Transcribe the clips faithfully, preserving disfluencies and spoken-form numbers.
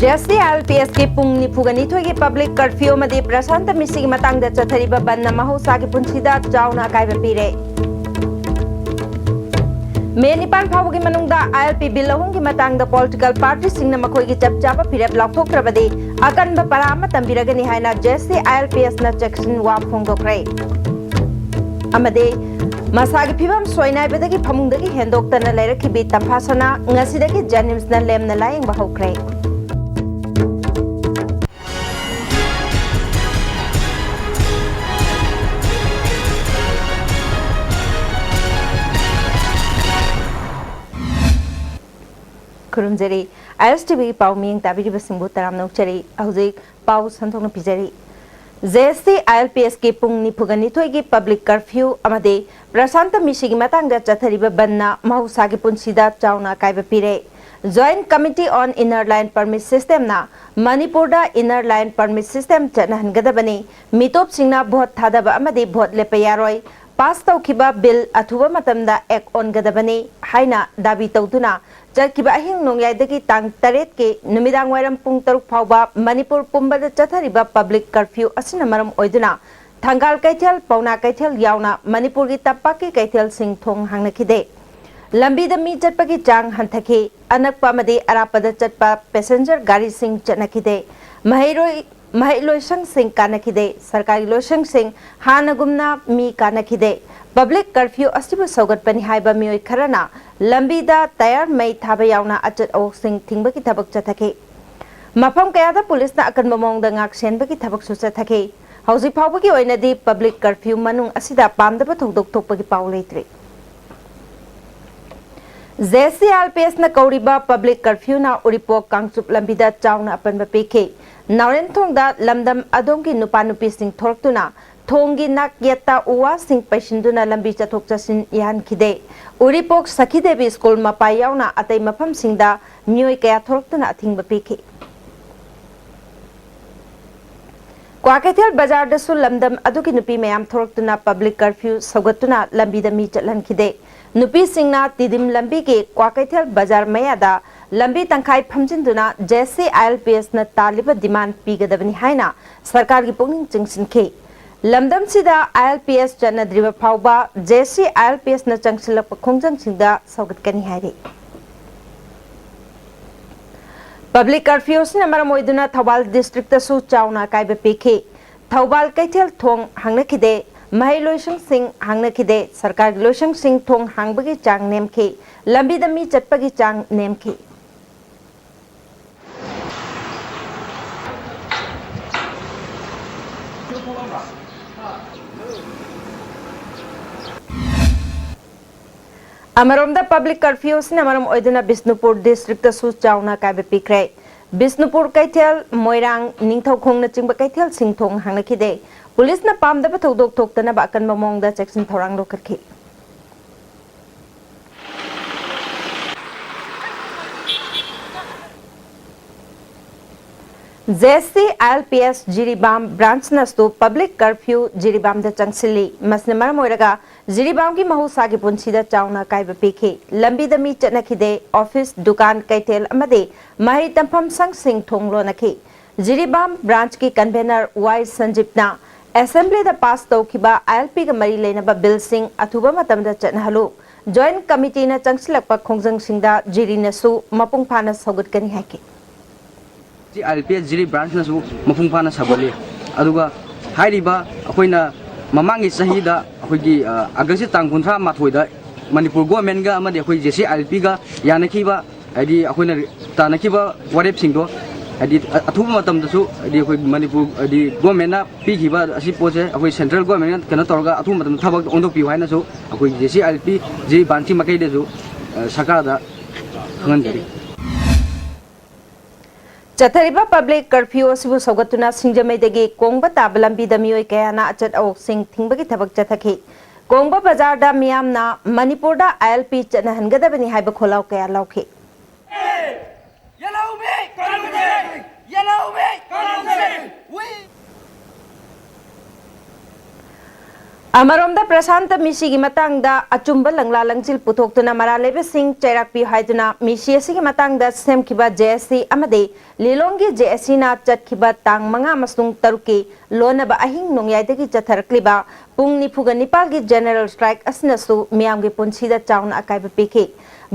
J ꯑꯦꯁ T ꯑꯥꯏ L P ꯑꯦꯁꯀꯤ ꯄꯨꯡ ꯅꯤꯐꯨꯒ ꯅꯤꯊꯣꯏꯒꯤ public curfew ꯑꯃꯗꯤ ꯄ꯭ꯔꯁꯥꯟꯇ ꯃꯤꯁꯤꯒꯤ ꯃꯇꯥꯡꯗ ꯆꯠꯊꯔꯤꯕ ꯕꯟꯅ ꯃꯍꯧꯁꯥꯒꯤ ꯄꯨꯟꯁꯤꯗ ꯆꯥꯎꯅ ꯑꯀꯥꯏꯕ ꯄꯤꯔꯦ꯫ ꯃꯦ ꯅꯤꯄꯥꯟ ꯐꯥꯎꯕꯒꯤ ꯃꯅꯨꯡꯗ ꯑꯥꯏ ꯑꯦꯜ ꯄꯤ ꯕꯤꯜ ꯑꯍꯨꯝꯒꯤ ꯃꯇꯥꯡꯗ ꯄꯣꯂꯤꯇꯤꯀꯦꯜ ꯄꯥꯔꯇꯤꯁꯤꯡꯅ ꯃꯈꯣꯏꯒꯤ ꯆꯞ ꯆꯥꯕ ꯐꯤꯔꯦꯞ ꯂꯥꯎꯊꯣꯛꯇ꯭ꯔꯕꯗꯤ ꯑꯀꯟꯕ ꯄꯔꯥ ꯑꯃ ꯇꯝꯕꯤꯔꯒꯅꯤ ꯍꯥꯏꯅ ꯖꯦ ꯑꯦꯁ ꯇꯤ ꯑꯥꯏ ꯑꯦꯜ ꯄꯤ ꯑꯦꯁꯅ ꯆꯦꯛꯁꯤꯟ ꯋꯥ ꯐꯣꯡꯗꯣꯛꯈ꯭ꯔꯦ꯫ ꯑꯃꯗꯤ ꯃꯁꯥꯒꯤ ꯐꯤꯕꯝ ꯁꯣꯏꯅꯥꯏꯕꯗꯒꯤ ꯐꯃꯨꯡꯗꯒꯤ ꯍꯦꯟꯗꯣꯛꯇꯅ ꯂꯩꯔꯛꯈꯤꯕꯤ ꯇꯝꯐꯥ ꯁꯅꯥ ꯉꯁꯤꯗꯒꯤ ꯖꯦꯅꯤꯝꯁꯅ ꯂꯦꯝꯅ ꯂꯥꯌꯦꯡꯕ ꯍꯧꯈ꯭ꯔꯦ꯫ ꯈꯨꯔꯨꯝꯖꯔꯤ꯫ ꯑꯥꯏ ꯑꯦꯁ ꯇꯤ ꯚꯤꯒꯤ ꯄꯥꯎ ꯃꯤꯠꯌꯦꯡ ꯇꯥꯕꯤꯔꯤꯕꯁꯤꯡꯕꯨ ꯇꯔꯥꯝꯅ ꯑꯣꯛꯆꯔꯤ꯫ ꯍꯧꯖꯤꯛ ꯄꯥꯎ ꯁꯟꯗꯣꯛꯅ ꯄꯤꯖꯔꯤ꯫ ꯖꯦ ꯑꯦꯁ ꯇꯤ ꯑꯥꯏ ꯑꯦꯜ ꯄꯤ ꯑꯦꯁꯀꯤ ꯄꯨꯡ ꯅꯤꯐꯨꯒ ꯅꯤꯊꯣꯏꯒꯤ ꯄꯕ꯭ꯂꯤꯛ ꯀꯔꯐ꯭ꯌꯨ ꯑꯃꯗꯤ ꯄ꯭ꯔꯁꯥꯟꯇ ꯃꯤꯁꯤꯒꯤ ꯃꯇꯥꯡꯗ ꯆꯠꯊꯔꯤꯕ ꯕꯟꯅ ꯃꯍꯧꯁꯥꯒꯤ ꯄꯨꯟꯁꯤꯗ ꯆꯥꯎꯅ ꯑꯀꯥꯏꯕ ꯄꯤꯔꯦ꯫ Joint committee on inner line permit ꯁꯤꯁꯇꯦꯝꯅ ꯃꯅꯤꯄꯨꯔꯗ ꯏꯟꯅꯔ ꯂꯥꯏꯟ ꯄꯔꯃꯤꯠ ꯁꯤꯁꯇꯦꯝ ꯆꯠꯅꯍꯟꯒꯗꯕꯅꯤ꯫ ꯃꯤꯇꯣꯞꯁꯤꯡꯅ ꯚꯣꯠ ꯊꯥꯗꯕ ꯑꯃꯗꯤ ꯚꯣꯠ ꯂꯦꯞꯄ ꯌꯥꯔꯣꯏ꯫ ꯄꯥꯁ ꯇꯧꯈꯤꯕ ꯕꯤꯜ ꯑꯊꯨꯕ ꯃꯇꯝꯗ ꯑꯦꯛ ꯑꯣꯟꯒꯗꯕꯅꯤ ꯍꯥꯏꯅ ꯗꯥꯕꯤ ꯇꯧꯗꯨꯅ ꯆꯠꯈꯤꯕ ꯑꯍꯤꯡ ꯅꯣꯡꯌꯥꯏꯗꯒꯤ ꯇꯥꯡ ꯇꯔꯦꯠꯀꯤ ꯅꯨꯃꯤꯗꯥꯡ ꯋꯥꯏꯔꯝ ꯄꯨꯡ ꯇꯔꯨꯛ ꯐꯥꯎꯕ ꯃꯅꯤꯄꯨꯔ ꯄꯨꯝꯕꯗ ꯆꯠꯊꯔꯤꯕ ꯄꯕ꯭ꯂꯤꯛ ꯀꯔꯐ꯭ꯌꯨ ꯑꯁꯤꯅ ꯃꯔꯝ ꯑꯣꯏꯗꯨꯅ ꯊꯪꯒꯥꯜ ꯀꯩꯊꯦꯜ, ꯄꯥꯎꯅꯥ ꯀꯩꯊꯦꯜ ꯌꯥꯎꯅ ꯃꯅꯤꯄꯨꯔꯒꯤ ꯇꯝꯄꯥꯛꯀꯤ ꯀꯩꯊꯦꯜꯁꯤꯡ ꯊꯣꯡ ꯍꯥꯡꯅꯈꯤꯗꯦ꯫ ꯂꯝꯕꯤꯗ ꯃꯤ ꯆꯠꯄꯒꯤ ꯆꯥꯡ ꯍꯟꯊꯈꯤ꯫ ꯑꯅꯛꯄ ꯑꯃꯗꯤ ꯑꯔꯥꯞꯄꯗ ꯆꯠꯄ ꯄꯦꯁꯦꯟꯖꯔ ꯒꯥꯔꯤꯁꯤꯡ ꯆꯠꯅꯈꯤꯗꯦ꯫ ꯃꯍꯩꯔꯣꯏ, ꯃꯍꯩꯂꯣꯏꯁꯪꯁꯤꯡ ꯀꯥꯅꯈꯤꯗꯦ꯫ ꯁꯔꯀꯥꯔꯒꯤ ꯂꯣꯏꯁꯪꯁꯤꯡ ꯍꯥꯟꯅꯒꯨꯝꯅ ꯃꯤ ꯀꯥꯅꯈꯤꯗꯦ꯫ ꯄꯕ꯭ꯂꯤꯛ ꯀꯔꯐ꯭ꯌꯨ ꯑꯁꯤꯕꯨ ꯁꯧꯒꯠꯄꯅꯤ ꯍꯥꯏꯕ ꯃꯤꯑꯣꯏ ꯈꯔꯅ ꯂꯝꯕꯤꯗ ꯇꯌꯥꯔ ꯃꯩ ꯊꯥꯕ ꯌꯥꯎꯅ ꯑꯆꯠ ꯑꯋꯣꯛꯁꯤꯡ ꯊꯤꯡꯕꯒꯤ ꯊꯕꯛ ꯆꯠꯊꯈꯤ꯫ ꯃꯐꯝ ꯀꯌꯥꯗ ꯄꯨꯂꯤꯁꯅ ꯑꯀꯟꯕ ꯃꯑꯣꯡꯗ ꯉꯥꯛ ꯁꯦꯟꯕꯒꯤ ꯊꯕꯛꯁꯨ ꯆꯠꯊꯈꯤ꯫ ꯍꯧꯖꯤꯛ ꯐꯥꯎꯕꯒꯤ ꯑꯣꯏꯅꯗꯤ ꯄꯕ꯭ꯂꯤꯛ ꯀꯔꯐ꯭ꯌꯨ ꯃꯅꯨꯡ ꯑꯁꯤꯗ ꯄꯥꯝꯗꯕ ꯊꯧꯗꯣꯛ ꯊꯣꯛꯄꯒꯤ ꯄꯥꯎ ꯂꯩꯇ꯭ꯔꯤ꯫ ꯖꯦ ꯑꯦꯁ ꯇꯤ ꯑꯥꯏ ꯑꯦꯜ ꯄꯤ ꯑꯦꯁꯅ ꯀꯧꯔꯤꯕ ꯄꯕ꯭ꯂꯤꯛ ꯀꯔꯐ꯭ꯌꯨꯅ ꯎꯔꯤꯄꯣꯛ ꯀꯥꯡꯆꯨꯞ ꯂꯝꯕꯤꯗ ꯆꯥꯎꯅ ꯑꯄꯟꯕ ꯄꯤꯈꯤ꯫ ꯅꯥꯎꯔꯦꯝꯊꯣꯡꯗ ꯂꯝꯗꯝ ꯑꯗꯣꯝꯒꯤ ꯅꯨꯄꯥ ꯅꯨꯄꯤꯁꯤꯡ ꯊꯣꯔꯛꯇꯨꯅ ꯊꯣꯡꯒꯤ ꯅꯥꯛ ꯌꯦꯠꯇ ꯎ ꯋꯥꯁꯤꯡ ꯄꯩꯁꯤꯟꯗꯨꯅ ꯂꯝꯕꯤ ꯆꯠꯊꯣꯛ ꯆꯠꯁꯤꯟ ꯌꯥꯍꯟꯈꯤꯗꯦ꯫ ꯎꯔꯤꯄꯣꯛ ꯁꯈꯤꯗꯦꯕꯤ ꯁ꯭ꯀꯨꯜ ꯃꯄꯥ ꯌꯥꯎꯅ ꯑꯇꯩ ꯃꯐꯝꯁꯤꯡꯗ ꯃꯤꯑꯣꯏ ꯀꯌꯥ ꯊꯣꯔꯛꯇꯨꯅ ꯑꯊꯤꯡꯕ ꯄꯤꯈꯤ꯫ ꯀ꯭ꯋꯥꯀꯩꯊꯦꯜ ꯕꯖꯥꯔꯗꯁꯨ ꯂꯝꯗꯝ ꯑꯗꯨꯒꯤ ꯅꯨꯄꯤ ꯃꯌꯥꯝ ꯊꯣꯔꯛꯇꯨꯅ ꯄꯕ꯭ꯂꯤꯛ ꯀꯔꯐ꯭ꯌꯨ ꯁꯧꯒꯠꯇꯨꯅ ꯂꯝꯕꯤꯗ ꯃꯤ ꯆꯠꯍꯟꯈꯤꯗꯦ꯫ ꯅꯨꯄꯤꯁꯤꯡꯅ ꯇꯤꯗꯤꯝ ꯂꯝꯕꯤꯒꯤ ꯀ꯭ꯋꯥꯀꯩꯊꯦꯜ ꯕꯖꯥꯔ ꯃꯌꯥꯗ ꯂꯝꯕꯤ ꯇꯪꯈꯥꯏ ꯐꯝꯖꯤꯟꯗꯨꯅ ꯖꯦ ꯁꯤ ꯑꯥꯏ ꯑꯦꯜ ꯄꯤ ꯑꯦꯁꯅ ꯇꯥꯜꯂꯤꯕ ꯗꯤꯃꯥꯟ ꯄꯤꯒꯗꯕꯅꯤ ꯍꯥꯏꯅ ꯁꯔꯀꯥꯔꯒꯤ ꯄꯨꯛꯅꯤꯡ ꯆꯤꯡꯁꯤꯟꯈꯤ꯫ ꯂꯝꯗꯝꯁꯤꯗ ꯑꯥꯏ ꯑꯦꯜ ꯄꯤ ꯑꯦꯁ ꯆꯠꯅꯗ꯭ꯔꯤꯕ ꯐꯥꯎꯕ ꯖꯦ ꯁꯤ ꯑꯥꯏ ꯑꯦꯜ ꯄꯤ ꯑꯦꯁꯅ ꯆꯪꯁꯤꯜꯂꯛꯄ ꯈꯣꯡꯖꯪꯁꯤꯡꯗ ꯁꯧꯒꯠꯀꯅꯤ ꯍꯥꯏꯔꯤ꯫ ꯄꯕ꯭ꯂꯤꯛ ꯀꯔꯐ꯭ꯌꯨ ꯑꯁꯤꯅ ꯃꯔꯝ ꯑꯣꯏꯗꯨꯅ ꯊꯧꯕꯥꯜ ꯗꯤꯁꯇ꯭ꯔꯤꯛꯇꯁꯨ ꯆꯥꯎꯅ ꯑꯀꯥꯏꯕ ꯄꯤꯈꯤ꯫ ꯊꯧꯕꯥꯜ ꯀꯩꯊꯦꯜ ꯊꯣꯡ ꯍꯥꯡꯅꯈꯤꯗꯦ, ꯃꯍꯩ ꯂꯣꯏꯁꯪꯁꯤꯡ ꯍꯥꯡꯅꯈꯤꯗꯦ, ꯁꯔꯀꯥꯔꯒꯤ ꯂꯣꯏꯁꯪꯁꯤꯡ ꯊꯣꯡ ꯍꯥꯡꯕꯒꯤ ꯆꯥꯡ ꯅꯦꯝꯈꯤ, ꯂꯝꯕꯤꯗ ꯃꯤ ꯆꯠꯄꯒꯤ ꯆꯥꯡ ꯅꯦꯝꯈꯤ꯫ ꯑꯃꯔꯣꯝꯗ, ꯄꯕ꯭ꯂꯤꯛ ꯀꯔꯐ꯭ꯌꯨ ꯑꯁꯤꯅ ꯃꯔꯝ ꯑꯣꯏꯗꯨꯅ ꯕꯤꯁꯅꯨꯄꯨꯔ ꯗꯤꯁꯇ꯭ꯔꯤꯛꯇꯁꯨ ꯆꯥꯎꯅ ꯑꯀꯥꯏꯕ ꯄꯤꯈ꯭ꯔꯦ꯫ ꯕꯤꯁꯅꯨꯄꯨꯔ ꯀꯩꯊꯦꯜ, ꯃꯣꯏꯔꯥꯡ, ꯅꯤꯡꯊꯧꯈꯣꯡꯅꯆꯤꯡꯕ ꯀꯩꯊꯦꯜꯁꯤꯡ ꯊꯣꯡ ꯍꯥꯡꯅꯈꯤꯗꯦ꯫ ꯄꯨꯂꯤꯁꯅ ꯄꯥꯝꯗꯕ ꯊꯧꯗꯣꯛ ꯊꯣꯛꯇꯅꯕ ꯑꯀꯟꯕ ꯃꯑꯣꯡꯗ ꯆꯦꯛꯁꯤꯟ ꯊꯧꯔꯥꯡ ꯂꯧꯈꯠꯈꯤ꯫ J C I L P S Jiribam ꯕ꯭ꯔꯥꯟꯆꯅꯁꯨ ꯄꯕ꯭ꯂꯤꯛ ꯀꯔꯐ꯭ꯌꯨ ꯖꯤꯔꯤꯕꯥꯝꯗ ꯆꯪꯁꯤꯜꯂꯤ꯫ ꯃꯁꯤꯅ ꯃꯔꯝ ꯑꯣꯏꯔꯒ ꯖꯤꯔꯤꯕꯥꯝꯒꯤ ꯃꯍꯧꯁꯥꯒꯤ ꯄꯨꯟꯁꯤꯗ ꯆꯥꯎꯅ ꯑꯀꯥꯏꯕ ꯄꯤꯈꯤ꯫ ꯂꯝꯕꯤꯗ ꯃꯤ ꯆꯠꯅꯈꯤꯗꯦ꯫ ꯑꯣꯐꯤꯁ, ꯗꯨꯀꯥꯟ, ꯀꯩꯊꯦꯜ ꯑꯃꯗꯤ ꯃꯍꯩ ꯇꯝꯐꯝ ꯁꯪꯁꯤꯡ ꯊꯣꯡ ꯂꯣꯟꯅꯈꯤ꯫ ꯖꯤꯔꯤꯕꯥꯝ ꯕ꯭ꯔꯥꯟꯆꯀꯤ ꯀꯟꯚꯦꯅꯔ ꯋꯥꯏ ꯁꯟꯖꯤꯞꯅ ꯑꯦꯁꯦꯝꯕ꯭ꯂꯤꯗ ꯄꯥꯁ ꯇꯧꯈꯤꯕ ꯑꯥꯏ ꯑꯦꯜ ꯄꯤꯒ ꯃꯔꯤ ꯂꯩꯅꯕ ꯕꯤꯜꯁꯤꯡ ꯑꯊꯨꯕ ꯃꯇꯝꯗ ꯆꯠꯅꯍꯜꯂꯨ꯫ ꯖꯣꯏꯟꯠ ꯀꯃꯤꯇꯤꯅ ꯆꯪꯁꯤꯜꯂꯛꯄ ꯈꯣꯡꯖꯪꯁꯤꯡꯗ ꯖꯤꯔꯤꯅꯁꯨ ꯃꯄꯨꯡ ꯐꯥꯅ ꯁꯧꯒꯠꯀꯅꯤ ꯍꯥꯏꯈꯤ꯫ ꯑꯥꯏ ꯑꯦꯜ ꯄꯤ ꯑꯦꯁ ꯖꯤꯔꯤ ꯕ꯭ꯔꯥꯟꯁꯅꯁꯨ ꯃꯄꯨꯡ ꯐꯥꯅ ꯁꯧꯒꯠꯂꯤ꯫ ꯑꯗꯨꯒ ꯍꯥꯏꯔꯤꯕ ꯑꯩꯈꯣꯏꯅ ꯃꯃꯥꯡꯒꯤ ꯆꯍꯤꯗ ꯑꯩꯈꯣꯏꯒꯤ, ꯑ, ꯑꯥꯒꯁꯀꯤ ꯇꯥꯡ ꯀꯨꯟꯊ꯭ꯔꯥ ꯃꯥꯊꯣꯏꯗ ꯃꯅꯤꯄꯨꯔ ꯒꯣꯔꯃꯦꯟꯒ ꯑꯃꯗꯤ ꯑꯩꯈꯣꯏ ꯖꯦ ꯁꯤ ꯑꯥꯏ ꯑꯦꯜ ꯄꯤꯒ ꯌꯥꯅꯈꯤꯕ, ꯍꯥꯏꯗꯤ ꯑꯩꯈꯣꯏꯅ ꯇꯥꯅꯈꯤꯕ ꯋꯥꯔꯦꯞꯁꯤꯡꯗꯣ, ꯍꯥꯏꯗꯤ ꯑ-, ꯑꯊꯨꯕ ꯃꯇꯝꯗꯁꯨ, ꯍꯥꯏꯗꯤ ꯑꯩꯈꯣꯏ ꯃꯅꯤꯄꯨꯔ, ꯍꯥꯏꯗꯤ ꯒꯣꯔꯃꯦꯟꯅ ꯄꯤꯈꯤꯕ ꯑꯁꯤ ꯄꯣꯠꯁꯦ ꯑꯩꯈꯣꯏ ꯁꯦꯟꯇ꯭ꯔꯦꯜ ꯒꯣꯔꯃꯦꯟꯅ ꯀꯩꯅꯣ ꯇꯧꯔꯒ ꯑꯊꯨꯕ ꯃꯇꯝꯗ ꯊꯕꯛ ꯑꯣꯟꯊꯣꯛꯄꯤꯌꯨ ꯍꯥꯏꯅꯁꯨ ꯑꯩꯈꯣꯏ ꯖꯦ ꯁꯤ ꯑꯥꯏ ꯑꯦꯜ ꯄꯤ ꯖꯤꯔꯤ ꯕ꯭ꯔꯥꯟꯁꯀꯤ ꯃꯥꯏꯀꯩꯗꯁꯨ, ꯑ, ꯁꯔꯀꯥꯔꯗ ꯈꯪꯍꯟꯖꯔꯤ꯫ ꯆꯠꯊꯔꯤꯕ ꯄꯕ꯭ꯂꯤꯛ ꯀꯔꯐ꯭ꯌꯨ ꯑꯁꯤꯕꯨ ꯁꯧꯒꯠꯇꯨꯅ ꯁꯤꯡꯖꯃꯩꯗꯒꯤ ꯀꯣꯡꯕ ꯇꯥꯕ ꯂꯝꯕꯤꯗ ꯃꯤꯑꯣꯏ ꯀꯌꯥꯅ ꯑꯆꯠ ꯑꯋꯣꯛꯁꯤꯡ ꯊꯤꯡꯕꯒꯤ ꯊꯕꯛ ꯆꯠꯊꯈꯤ꯫ ꯀꯣꯡꯕ ꯕꯖꯥꯔꯗ ꯃꯤꯌꯥꯝꯅ ꯃꯅꯤꯄꯨꯔꯗ ꯑꯥꯏ ꯑꯦꯜ ꯄꯤ ꯆꯠꯅꯍꯟꯒꯗꯕꯅꯤ ꯍꯥꯏꯕ ꯈꯣꯜꯂꯥꯎ ꯀꯌꯥ ꯂꯥꯎꯈꯤ꯫ ꯑꯃꯔꯣꯝꯗ, ꯄ꯭ꯔꯁꯥꯟꯇ ꯃꯤꯁꯤꯒꯤ ꯃꯇꯥꯡꯗ ꯑꯆꯨꯝꯕ ꯂꯪꯂꯥ ꯂꯪꯖꯤꯜ ꯄꯨꯊꯣꯛꯇꯨꯅ ꯃꯔꯥꯜ ꯂꯩꯕꯁꯤꯡ ꯆꯩꯔꯥꯛ ꯄꯤꯌꯨ ꯍꯥꯏꯗꯨꯅ ꯃꯤꯁꯤ ꯑꯁꯤꯒꯤ ꯃꯇꯥꯡꯗ ꯁꯦꯝꯈꯤꯕ ꯖꯦ ꯑꯦꯁ ꯁꯤ ꯑꯃꯗꯤ ꯂꯤꯂꯣꯡꯒꯤ ꯖꯦ ꯑꯦꯁ ꯁꯤꯅ ꯆꯠꯈꯤꯕ ꯇꯥꯡ ꯃꯉꯥ ꯑꯃꯁꯨꯡ ꯇꯔꯨꯛꯀꯤ ꯂꯣꯟꯅꯕ ꯑꯍꯤꯡ ꯅꯣꯡꯌꯥꯏꯗꯒꯤ ꯆꯠꯊꯔꯛꯂꯤꯕ ꯄꯨꯡ ꯅꯤꯐꯨꯒ ꯅꯤꯄꯥꯜꯒꯤ ꯖꯦꯅꯔꯦꯜ ꯁ꯭ꯇ꯭ꯔꯥꯏꯛ ꯑꯁꯤꯅꯁꯨ ꯃꯤꯌꯥꯝꯒꯤ ꯄꯨꯟꯁꯤꯗ ꯆꯥꯎꯅ ꯑꯀꯥꯏꯕ ꯄꯤꯈꯤ꯫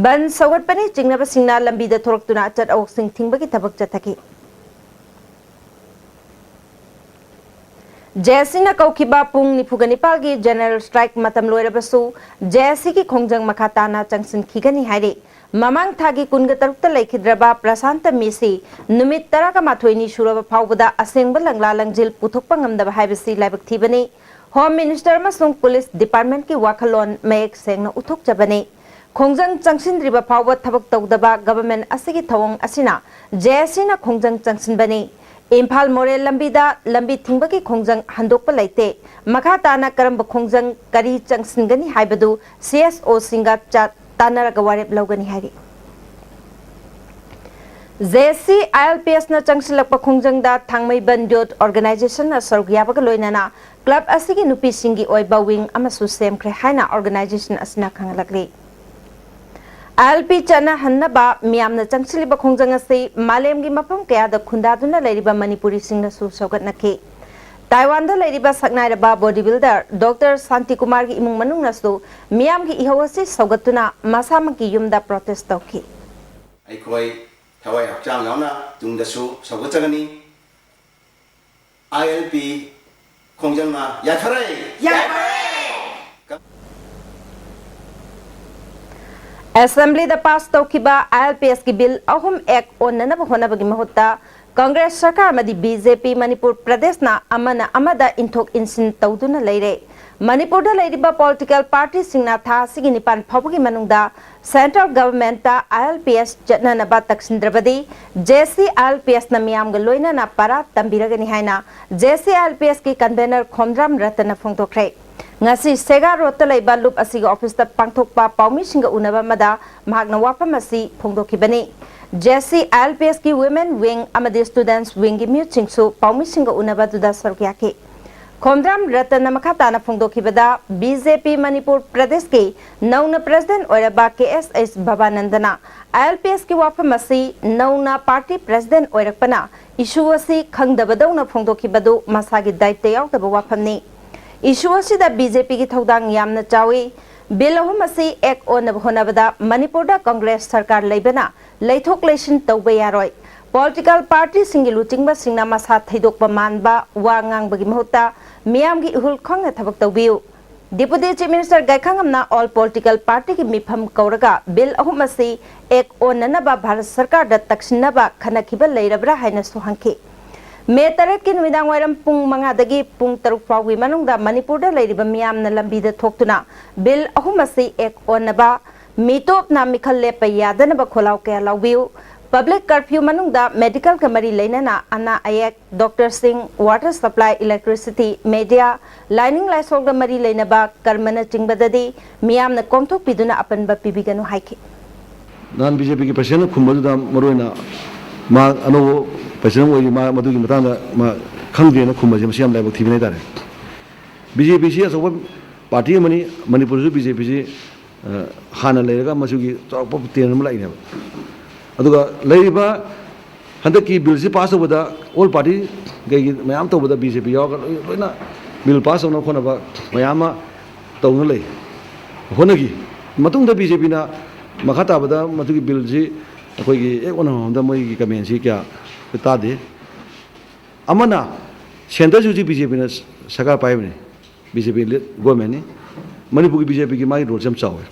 ꯕꯟ ꯁꯧꯒꯠꯄꯅꯤ ꯆꯤꯡꯅꯕꯁꯤꯡꯅ ꯂꯝꯕꯤꯗ ꯊꯣꯔꯛꯇꯨꯅ ꯑꯆꯠ ꯑꯋꯣꯛꯁꯤꯡ ꯊꯤꯡꯕꯒꯤ ꯊꯕꯛ ꯆꯠꯊꯈꯤ꯫ ꯖꯦ ꯑꯦꯁ ꯁꯤꯅ ꯀꯧꯈꯤꯕ ꯄꯨꯡ ꯅꯤꯐꯨꯒ ꯅꯤꯄꯥꯜꯒꯤ ꯖꯦꯅꯔꯦꯜ ꯁ꯭ꯇ꯭ꯔꯥꯏꯛ ꯃꯇꯝ ꯂꯣꯏꯔꯕꯁꯨ ꯖꯦ ꯑꯦꯁ ꯁꯤꯒꯤ ꯈꯣꯡꯖꯪ ꯃꯈꯥ ꯇꯥꯅ ꯆꯪꯁꯤꯟꯈꯤꯒꯅꯤ ꯍꯥꯏꯔꯤ꯫ ꯃꯃꯥꯡ ꯊꯥꯒꯤ ꯀꯨꯟꯒ ꯇꯔꯨꯛꯇ ꯂꯩꯈꯤꯗ꯭ꯔꯕ ꯄ꯭ꯔꯁꯥꯟꯇ ꯃꯤꯁꯤ ꯅꯨꯃꯤꯠ ꯇꯔꯥꯒ ꯃꯥꯊꯣꯏꯅꯤ ꯁꯨꯔꯕ ꯐꯥꯎꯕꯗ ꯑꯁꯦꯡꯕ ꯂꯪꯂꯥ ꯂꯪꯖꯤꯜ ꯄꯨꯊꯣꯛꯄ ꯉꯝꯗꯕ ꯍꯥꯏꯕꯁꯤ ꯂꯥꯏꯕꯛ ꯊꯤꯕꯅꯤ꯫ ꯍꯣꯝ ꯃꯤꯅꯤꯁꯇꯔ ꯑꯃꯁꯨꯡ ꯄꯨꯂꯤꯁ ꯗꯤꯄꯥꯔꯠꯃꯦꯟꯠꯀꯤ ꯋꯥꯈꯜꯂꯣꯟ ꯃꯌꯦꯛ ꯁꯦꯡꯅ ꯎꯠꯊꯣꯛꯆꯕꯅꯤ꯫ ꯈꯣꯡꯖꯪ ꯆꯪꯁꯤꯟꯗ꯭ꯔꯤꯕ ꯐꯥꯎꯕ ꯊꯕꯛ ꯇꯧꯗꯕ ꯒꯚꯔꯟꯃꯦꯟꯠ ꯑꯁꯤꯒꯤ ꯊꯧꯑꯣꯡ ꯑꯁꯤꯅ ꯖꯦ ꯑꯦꯁ ꯁꯤꯅ ꯈꯣꯡꯖꯪ ꯆꯪꯁꯤꯟꯕꯅꯤ꯫ ꯏꯝꯐꯥꯜ ꯃꯣꯔꯦ ꯂꯝꯕꯤꯗ ꯂꯝꯕꯤ ꯊꯤꯡꯕꯒꯤ ꯈꯣꯡꯖꯪ ꯍꯟꯗꯣꯛꯄ ꯂꯩꯇꯦ꯫ ꯃꯈꯥ ꯇꯥꯅ ꯀꯔꯝꯕ ꯈꯣꯡꯖꯪ ꯀꯔꯤ ꯆꯪꯁꯤꯟꯒꯅꯤ ꯍꯥꯏꯕꯗꯨ ꯁꯤ ꯑꯦꯁ ꯑꯣꯁꯤꯡꯒ ꯆꯥ-, ꯇꯥꯟꯅꯔꯒ ꯋꯥꯔꯦꯞ ꯂꯧꯒꯅꯤ ꯍꯥꯏꯔꯤ꯫ J S C I L ꯄꯤ ꯑꯦꯁꯅ ꯆꯪꯁꯤꯜꯂꯛꯄ ꯈꯣꯡꯖꯪꯗ ꯊꯥꯡꯃꯩꯕꯟ ꯌꯨꯠ ꯑꯣꯔꯒꯅꯥꯏꯖꯦꯁꯟꯅ ꯁꯔꯨꯛ ꯌꯥꯕꯒ ꯂꯣꯏꯅꯅ ꯀ꯭ꯂꯕ ꯑꯁꯤꯒꯤ ꯅꯨꯄꯤꯁꯤꯡꯒꯤ ꯑꯣꯏꯕ ꯋꯤꯡ ꯑꯃꯁꯨ ꯁꯦꯝꯈ꯭ꯔꯦ ꯍꯥꯏꯅ ꯑꯣꯔꯒꯅꯥꯏꯖꯦꯁꯟ ꯑꯁꯤꯅ ꯈꯪꯍꯜꯂꯛꯂꯤ꯫ ꯑꯥꯏ ꯑꯦꯜ ꯄꯤ ꯆꯠꯅꯍꯟꯅꯕ ꯃꯤꯌꯥꯝꯅ ꯆꯪꯁꯤꯜꯂꯤꯕ ꯈꯣꯡꯖꯪ ꯑꯁꯤ ꯃꯥꯂꯦꯝꯒꯤ ꯃꯐꯝ ꯀꯌꯥꯗ ꯈꯨꯟꯗꯥꯗꯨꯅ ꯂꯩꯔꯤꯕ ꯃꯅꯤꯄꯨꯔꯤꯁꯤꯡꯅꯁꯨ ꯁꯧꯒꯠꯅꯈꯤ꯫ ꯇꯥꯏꯋꯥꯟꯗ ꯂꯩꯔꯤꯕ ꯁꯛꯅꯥꯏꯔꯕ ꯕꯣꯗꯤ ꯕꯤꯜꯗꯔ ꯗꯣꯛꯇꯔ ꯁꯥꯟꯇꯤꯀꯨꯃꯥꯔꯒꯤ ꯏꯃꯨꯡ ꯃꯅꯨꯡꯅꯁꯨ ꯃꯤꯌꯥꯝꯒꯤ ꯏꯍꯧ ꯑꯁꯤ ꯁꯧꯒꯠꯇꯨꯅ ꯃꯁꯥꯃꯛꯀꯤ ꯌꯨꯝꯗ ꯄ꯭ꯔꯣꯇꯦꯁ ꯇꯧꯈꯤ꯫ ꯑꯩꯈꯣꯏ ꯊꯋꯥꯏ ꯍꯛꯆꯥꯡ ꯌꯥꯎꯅ ꯇꯨꯡꯗꯁꯨ ꯁꯧꯒꯠꯆꯒꯅꯤ꯫ ꯑꯥꯏ ꯑꯦꯜ ꯄꯤ ꯈꯣꯡꯖꯪꯅ ꯌꯥꯏꯐꯔꯦ! ꯌꯥꯏꯐꯔꯦ! ꯑꯦꯁꯦꯝꯕ꯭ꯂꯤꯗ ꯄꯥꯁ ꯇꯧꯈꯤꯕ ꯑꯥꯏ ꯑꯦꯜ ꯄꯤ ꯑꯦꯁꯀꯤ ꯕꯤꯜ ꯑꯍꯨꯝ ꯑꯦꯛ ꯑꯣꯟꯅꯅꯕ ꯍꯣꯠꯅꯕꯒꯤ ꯃꯍꯨꯠꯇ ꯀꯪꯒ꯭ꯔꯦꯁ ꯁꯔꯀꯥꯔ ꯑꯃꯗꯤ ꯕꯤ ꯖꯦ ꯄꯤ ꯃꯅꯤꯄꯨꯔ ꯄ꯭ꯔꯗꯦꯁꯅ ꯑꯃꯅ ꯑꯃꯗ ꯏꯟꯊꯣꯛ ꯏꯟꯁꯤꯟ ꯇꯧꯗꯨꯅ ꯂꯩꯔꯦ꯫ ꯃꯅꯤꯄꯨꯔꯗ ꯂꯩꯔꯤꯕ ꯄꯣꯂꯤꯇꯤꯀꯦꯜ ꯄꯥꯔꯇꯤꯁꯤꯡꯅ ꯊꯥ ꯑꯁꯤꯒꯤ ꯅꯤꯄꯥꯟ ꯐꯥꯎꯕꯒꯤ ꯃꯅꯨꯡꯗ ꯁꯦꯟꯇ꯭ꯔꯦꯜ ꯒꯚꯔꯟꯃꯦꯟꯠꯇ ꯑꯥꯏ ꯑꯦꯜ ꯄꯤ ꯑꯦꯁ ꯆꯠꯅꯅꯕ ꯇꯛꯁꯤꯟꯗ꯭ꯔꯕꯗꯤ J S C I L ꯄꯤ ꯑꯦꯁꯅ ꯃꯤꯌꯥꯝꯒ ꯂꯣꯏꯅꯅ ꯄꯔꯥ ꯇꯝꯕꯤꯔꯒꯅꯤ ꯍꯥꯏꯅ J S C I L P ꯑꯦꯁꯀꯤ convener Khomdram ꯔꯇꯟꯅ ꯐꯣꯡꯗꯣꯛꯈ꯭ꯔꯦ꯫ ꯉꯁꯤ ꯁꯦꯒꯥ ꯔꯣꯗꯇ ꯂꯩꯕ ꯂꯨꯞ ꯑꯁꯤꯒꯤ ꯑꯣꯐꯤꯁꯇ ꯄꯥꯡꯊꯣꯛꯄ ꯄꯥꯎꯃꯤꯁꯤꯡꯒ ꯎꯅꯕ ꯑꯃꯗ ꯃꯍꯥꯛꯅ ꯋꯥꯐꯝ ꯑꯁꯤ ꯐꯣꯡꯗꯣꯛꯈꯤꯕꯅꯤ꯫ J S C I L P ꯑꯦꯁꯀꯤ ꯋꯤꯃꯦꯟ ꯋꯤꯡ ꯑꯃꯗꯤ ꯁ꯭ꯇꯨꯗꯦꯟꯠꯁ ꯋꯤꯡꯒꯤ ꯃꯤꯍꯨꯠꯁꯤꯡꯁꯨ ꯄꯥꯎꯃꯤꯁꯤꯡꯒ ꯎꯅꯕ ꯑꯗꯨꯗ ꯁꯔꯨꯛ ꯌꯥꯈꯤ꯫ ꯈꯣꯝꯗ꯭ꯔꯥꯝ ꯔꯇꯟꯅ ꯃꯈꯥ ꯇꯥꯅ ꯐꯣꯡꯗꯣꯛꯈꯤꯕꯗ, ꯕꯤ ꯖꯦ ꯄꯤ ꯃꯅꯤꯄꯨꯔ ꯄ꯭ꯔꯗꯦꯁꯀꯤ ꯅꯧꯅ ꯄ꯭ꯔꯁꯤꯗꯦꯟꯠ ꯑꯣꯏꯔꯕ ꯀꯦ ꯑꯦꯁ ꯑꯩꯆ ꯚꯕꯥꯅꯟꯗꯅ ꯑꯥꯏ ꯑꯦꯜ ꯄꯤ ꯑꯦꯁꯀꯤ ꯋꯥꯐꯝ ꯑꯁꯤ ꯅꯧꯅ ꯄꯥꯔꯇꯤ ꯄ꯭ꯔꯁꯤꯗꯦꯟꯠ ꯑꯣꯏꯔꯛꯄꯅ ꯏꯁꯨ ꯑꯁꯤ ꯈꯪꯗꯕꯗꯧꯅ ꯐꯣꯡꯗꯣꯛꯈꯤꯕꯗꯨ ꯃꯁꯥꯒꯤ ꯗꯥꯏꯠꯇ ꯌꯥꯎꯗꯕ ꯋꯥꯐꯝꯅꯤ꯫ ꯏꯁꯨ ꯑꯁꯤꯗ ꯕꯤ ꯖꯦ ꯄꯤꯒꯤ ꯊꯧꯗꯥꯡ ꯌꯥꯝꯅ ꯆꯥꯎꯏ꯫ ꯕꯤꯜ ꯑꯍꯨꯝ ꯑꯁꯤ ꯑꯦꯛ ꯑꯣꯟꯅꯕ ꯍꯣꯠꯅꯕꯗ ꯃꯅꯤꯄꯨꯔꯗ ꯀꯪꯒ꯭ꯔꯦꯁ ꯁꯔꯀꯥꯔ ꯂꯩꯕꯅ ꯂꯩꯊꯣꯛ ꯂꯩꯁꯤꯟ ꯇꯧꯕ ꯌꯥꯔꯣꯏ꯫ ꯄꯣꯂꯤꯇꯤꯀꯦꯜ ꯄꯥꯔꯇꯤꯁꯤꯡꯒꯤ ꯂꯨꯆꯤꯡꯕꯁꯤꯡꯅ ꯃꯁꯥ ꯊꯩꯗꯣꯛꯄ ꯃꯥꯟꯕ ꯋꯥ ꯉꯥꯡꯕꯒꯤ ꯃꯍꯨꯠꯇ ꯃꯤꯌꯥꯝꯒꯤ ꯏꯍꯨꯜ ꯈꯪꯅ ꯊꯕꯛ ꯇꯧꯕꯤꯌꯨ꯫ Deputy Chief Minister ꯒꯥꯏꯈꯥꯉꯝꯅ all political party ꯒꯤ ꯃꯤꯐꯝ ꯀꯧꯔꯒ ꯕꯤꯜ ꯑꯍꯨꯝ ꯑꯁꯤ ꯑꯦꯛ ꯑꯣꯟꯅꯅꯕ ꯚꯥꯔꯠ ꯁꯔꯀꯥꯔꯗ ꯇꯛꯁꯤꯟꯅꯕ ꯈꯟꯅꯈꯤꯕ ꯂꯩꯔꯕ꯭ꯔꯥ ꯍꯥꯏꯅꯁꯨ ꯍꯪꯈꯤ꯫ ꯃꯦ ꯇꯔꯦꯠꯀꯤ ꯅꯨꯃꯤꯗꯥꯡ ꯋꯥꯏꯔꯝ ꯄꯨꯡ ꯃꯉꯥꯗꯒꯤ ꯄꯨꯡ ꯇꯔꯨꯛ ꯐꯥꯎꯒꯤ ꯃꯅꯨꯡꯗ ꯃꯅꯤꯄꯨꯔꯗ ꯂꯩꯔꯤꯕ ꯃꯤꯌꯥꯝꯅ ꯂꯝꯕꯤꯗ ꯊꯣꯛꯇꯨꯅ ꯕꯤꯜ ꯑꯍꯨꯝ ꯑꯁꯤ ꯑꯦꯛ ꯑꯣꯟꯅꯕ, ꯃꯤꯇꯣꯞꯅ ꯃꯤꯈꯜ ꯂꯦꯞꯄ ꯌꯥꯗꯅꯕ ꯈꯣꯜꯂꯥꯎ ꯀꯌꯥ ꯂꯥꯎꯕꯤꯌꯨ꯫ Public curfew ꯃꯅꯨꯡꯗ medical ꯒ ꯃꯔꯤ ꯂꯩꯅꯅ ꯑꯅꯥ ꯑꯌꯦꯛ, doctor ꯁꯤꯡ, water supply, electricity, media, ꯂꯥꯏꯅꯤꯡ ꯂꯥꯏꯁꯣꯜꯒ ꯃꯔꯤ ꯂꯩꯅꯕ ꯀꯔꯃꯅꯆꯤꯡꯕꯗꯗꯤ ꯃꯤꯌꯥꯝꯅ ꯀꯣꯝꯊꯣꯛꯄꯤꯗꯨꯅ ꯑꯄꯟꯕ ꯄꯤꯕꯤꯒꯅꯨ ꯍꯥꯏꯈꯤ꯫ ꯅꯍꯥꯟ ꯕꯤ ꯖꯦ ꯄꯤꯒꯤ ꯄ꯭ꯔꯁꯤꯗꯦꯟꯅ ꯈꯨꯝꯕꯗꯨꯗ ꯃꯔꯨꯑꯣꯏꯅ ꯃꯥ ꯑꯅꯧꯕ ꯄ꯭ꯔꯁꯤꯗꯦꯟ ꯑꯣꯏꯔꯤ, ꯃꯥ ꯃꯗꯨꯒꯤ ꯃꯇꯥꯡꯗ ꯃꯥ ꯈꯪꯗꯦꯅ ꯈꯨꯝꯕꯁꯦ ꯃꯁꯤ ꯌꯥꯝ ꯂꯥꯏꯕꯛ ꯊꯤꯕꯅꯤ ꯍꯥꯏꯇꯥꯔꯦ꯫ ꯕꯤ ꯖꯦ ꯄꯤꯁꯤ ꯑꯆꯧꯕ ꯄꯥꯔꯇꯤ ꯑꯃꯅꯤ, ꯃꯅꯤꯄꯨꯔꯗꯁꯨ ꯕꯤ ꯖꯦ ꯄꯤꯁꯤ ꯍꯥꯟꯅ ꯂꯩꯔꯒ ꯃꯁꯤꯒꯤ ꯆꯥꯎꯔꯛꯄ ꯇ꯭ꯔꯦꯟ ꯑꯃ ꯂꯥꯛꯏꯅꯦꯕ꯫ ꯑꯗꯨꯒ ꯂꯩꯔꯤꯕ ꯍꯟꯗꯛꯀꯤ ꯕꯤꯜꯁꯤ ꯄꯥꯁ ꯇꯧꯕꯗ ꯑꯣꯜ ꯄꯥꯔꯇꯤ ꯀꯩꯒꯤ ꯃꯌꯥꯝ ꯇꯧꯕꯗ ꯕꯤ ꯖꯦ ꯄꯤ ꯌꯥꯎꯔꯒ ꯂꯣꯏ-, ꯂꯣꯏꯅ ꯕꯤꯜ ꯄꯥꯁ ꯇꯧꯅꯕ ꯈꯣꯠꯅꯕ ꯃꯌꯥꯝ ꯑꯃ ꯇꯧꯗꯨꯅ ꯂꯩ, ꯍꯣꯠꯅꯈꯤ꯫ ꯃꯇꯨꯡꯗ ꯕꯤ ꯖꯦ ꯄꯤꯅ ꯃꯈꯥ ꯇꯥꯕꯗ ꯃꯗꯨꯒꯤ ꯕꯤꯜꯁꯤ ꯑꯩꯈꯣꯏꯒꯤ ꯑꯦꯛ ꯑꯣꯟꯅꯐꯝꯗ ꯃꯣꯏꯒꯤ ꯀꯃꯦꯟꯁꯤ ꯀꯌꯥ ꯇꯥꯗꯦ꯫ ꯑꯃꯅ ꯁꯦꯟꯇꯔꯁꯤ ꯍꯧꯖꯤꯛ ꯕꯤ ꯖꯦ ꯄꯤꯅ ꯁꯔꯀꯥꯔ ꯄꯥꯏꯕꯅꯤ, ꯕꯤ ꯖꯦ ꯄꯤ ꯂꯤꯗ ꯒꯣꯔꯃꯦꯟꯅꯤ꯫ ꯃꯅꯤꯄꯨꯔꯒꯤ ꯕꯤ ꯖꯦ ꯄꯤꯒꯤ ꯃꯥꯒꯤ ꯔꯣꯜꯁꯦ ꯌꯥꯝ ꯆꯥꯎꯋꯦ꯫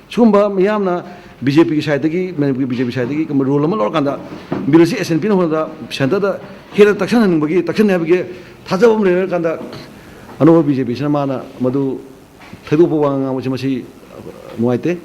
ꯁꯤꯒꯨꯝꯕ ꯃꯤꯌꯥꯝꯅ ꯕꯤ ꯖꯦ ꯄꯤꯒꯤ ꯁꯥꯏꯠꯇꯒꯤ, ꯃꯅꯤꯄꯨꯔꯒꯤ ꯕꯤ ꯖꯦ ꯄꯤ ꯁꯥꯏꯠꯇꯒꯤ ꯔꯣꯜ ꯑꯃ ꯂꯧꯔꯀꯥꯟꯗ ꯕꯤꯜ ꯑꯁꯤ ꯑꯦꯁ ꯑꯦꯟ ꯄꯤꯅ ꯍꯣꯠꯅꯕꯗ ꯁꯦꯟꯇꯔꯗ ꯍꯦꯟꯅ ꯇꯛꯁꯟꯍꯟꯅꯤꯡꯕꯒꯤ, ꯇꯛꯁꯟꯅꯤ ꯍꯥꯏꯕꯒꯤ ꯊꯥꯖꯕ ꯑꯃ ꯂꯩꯔꯀꯥꯟꯗ ꯑꯅꯧꯕ ꯕꯤ ꯖꯦ ꯄꯤꯁꯤꯅ ꯃꯥꯅ ꯃꯗꯨ ꯊꯩꯗꯣꯛꯄ ꯋꯥ ꯉꯥꯡꯕꯁꯤ ꯃꯁꯤ ꯅꯨꯡꯉꯥꯏꯇꯦ꯫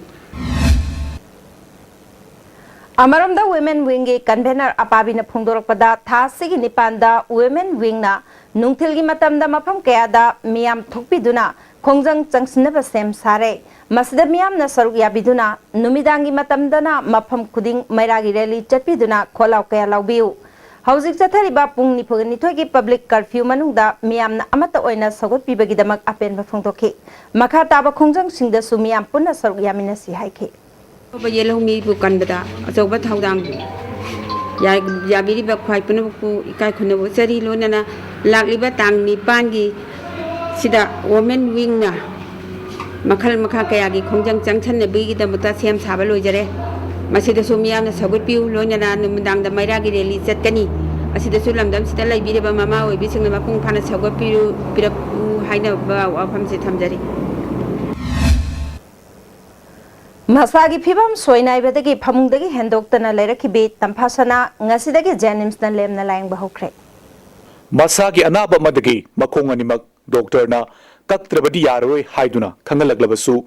ꯑꯃꯔꯣꯝꯗ Women Wing ꯒꯤ convener ꯑꯄꯥꯕꯤꯅ ꯐꯣꯡꯗꯣꯔꯛꯄꯗ, ꯊꯥ ꯑꯁꯤꯒꯤ ꯅꯤꯄꯥꯟꯗ Women Wing ꯅ ꯅꯨꯡꯊꯤꯜꯒꯤ ꯃꯇꯝꯗ ꯃꯐꯝ ꯀꯌꯥꯗ ꯃꯤꯌꯥꯝ ꯊꯣꯛꯄꯤꯗꯨꯅ ꯈꯣꯡꯖꯪ ꯆꯪꯁꯤꯟꯅꯕ ꯁꯦꯝ ꯁꯥꯔꯦ꯫ ꯃꯁꯤꯗ ꯃꯤꯌꯥꯝꯅ ꯁꯔꯨꯛ ꯌꯥꯕꯤꯗꯨꯅ ꯅꯨꯃꯤꯗꯥꯡꯒꯤ ꯃꯇꯝꯗꯅ ꯃꯐꯝ ꯈꯨꯗꯤꯡ ꯃꯩꯔꯥꯒꯤ rally ꯆꯠꯄꯤꯗꯨꯅ ꯈꯣꯜꯂꯥꯎ ꯀꯌꯥ ꯂꯥꯎꯕꯤꯌꯨ꯫ ꯍꯧꯖꯤꯛ ꯆꯠꯊꯔꯤꯕ ꯄꯨꯡ ꯅꯤꯐꯨꯒ ꯅꯤꯊꯣꯏꯒꯤ public curfew ꯃꯅꯨꯡꯗ ꯃꯤꯌꯥꯝꯅ ꯑꯃꯠꯇ ꯑꯣꯏꯅ ꯁꯧꯒꯠꯄꯤꯕꯒꯤꯗꯃꯛ ꯑꯄꯦꯟꯕ ꯐꯣꯡꯗꯣꯛꯈꯤ꯫ ꯃꯈꯥ ꯇꯥꯕ ꯈꯣꯡꯖꯪꯁꯤꯡꯗꯁꯨ ꯃꯤꯌꯥꯝ ꯄꯨꯟꯅ ꯁꯔꯨꯛ ꯌꯥꯃꯤꯟꯅꯁꯤ ꯍꯥꯏꯈꯤ꯫ ꯑꯆꯧꯕ ꯌꯦꯜꯍꯧꯃꯤꯕꯨ ꯀꯟꯕꯗ ꯑꯆꯧꯕ ꯊꯧꯗꯥꯡ ꯌꯥ-, ꯌꯥꯕꯤꯔꯤꯕ ꯈ꯭ꯋꯥꯏ ꯄꯨꯝꯅꯃꯛꯄꯨ ꯏꯀꯥꯏ ꯈꯨꯝꯅꯕ ꯎꯠꯆꯔꯤ꯫ ꯂꯣꯏꯅꯅ ꯂꯥꯛꯂꯤꯕ ꯇꯥꯡ ꯅꯤꯄꯥꯟꯒꯤ ꯁꯤꯗ Women Wingꯅ ꯃꯈꯜ ꯃꯈꯥ ꯀꯌꯥꯒꯤ ꯈꯣꯡꯖꯪ ꯆꯪꯁꯟꯅꯕꯒꯤꯗꯃꯛꯇ ꯁꯦꯝ ꯁꯥꯕ ꯂꯣꯏꯖꯔꯦ꯫ ꯃꯁꯤꯗꯁꯨ ꯃꯤꯌꯥꯝꯅ ꯁꯧꯒꯠꯄꯤꯌꯨ꯫ ꯂꯣꯏꯅꯅ ꯅꯨꯃꯤꯗꯥꯡꯗ ꯃꯩꯔꯥꯒꯤ rally ꯆꯠꯀꯅꯤ꯫ ꯑꯁꯤꯗꯁꯨ ꯂꯝꯗꯝꯁꯤꯗ ꯂꯩꯕꯤꯔꯤꯕ ꯃꯃꯥ ꯑꯣꯏꯕꯤꯁꯤꯡꯅ ꯃꯄꯨꯡ ꯐꯥꯅ ꯁꯧꯒꯠꯄꯤꯔꯨ-, ꯄꯤꯔꯛꯎ ꯍꯥꯏꯅꯕ ꯋꯥꯐꯝꯁꯤ ꯊꯝꯖꯔꯤ꯫ ꯃꯁꯥꯒꯤ ꯐꯤꯕꯝ ꯁꯣꯏꯅꯥꯏꯕꯗꯒꯤ ꯐꯃꯨꯡꯗꯒꯤ ꯍꯦꯟꯗꯣꯛꯇꯅ ꯂꯩꯔꯛꯈꯤꯕꯤ ꯇꯝꯐꯥꯁꯅꯥ ꯉꯁꯤꯗꯒꯤ JNIMSꯅ ꯂꯦꯝꯅ ꯂꯥꯌꯦꯡꯕ ꯍꯧꯈ꯭ꯔꯦ꯫ ꯃꯁꯥꯒꯤ ꯑꯅꯥꯕ ꯑꯃꯗꯒꯤ ꯃꯈꯣꯡ ꯑꯅꯤꯃꯛ ꯗꯣꯛꯇꯔꯅ ꯀꯛꯇ꯭ꯔꯕꯗꯤ ꯌꯥꯔꯔꯣꯏ ꯍꯥꯏꯗꯨꯅ ꯈꯪꯍꯜꯂꯛꯂꯕꯁꯨ,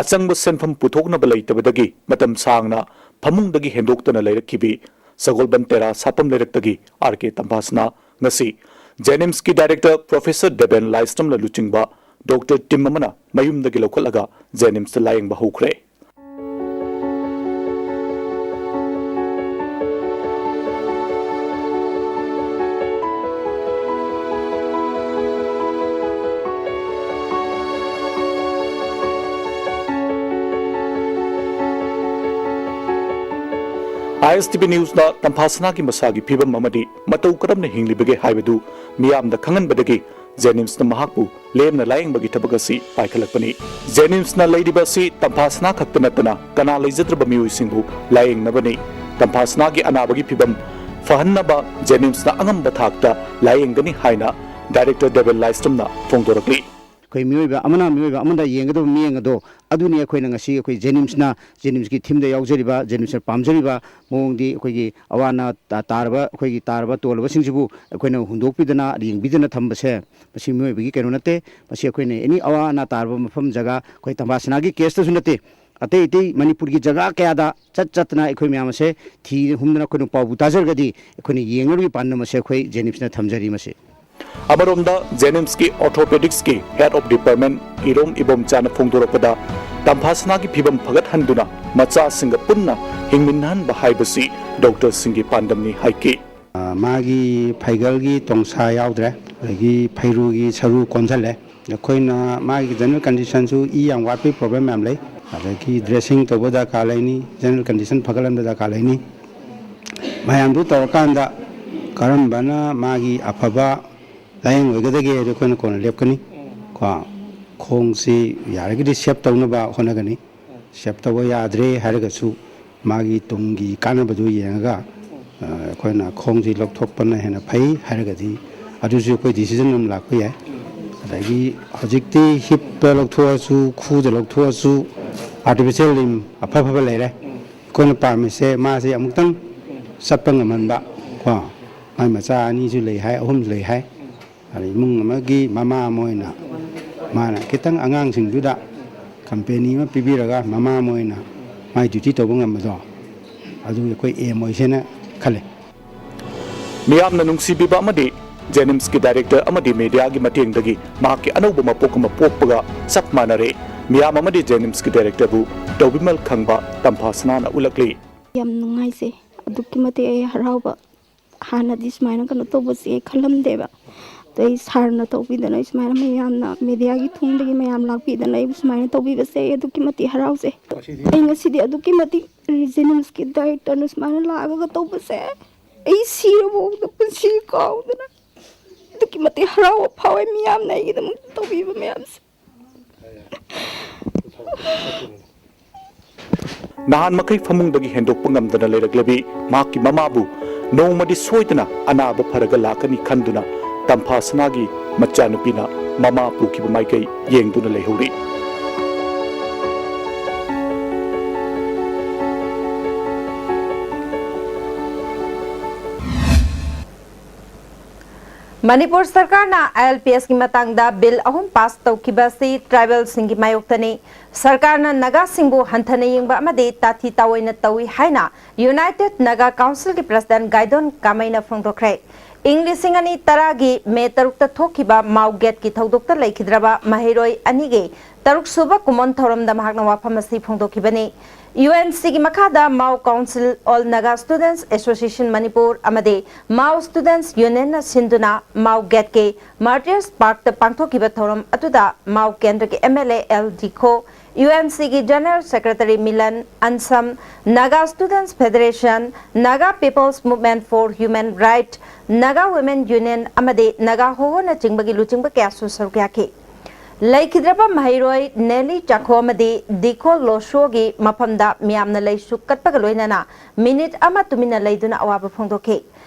ꯑꯆꯪꯕ ꯁꯦꯟꯐꯝ ꯄꯨꯊꯣꯛꯅꯕ ꯂꯩꯇꯕꯗꯒꯤ ꯃꯇꯝ ꯁꯥꯡꯅ ꯐꯃꯨꯡꯗꯒꯤ ꯍꯦꯟꯗꯣꯛꯇꯅ ꯂꯩꯔꯛꯈꯤꯕꯤ ꯁꯒꯣꯜꯕꯟ ꯇꯦꯔꯥ ꯁꯥꯄꯝ ꯂꯩꯔꯛꯇꯒꯤ R K ꯇꯝꯐꯥꯁꯅꯥ ꯉꯁꯤ JNIMSꯀꯤ director Professor ꯗꯦꯕꯦꯟ ꯂꯥꯏꯁ꯭ꯔꯝꯅ ꯂꯨꯆꯤꯡꯕ ꯗꯣꯛꯇꯔ team ꯑꯃꯅ ꯃꯌꯨꯝꯗꯒꯤ ꯂꯧꯈꯠꯂꯒ JNIMSꯇ ꯂꯥꯌꯦꯡꯕ ꯍꯧꯈ꯭ꯔꯦ꯫ ISTV Newsꯅ ꯇꯝꯐꯥꯁꯅꯥꯒꯤ ꯃꯁꯥꯒꯤ ꯐꯤꯕꯝ ꯑꯃꯗꯤ ꯃꯇꯧ ꯀꯔꯝꯅ ꯍꯤꯡꯂꯤꯕꯒꯦ ꯍꯥꯏꯕꯗꯨ ꯃꯤꯌꯥꯝꯗ ꯈꯪꯍꯟꯕꯗꯒꯤ JNIMSꯅ ꯃꯍꯥꯛꯄꯨ ꯂꯦꯝꯅ ꯂꯥꯌꯦꯡꯕꯒꯤ ꯊꯕꯛ ꯑꯁꯤ ꯄꯥꯏꯈꯠꯂꯛꯄꯅꯤ꯫ JNIMSꯅ ꯂꯩꯔꯤꯕ ꯑꯁꯤ ꯇꯝꯐꯥꯁꯅꯥ ꯈꯛꯇ ꯅꯠꯇꯅ ꯀꯅꯥ ꯂꯩꯖꯗ꯭ꯔꯕ ꯃꯤꯑꯣꯏꯁꯤꯡꯕꯨ ꯂꯥꯌꯦꯡꯅꯕꯅꯤ꯫ ꯇꯝꯐꯥꯁꯅꯥꯒꯤ ꯑꯅꯥꯕꯒꯤ ꯐꯤꯕꯝ ꯐꯍꯟꯅꯕ JNIMSꯅ ꯑꯉꯝꯕ ꯊꯥꯛꯇ ꯂꯥꯌꯦꯡꯒꯅꯤ ꯍꯥꯏꯅ director ꯗꯦꯕꯦꯟ ꯂꯥꯏꯁ꯭ꯔꯝꯅ ꯐꯣꯡꯗꯣꯔꯛꯂꯤ꯫ ꯑꯩꯈꯣꯏ ꯃꯤꯑꯣꯏꯕ ꯑꯃꯅ ꯃꯤꯑꯣꯏꯕ ꯑꯃꯗ ꯌꯦꯡꯒꯗꯕ ꯃꯤꯠꯌꯦꯡ ꯑꯗꯣ ꯑꯗꯨꯅꯤ ꯑꯩꯈꯣꯏꯅ ꯉꯁꯤ ꯑꯩꯈꯣꯏ JNIMSꯅ, JNIMSꯀꯤ themeꯗ ꯌꯥꯎꯖꯔꯤꯕ, JNIMSꯅ ꯄꯥꯝꯖꯔꯤꯕ ꯃꯑꯣꯡꯗꯤ ꯑꯩꯈꯣꯏꯒꯤ ꯑꯋꯥ ꯑꯅꯥ ꯇꯥ-, ꯇꯥꯔꯕ, ꯑꯩꯈꯣꯏꯒꯤ ꯇꯥꯔꯕ ꯇꯣꯜꯂꯕꯁꯤꯡꯁꯤꯕꯨ ꯑꯩꯈꯣꯏꯅ ꯍꯨꯟꯗꯣꯛꯄꯤꯗꯅ, ꯌꯦꯡꯕꯤꯗꯅ ꯊꯝꯕꯁꯦ, ꯃꯁꯤ ꯃꯤꯑꯣꯏꯕꯒꯤ ꯀꯩꯅꯣ ꯅꯠꯇꯦ꯫ ꯃꯁꯤ ꯑꯩꯈꯣꯏꯅ any ꯑꯋꯥ ꯑꯅꯥ ꯇꯥꯔꯕ ꯃꯐꯝ ꯖꯒꯥ, ꯑꯩꯈꯣꯏ ꯇꯝꯐꯥꯁꯅꯥꯒꯤ caseꯇꯁꯨ ꯅꯠꯇꯦ, ꯑꯇꯩ ꯑꯇꯩ ꯃꯅꯤꯄꯨꯔꯒꯤ ꯖꯒꯥ ꯀꯌꯥꯗ ꯆꯠ ꯆꯠꯇꯅ ꯑꯩꯈꯣꯏ ꯃꯌꯥꯝ ꯑꯁꯦ ꯊꯤ ꯍꯨꯝꯗꯅ ꯑꯩꯈꯣꯏꯅ ꯄꯥꯎꯕꯨ ꯇꯥꯖꯔꯒꯗꯤ ꯑꯩꯈꯣꯏꯅ ꯌꯦꯡꯅꯕꯒꯤ ꯄꯥꯟꯗꯝ ꯑꯁꯦ ꯑꯩꯈꯣꯏ JNIMSꯅ ꯊꯝꯖꯔꯤ꯫ ꯃꯁꯤ ꯑꯃꯔꯣꯝꯗ JNIMSꯀꯤ orthopedicsꯀꯤ head of department ꯏꯔꯣꯝ ꯏꯕꯣꯝꯆꯥꯅ ꯐꯣꯡꯗꯣꯔꯛꯄꯗ, ꯇꯝꯐꯥꯁꯅꯥꯒꯤ ꯐꯤꯕꯝ ꯐꯒꯠꯍꯟꯗꯨꯅ ꯃꯆꯥꯁꯤꯡꯒ ꯄꯨꯟꯅ ꯍꯤꯡꯃꯤꯟꯅꯍꯟꯕ ꯍꯥꯏꯕꯁꯤ ꯗꯣꯛꯇꯔꯁꯤꯡꯒꯤ ꯄꯥꯟꯗꯝꯅꯤ ꯍꯥꯏꯈꯤ꯫ ꯃꯥꯒꯤ ꯐꯩꯒꯜꯒꯤ ꯇꯣꯡꯁꯥ ꯌꯥꯎꯗ꯭ꯔꯦ, ꯑꯗꯒꯤ ꯐꯩꯔꯨꯒꯤ ꯁꯔꯨ ꯀꯣꯟꯁꯤꯜꯂꯦ꯫ ꯑꯩꯈꯣꯏꯅ ꯃꯥꯒꯤ ꯖꯦꯅꯔꯦꯜ ꯀꯟꯗꯤꯁꯟꯁꯨ ꯏ ꯌꯥꯝ ꯋꯥꯠꯄꯒꯤ ꯄ꯭ꯔꯣꯕ꯭ꯂꯦꯝ ꯌꯥꯝ ꯂꯩ꯫ ꯑꯗꯒꯤ ꯗ꯭ꯔꯦꯁꯤꯡ ꯇꯧꯕ ꯗꯔꯀꯥꯔ ꯂꯩꯅꯤ, ꯖꯦꯅꯔꯦꯜ ꯀꯟꯗꯤꯁꯟ ꯐꯒꯠꯍꯟꯕ ꯗꯔꯀꯥꯔ ꯂꯩꯅꯤ꯫ ꯃꯌꯥꯝꯗꯨ ꯇꯧꯔꯀꯥꯟꯗ ꯀꯔꯝꯕꯅ ꯃꯥꯒꯤ ꯑꯐꯕ ꯂꯥꯏꯌꯦꯡ ꯑꯣꯏꯒꯗꯒꯦ ꯍꯥꯏꯗꯣ ꯑꯩꯈꯣꯏꯅ ꯀꯣꯟꯅ ꯂꯦꯞꯀꯅꯤ꯫ ꯀꯣ, ꯈꯣꯡꯁꯤ ꯌꯥꯔꯒꯗꯤ ꯁꯦꯞ ꯇꯧꯅꯕ ꯍꯣꯠꯅꯒꯅꯤ꯫ ꯁꯦꯞ ꯇꯧꯕ ꯌꯥꯗ꯭ꯔꯦ ꯍꯥꯏꯔꯒꯁꯨ ꯃꯥꯒꯤ ꯇꯨꯡꯒꯤ ꯀꯥꯟꯅꯕꯗꯨ ꯌꯦꯡꯉꯒ, ꯑ, ꯑꯩꯈꯣꯏꯅ ꯈꯣꯡꯁꯤ ꯂꯧꯊꯣꯛꯄꯅ ꯍꯦꯟꯅ ꯐꯩ ꯍꯥꯏꯔꯒꯗꯤ ꯑꯗꯨꯁꯨ ꯑꯩꯈꯣꯏ ꯗꯤꯁꯤꯖꯟ ꯑꯃ ꯂꯥꯛꯄ ꯌꯥꯏ꯫ ꯑꯗꯒꯤ ꯍꯧꯖꯤꯛꯇꯤ ꯍꯤꯞꯇ ꯂꯧꯊꯣꯛꯑꯁꯨ, ꯈꯨꯗ ꯂꯧꯊꯣꯛꯑꯁꯨ, ꯑꯥꯔꯇꯤꯐꯤꯁꯦꯜ ꯂꯤꯝ ꯑꯐ ꯑꯐꯕ ꯂꯩꯔꯦ꯫ ꯑꯩꯈꯣꯏꯅ ꯄꯥꯝꯃꯤꯁꯦ ꯃꯥꯁꯦ ꯑꯃꯨꯛꯇꯪ ꯆꯠꯄ ꯉꯝꯍꯟꯕ, ꯀꯣ꯫ ꯃꯥꯏ ꯃꯆꯥ ꯑꯅꯤꯁꯨ ꯂꯩ ꯍꯥꯏ, ꯑꯍꯨꯝꯁꯨ ꯂꯩ ꯍꯥꯏ꯫ ꯑꯗ ꯏꯃꯨꯡ ꯑꯃꯒꯤ ꯃꯃꯥ ꯑꯃ ꯑꯣꯏꯅ ꯃꯥꯅ ꯈꯤꯇꯪ ꯑꯉꯥꯡꯁꯤꯡꯗꯨꯗ ꯀꯝꯄꯦꯅꯤ ꯑꯃ ꯄꯤꯕꯤꯔꯒ ꯃꯃꯥ ꯑꯃ ꯑꯣꯏꯅ ꯃꯥꯏ ꯗ꯭ꯌꯨꯇꯤ ꯇꯧꯕ ꯉꯝꯕꯗꯣ, ꯑꯗꯨ ꯑꯩꯈꯣꯏ ꯑꯦꯝ ꯑꯣꯏꯁꯦꯅ ꯈꯜꯂꯦ꯫ ꯃꯤꯌꯥꯝꯅ ꯅꯨꯡꯁꯤꯕꯤꯕ ꯑꯃꯗꯤ ꯖꯦꯅꯤꯝꯁꯀꯤ ꯗꯥꯏꯔꯦꯛꯇꯔ ꯑꯃꯗꯤ ꯃꯦꯗꯤꯌꯥꯒꯤ ꯃꯇꯦꯡꯗꯒꯤ ꯃꯍꯥꯛꯀꯤ ꯑꯅꯧꯕ ꯃꯄꯣꯛ ꯑꯃ ꯄꯣꯛꯄꯒ ꯆꯞ ꯃꯥꯟꯅꯔꯦ꯫ ꯃꯤꯌꯥꯝ ꯑꯃꯗꯤ ꯖꯦꯅꯤꯝꯁꯀꯤ ꯗꯥꯏꯔꯦꯛꯇꯔꯕꯨ ꯇꯧꯕꯤꯃꯜ ꯈꯪꯕ ꯇꯝꯐꯥ ꯁꯅꯥꯅ ꯎꯠꯂꯛꯂꯤ꯫ ꯌꯥꯝ ꯅꯨꯡꯉꯥꯏꯖꯩ, ꯑꯗꯨꯛꯀꯤ ꯃꯇꯤꯛ ꯑꯩ ꯍꯔꯥꯎꯕ꯫ ꯍꯥꯟꯅꯗꯤ ꯁꯨꯃꯥꯏꯅ ꯀꯩꯅꯣ ꯇꯧꯕꯁꯦ ꯑꯩ ꯈꯜꯂꯝꯗꯦꯕ꯫ ꯑꯗꯣ ꯑꯩ ꯁꯥꯔꯅ ꯇꯧꯕꯤꯗꯅ, ꯑꯩ ꯁꯨꯃꯥꯏꯅ ꯃꯌꯥꯝꯅ ꯃꯦꯗꯤꯌꯥꯒꯤ ꯊꯣꯡꯗꯒꯤ ꯃꯌꯥꯝ ꯂꯥꯛꯄꯤꯗꯅ ꯑꯩꯕꯨ ꯁꯨꯃꯥꯏꯅ ꯇꯧꯕꯤꯕꯁꯦ ꯑꯩ ꯑꯗꯨꯛꯀꯤ ꯃꯇꯤꯛ ꯍꯔꯥꯎꯖꯩ꯫ ꯑꯩ ꯉꯁꯤꯗꯤ ꯑꯗꯨꯛꯀꯤ ꯃꯇꯤꯛ ꯖꯦꯅꯤꯝꯁꯀꯤ ꯗꯥꯏꯔꯦꯛꯇꯔꯅ ꯁꯨꯃꯥꯏꯅ ꯂꯥꯛꯑꯒ ꯇꯧꯕꯁꯦ ꯑꯩ ꯁꯤꯔꯕꯐꯥꯎꯗ ꯄꯨꯟꯁꯤ ꯀꯥꯎꯗꯅ ꯑꯗꯨꯛꯀꯤ ꯃꯇꯤꯛ ꯍꯔꯥꯎꯕ ꯐꯥꯎꯋꯦ ꯃꯤꯌꯥꯝꯅ ꯑꯩꯒꯤꯗꯃꯛ ꯇꯧꯕꯤꯕ ꯃꯌꯥꯝꯁꯦ꯫ ꯅꯍꯥꯟ ꯃꯈꯩ ꯐꯃꯨꯡꯗꯒꯤ ꯍꯦꯟꯗꯣꯛꯄ ꯉꯝꯗꯅ ꯂꯩꯔꯛꯂꯕꯤ ꯃꯍꯥꯛꯀꯤ ꯃꯃꯥꯕꯨ ꯅꯣꯡꯃꯗꯤ ꯁꯣꯏꯗꯅ ꯑꯅꯥꯕ ꯐꯔꯒ ꯂꯥꯛꯀꯅꯤ ꯈꯟꯗꯨꯅ ꯇꯝꯐꯥ ꯁꯅꯥꯒꯤ ꯃꯆꯥꯅꯨꯄꯤꯅ ꯃꯃꯥ ꯄꯨꯈꯤꯕ ꯃꯥꯏꯀꯩ ꯌꯦꯡꯗꯨꯅ ꯂꯩꯍꯧꯔꯤ꯫ ꯃꯅꯤꯄꯨꯔ ꯁꯔꯀꯥꯔꯅ ꯑꯥꯏ ꯑꯦꯜ ꯄꯤ ꯑꯦꯁꯀꯤ ꯃꯇꯥꯡꯗ ꯕꯤꯜ ꯑꯍꯨꯝ ꯄꯥꯁ ꯇꯧꯈꯤꯕ ꯑꯁꯤ ꯇ꯭ꯔꯥꯏꯕꯦꯜꯁꯤꯡꯒꯤ ꯃꯥꯌꯣꯛꯇꯅꯤ꯫ ꯁꯔꯀꯥꯔꯅ ꯅꯥꯒꯥꯁꯤꯡꯕꯨ ꯍꯟꯊꯅ ꯌꯦꯡꯕ ꯑꯃꯗꯤ ꯇꯥꯊꯤ ꯇꯥꯑꯣꯏꯅ ꯇꯧꯏ ꯍꯥꯏꯅ ꯌꯨꯅꯥꯏꯇꯦꯗ ꯅꯥꯒꯥ ꯀꯥꯎꯟꯁꯤꯜꯒꯤ ꯄ꯭ꯔꯁꯤꯗꯦꯟꯠ ꯒꯥꯏꯗꯣꯟ ꯀꯥꯃꯩꯅ ꯐꯣꯡꯗꯣꯛꯈ꯭ꯔꯦ꯫ ꯏꯪ ꯂꯤꯁꯤꯡ ꯑꯅꯤ ꯇꯔꯥꯒꯤ ꯃꯦ ꯇꯔꯨꯛꯇ ꯊꯣꯛꯈꯤꯕ ꯃꯥꯎ ꯒꯦꯠꯀꯤ ꯊꯧꯗꯣꯛꯇ ꯂꯩꯈꯤꯗ꯭ꯔꯕ ꯃꯍꯩꯔꯣꯏ ꯑꯅꯤꯒꯤ ꯇꯔꯨꯛ ꯁꯨꯕ ꯀꯨꯃꯣꯟ ꯊꯧꯔꯝꯗ ꯃꯍꯥꯛꯅ ꯋꯥꯐꯝ ꯑꯁꯤ ꯐꯣꯡꯗꯣꯛꯈꯤꯕꯅꯤ꯫ ꯌꯨ ꯑꯦꯟ ꯁꯤꯒꯤ ꯃꯈꯥꯗ Mao Council, All Naga Students Association Manipur ꯑꯃꯗꯤ Mao Students Unionꯅ ꯁꯤꯟꯗꯨꯅ Mao Gateꯀꯤ Martyrs Parkꯇ ꯄꯥꯡꯊꯣꯛꯈꯤꯕ ꯊꯧꯔꯝ ꯑꯗꯨꯗ Mao ꯀꯦꯟꯗ꯭ꯔꯒꯤ M L A L Dikho, U N ꯁꯤꯒꯤ General Secretary Milan Ansam, Naga Students Federation, Naga People's Movement for Human Right, Naga Women Union ꯑꯃꯗꯤ ꯅꯥꯒꯥ ꯍꯣꯍꯣꯅꯆꯤꯡꯕꯒꯤ ꯂꯨꯆꯤꯡꯕ ꯀꯌꯥꯁꯨ ꯁꯔꯨꯛ ꯌꯥꯈꯤ꯫ ꯂꯩꯈꯤꯗ꯭ꯔꯕ ꯃꯍꯩꯔꯣꯏ ꯅꯦꯂꯤ ꯆꯥꯈꯣ ꯑꯃꯗꯤ ꯗꯤꯈꯣ ꯂꯣꯁꯣꯒꯤ ꯃꯐꯝꯗ ꯃꯤꯌꯥꯝꯅ ꯂꯩꯁꯨ ꯀꯠꯄꯒ ꯂꯣꯏꯅꯅ ꯃꯤꯅꯤꯠ ꯑꯃ ꯇꯨꯃꯤꯟꯅ ꯂꯩꯗꯨꯅ ꯑꯋꯥꯕ ꯐꯣꯡꯗꯣꯛꯈꯤ꯫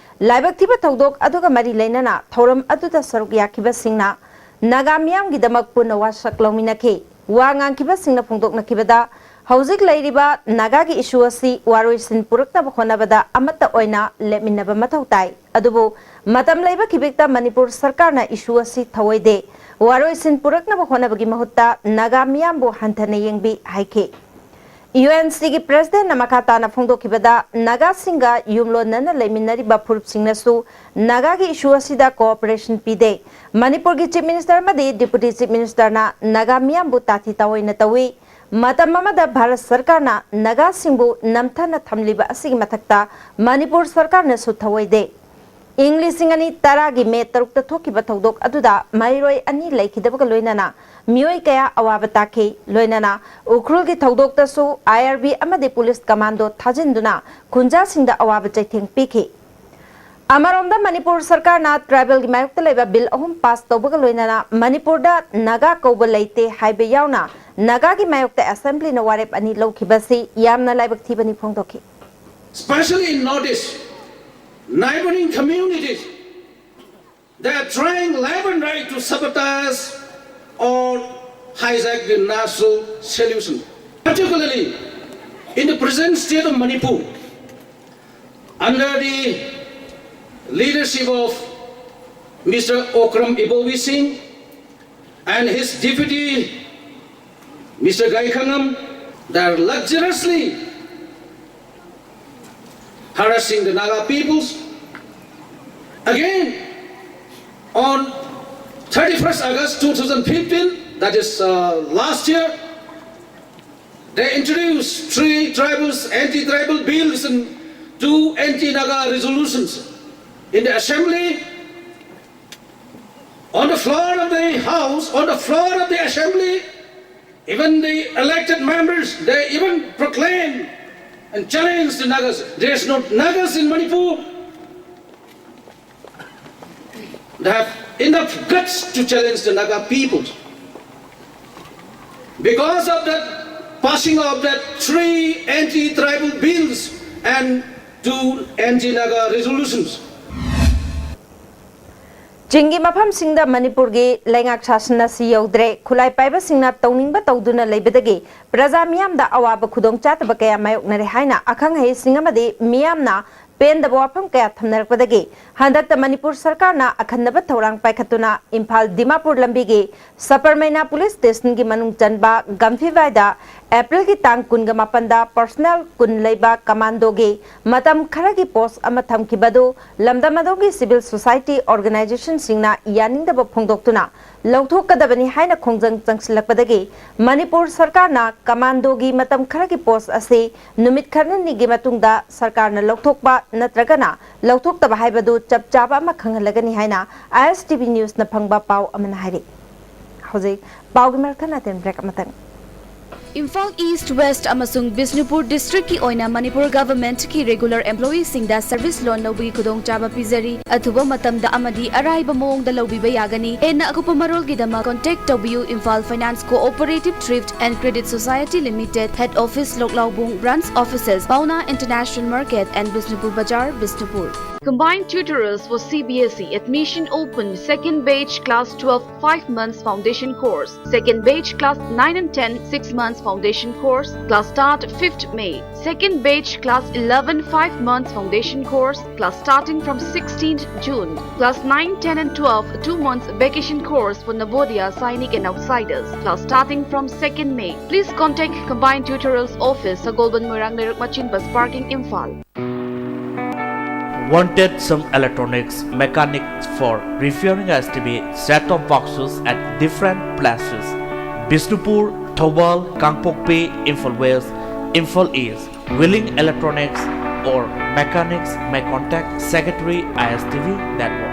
ꯂꯥꯏꯕꯛ ꯊꯤꯕ ꯊꯧꯗꯣꯛ ꯑꯗꯨꯒ ꯃꯔꯤ ꯂꯩꯅꯅ ꯊꯧꯔꯝ ꯑꯗꯨꯗ ꯁꯔꯨꯛ ꯌꯥꯈꯤꯕꯁꯤꯡꯅ ꯅꯥꯒꯥ ꯃꯤꯌꯥꯝꯒꯤꯗꯃꯛ ꯄꯨꯟꯅ ꯋꯥꯁꯛ ꯂꯧꯃꯤꯟꯅꯈꯤ꯫ ꯋꯥ ꯉꯥꯡꯈꯤꯕꯁꯤꯡꯅ ꯐꯣꯡꯗꯣꯛꯅꯈꯤꯕꯗ, ꯍꯧꯖꯤꯛ ꯂꯩꯔꯤꯕ ꯅꯥꯒꯥꯒꯤ ꯏꯁꯨ ꯑꯁꯤ ꯋꯥꯔꯣꯏꯁꯤꯟ ꯄꯨꯔꯛꯅꯕ ꯍꯣꯠꯅꯕꯗ ꯑꯃꯠꯇ ꯑꯣꯏꯅ ꯂꯦꯞꯃꯤꯟꯅꯕ ꯃꯊꯧ ꯇꯥꯏ꯫ ꯑꯗꯨꯕꯨ ꯃꯇꯝ ꯂꯩꯕ ꯈꯤꯕꯤꯛꯇ ꯃꯅꯤꯄꯨꯔ ꯁꯔꯀꯥꯔꯅ ꯏꯁꯨ ꯑꯁꯤ ꯊꯧꯑꯣꯏꯗꯦ꯫ ꯋꯥꯔꯣꯏꯁꯤꯟ ꯄꯨꯔꯛꯅꯕ ꯍꯣꯠꯅꯕꯒꯤ ꯃꯍꯨꯠꯇ ꯅꯥꯒꯥ ꯃꯤꯌꯥꯝꯕꯨ ꯍꯟꯊꯅ ꯌꯦꯡꯕꯤ ꯍꯥꯏꯈꯤ꯫ ꯌꯨ ꯑꯦꯟ ꯁꯤꯒꯤ ꯄ꯭ꯔꯦꯁꯤꯗꯦꯟꯠꯅ ꯃꯈꯥ ꯇꯥꯅ ꯐꯣꯡꯗꯣꯛꯈꯤꯕꯗ, ꯅꯥꯒꯥꯁꯤꯡꯒ ꯌꯨꯝꯂꯣꯟꯅꯅ ꯂꯩꯃꯤꯟꯅꯔꯤꯕ ꯐꯨꯔꯨꯞꯁꯤꯡꯅꯁꯨ ꯅꯥꯒꯥꯒꯤ ꯏꯁꯨ ꯑꯁꯤꯗ ꯀꯣꯑꯣꯄꯔꯦꯁꯟ ꯄꯤꯗꯦ꯫ ꯃꯅꯤꯄꯨꯔꯒꯤ ꯆꯤꯐ ꯃꯤꯅꯤꯁꯇꯔ ꯑꯃꯗꯤ ꯗꯤꯄꯨꯇꯤ ꯆꯤꯐ ꯃꯤꯅꯤꯁꯇꯔꯅ ꯅꯥꯒꯥ ꯃꯤꯌꯥꯝꯕꯨ ꯇꯥꯊꯤ ꯇꯥꯑꯣꯏꯅ ꯇꯧꯏ꯫ ꯃꯇꯝ ꯑꯃꯗ ꯚꯥꯔꯠ ꯁꯔꯀꯥꯔꯅ ꯅꯥꯒꯥꯁꯤꯡꯕꯨ ꯅꯝꯊꯅ ꯊꯝꯂꯤꯕ ꯑꯁꯤꯒꯤ ꯃꯊꯛꯇ ꯃꯅꯤꯄꯨꯔ ꯁꯔꯀꯥꯔꯅꯁꯨ ꯊꯧꯑꯣꯏꯗꯦ꯫ ꯏꯪ ꯂꯤꯁꯤꯡ ꯑꯅꯤ ꯇꯔꯥꯒꯤ ꯃꯦ ꯇꯔꯨꯛꯇ ꯊꯣꯛꯈꯤꯕ ꯊꯧꯗꯣꯛ ꯑꯗꯨꯗ ꯃꯍꯩꯔꯣꯏ ꯑꯅꯤ ꯂꯩꯈꯤꯗꯕꯒ ꯂꯣꯏꯅꯅ ꯃꯤꯑꯣꯏ ꯀꯌꯥ ꯑꯋꯥꯕ ꯇꯥꯈꯤ꯫ ꯂꯣꯏꯅꯅ ꯎꯈ꯭ꯔꯨꯜꯒꯤ ꯊꯧꯗꯣꯛꯇꯁꯨ ꯑꯥꯏ ꯑꯥꯔ ꯕꯤ ꯑꯃꯗꯤ ꯄꯨꯂꯤꯁ ꯀꯃꯥꯟꯗꯣ ꯊꯥꯖꯤꯟꯗꯨꯅ ꯈꯨꯟꯖꯥꯁꯤꯡꯗ ꯑꯋꯥꯕ ꯆꯩꯊꯦꯡ ꯄꯤꯈꯤ꯫ ꯑꯃꯔꯣꯝꯗ ꯃꯅꯤꯄꯨꯔ ꯁꯔꯀꯥꯔꯅ ꯇ꯭ꯔꯥꯏꯕꯦꯜꯒꯤ ꯃꯥꯌꯣꯛꯇ ꯂꯩꯕ ꯕꯤꯜ ꯑꯍꯨꯝ ꯄꯥꯁ ꯇꯧꯕꯒ ꯂꯣꯏꯅꯅ ꯃꯅꯤꯄꯨꯔꯗ ꯅꯥꯒꯥ ꯀꯧꯕ ꯂꯩꯇꯦ ꯍꯥꯏꯕ ꯌꯥꯎꯅ ꯅꯥꯒꯥꯒꯤ ꯃꯥꯌꯣꯛꯇ ꯑꯦꯁꯦꯝꯕ꯭ꯂꯤꯅ ꯋꯥꯔꯦꯞ ꯑꯅꯤ ꯂꯧꯈꯤꯕꯁꯤ ꯌꯥꯝꯅ ꯂꯥꯏꯕꯛ ꯊꯤꯕꯅꯤ ꯐꯣꯡꯗꯣꯛꯈꯤ꯫ Especially in Northeast, neighboring communities, they are trying left and right to sabotage or hijack the national solution. Particularly in the present state of Manipur, under the leadership of Mister Okram Ibobi Singh and his deputy, Mister Gai Khangam, they are luxuriously harassing the Naga peoples. Again, on thirty-first August two thousand fifteen, That is, uh, last year, they introduced three tribals, anti-tribal bills and two anti-Naga resolutions in the assembly. On the floor of the house, on the floor of the assembly, even the elected members, they even proclaim and challenge the Nagas. There's no Nagas in Manipur. They have enough guts to challenge the Naga people. Because of that passing of that three anti-tribal bills and two anti-Naga resolutions. ꯆꯤꯡꯒꯤ ꯃꯐꯝꯁꯤꯡꯗ ꯃꯅꯤꯄꯨꯔꯒꯤ ꯂꯩꯉꯥꯛ ꯁꯥꯁꯟ ꯑꯁꯤ ꯌꯧꯗ꯭ꯔꯦ꯫ ꯈꯨꯠꯂꯥꯏ ꯄꯥꯏꯕꯁꯤꯡꯅ ꯇꯧꯅꯤꯡꯕ ꯇꯧꯗꯨꯅ ꯂꯩꯕꯗꯒꯤ ꯄ꯭ꯔꯖꯥ ꯃꯤꯌꯥꯝꯗ ꯑꯋꯥꯕ ꯈꯨꯗꯣꯡꯆꯥꯗꯕ ꯀꯌꯥ ꯃꯥꯌꯣꯛꯅꯔꯦ ꯍꯥꯏꯅ ꯑꯈꯪ ꯑꯍꯩꯁꯤꯡ ꯑꯃꯗꯤ ꯃꯤꯌꯥꯝꯅ ꯄꯦꯟꯗꯕ ꯋꯥꯐꯝ ꯀꯌꯥ ꯊꯝꯅꯔꯛꯄꯗꯒꯤ ꯍꯟꯗꯛꯇ ꯃꯅꯤꯄꯨꯔ ꯁꯔꯀꯥꯔꯅ ꯑꯈꯟꯅꯕ ꯊꯧꯔꯥꯡ ꯄꯥꯏꯈꯠꯇꯨꯅ ꯏꯝꯐꯥꯜ ꯗꯤꯃꯥꯄꯨꯔ ꯂꯝꯕꯤꯒꯤ ꯁꯄꯔꯃꯩꯅꯥ ꯄꯨꯂꯤꯁ ꯁ꯭ꯇꯦꯁꯟꯒꯤ ꯃꯅꯨꯡ ꯆꯟꯕ ꯒꯝꯐꯤꯕꯥꯏꯗ ꯑꯦꯄ꯭ꯔꯤꯜꯒꯤ ꯇꯥꯡ ꯀꯨꯟꯒ ꯃꯥꯄꯟꯗ ꯄꯔꯁꯣꯅꯦꯜ ꯀꯨꯟ ꯂꯩꯕ ꯀꯃꯥꯟꯗꯣꯒꯤ ꯃꯇꯝ ꯈꯔꯒꯤ ꯄꯣꯁ ꯑꯃ ꯊꯝꯈꯤꯕ ꯑꯗꯨ ꯂꯝꯗꯝ ꯑꯗꯨꯒꯤ ꯁꯤꯚꯤꯜ ꯁꯣꯁꯥꯏꯇꯤ ꯑꯣꯔꯒꯅꯥꯏꯖꯦꯁꯟꯁꯤꯡꯅ ꯌꯥꯅꯤꯡꯗꯕ ꯐꯣꯡꯗꯣꯛꯇꯨꯅ ꯂꯧꯊꯣꯛꯀꯗꯕꯅꯤ ꯍꯥꯏꯅ ꯈꯣꯡꯖꯪ ꯆꯪꯁꯤꯜꯂꯛꯄꯗꯒꯤ ꯃꯅꯤꯄꯨꯔ ꯁꯔꯀꯥꯔꯅ ꯀꯃꯥꯟꯗꯣꯒꯤ ꯃꯇꯝ ꯈꯔꯒꯤ ꯄꯣꯁ ꯑꯁꯤ ꯅꯨꯃꯤꯠ ꯈꯔꯅꯤꯒꯤ ꯃꯇꯨꯡꯗ ꯁꯔꯀꯥꯔꯅ ꯂꯧꯊꯣꯛꯄ ꯅꯠꯇ꯭ꯔꯒꯅ ꯂꯧꯊꯣꯛꯇꯕ ꯍꯥꯏꯕꯗꯨ ꯆꯞ ꯆꯥꯕ ꯑꯃ ꯈꯪꯍꯜꯂꯒꯅꯤ ꯍꯥꯏꯅ ISTV Newsꯅ ꯐꯪꯕ ꯄꯥꯎ ꯑꯃꯅ ꯍꯥꯏꯔꯤ꯫ ꯍꯧꯖꯤꯛ ꯄꯥꯎꯒꯤ ꯃꯔꯛꯇ ꯅꯥꯇꯦꯟ ꯕ꯭ꯔꯦꯛ ꯑꯃꯇꯪ꯫ ꯏꯝꯐꯥꯜ ꯏꯁ꯭ꯠ, ꯋꯦꯁ꯭ꯠ ꯑꯃꯁꯨꯡ ꯕꯤꯁꯅꯨꯄꯨꯔ ꯗꯤꯁ꯭ꯠꯔꯤꯛꯀꯤ ꯑꯣꯏꯅ ꯃꯅꯤꯄꯨꯔ ꯒꯚꯔꯟꯃꯦꯟꯠꯀꯤ ꯔꯤꯒꯨꯂꯔ ꯑꯦꯝꯄ꯭ꯂꯣꯌꯤꯁꯤꯡꯗ ꯁꯔꯚꯤꯁ ꯂꯣꯟ ꯂꯧꯕꯒꯤ ꯈꯨꯗꯣꯡꯆꯥꯕ ꯄꯤꯖꯔꯤ꯫ ꯑꯊꯨꯕ ꯃꯇꯝꯗ ꯑꯃꯗꯤ ꯑꯔꯥꯏꯕ ꯃꯑꯣꯡꯗ ꯂꯧꯕꯤꯕ ꯌꯥꯒꯅꯤ꯫ ꯍꯦꯟꯅ ꯑꯀꯨꯞꯄ ꯃꯔꯣꯜꯒꯤꯗꯃꯛ contact ꯇꯧꯕꯤꯌꯨ, Imphal Finance Cooperative Thrift and Credit Society Limited, Head Office, ꯂꯣꯛꯂꯥꯎꯕꯨꯡ, branch offices, Paona International Market and Bishnupur Bazar, Bishnupur. Combined tutorials for C B S E. Admission open. Second batch class twelve, five months foundation course. Second batch class nine and ten, six months foundation course. Class start fifth May. Second batch class eleven, five months foundation course. Class starting from sixteenth June. Class nine, ten and twelve, two months vacation course for Navodaya, Sainik and outsiders. Class starting from second May. Please contact Combined Tutorials Office, Sagolband, Moirang Leiruk Machin Bus Parking, Imphal. Wanted some electronics mechanics for repairing S T V set-top boxes at different places: Bishnupur, Thoubal, Kangpokpi, Imphal West, Imphal East. Willing electronics or mechanics may contact Secretary I S T V Network.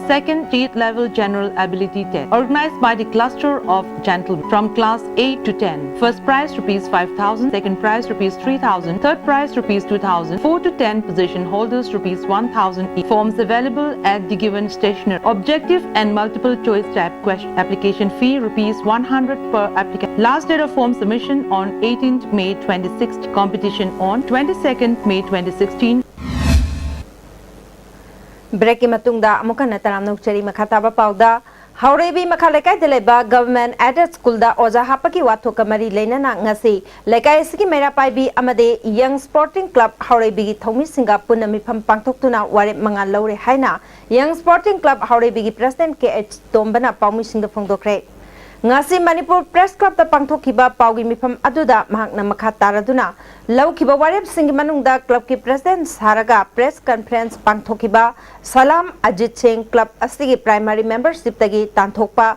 Second state level general ability test organized by the cluster of gentlemen from class eight to ten. First prize rupees five thousand, second prize rupees three thousand, third prize rupees two thousand. Four to ten position holders rupees one thousand each. Forms available at the given stationery. Objective and multiple choice type question. Application fee rupees one hundred per applicant. Last date of form submission on eighteenth May twenty sixteen. Competition on twenty-second May twenty sixteen. ꯕ꯭ꯔꯦꯛꯀꯤ ꯃꯇꯨꯡꯗ ꯑꯃꯨꯛ ꯍꯟꯅ ꯇꯔꯥꯝꯅ ꯑꯣꯛꯆꯔꯤ꯫ ꯃꯈꯥ ꯇꯥꯕ ꯄꯥꯎꯗ, ꯍꯥꯎꯔꯩꯕꯤ ꯃꯈꯥ ꯂꯩꯀꯥꯏꯗ ꯂꯩꯕ ꯒꯚꯔꯟꯃꯦꯟꯠ ꯑꯦꯗꯦꯗ ꯁ꯭ꯀꯨꯜꯗ ꯑꯣꯖꯥ ꯍꯥꯞꯄꯒꯤ ꯋꯥꯊꯣꯛꯀ ꯃꯔꯤ ꯂꯩꯅꯅ ꯉꯁꯤ ꯂꯩꯀꯥꯏ ꯑꯁꯤꯒꯤ ꯃꯩꯔꯥ ꯄꯥꯏꯕꯤ ꯑꯃꯗꯤ ꯌꯪ ꯁ꯭ꯄꯣꯔꯇꯤꯡ ꯀ꯭ꯂꯕ ꯍꯥꯎꯔꯩꯕꯤꯒꯤ ꯊꯧꯃꯤꯁꯤꯡꯒ ꯄꯨꯟꯅ ꯃꯤꯐꯝ ꯄꯥꯡꯊꯣꯛꯇꯨꯅ ꯋꯥꯔꯦꯞ ꯃꯉꯥ ꯂꯧꯔꯦ ꯍꯥꯏꯅ ꯌꯪ ꯁ꯭ꯄꯣꯔꯇꯤꯡ ꯀ꯭ꯂꯕ ꯍꯥꯎꯔꯩꯕꯤꯒꯤ ꯄ꯭ꯔꯦꯁꯤꯗꯦꯟꯠ ꯀꯦ ꯑꯩꯆ ꯇꯣꯝꯕꯅ ꯄꯥꯎꯃꯤꯁꯤꯡꯗ ꯐꯣꯡꯗꯣꯛꯈ꯭ꯔꯦ꯫ ꯉꯁꯤ ꯃꯅꯤꯄꯨꯔ ꯄ꯭ꯔꯦꯁ ꯀ꯭ꯂꯕꯇ ꯄꯥꯡꯊꯣꯛꯈꯤꯕ ꯄꯥꯎꯒꯤ ꯃꯤꯐꯝ ꯑꯗꯨꯗ ꯃꯍꯥꯛꯅ ꯃꯈꯥ ꯇꯥꯔꯗꯨꯅ ꯂꯧꯈꯤꯕ ꯋꯥꯔꯦꯞꯁꯤꯡꯒꯤ ꯃꯅꯨꯡꯗ ꯀ꯭ꯂꯕꯀꯤ ꯄ꯭ꯔꯦꯁꯤꯗꯦꯟꯠ ꯁꯥꯔꯒ ꯄ꯭ꯔꯦꯁ ꯀꯟꯐꯔꯦꯟꯁ ꯄꯥꯡꯊꯣꯛꯈꯤꯕ ꯁꯂꯥꯝ ꯑꯖꯤꯠ ꯁꯤꯡ, ꯀ꯭ꯂꯕ ꯑꯁꯤꯒꯤ ꯄ꯭ꯔꯥꯏꯃꯥꯔꯤ ꯃꯦꯝꯕꯔꯁꯤꯞꯇꯒꯤ ꯇꯥꯟꯊꯣꯛꯄ,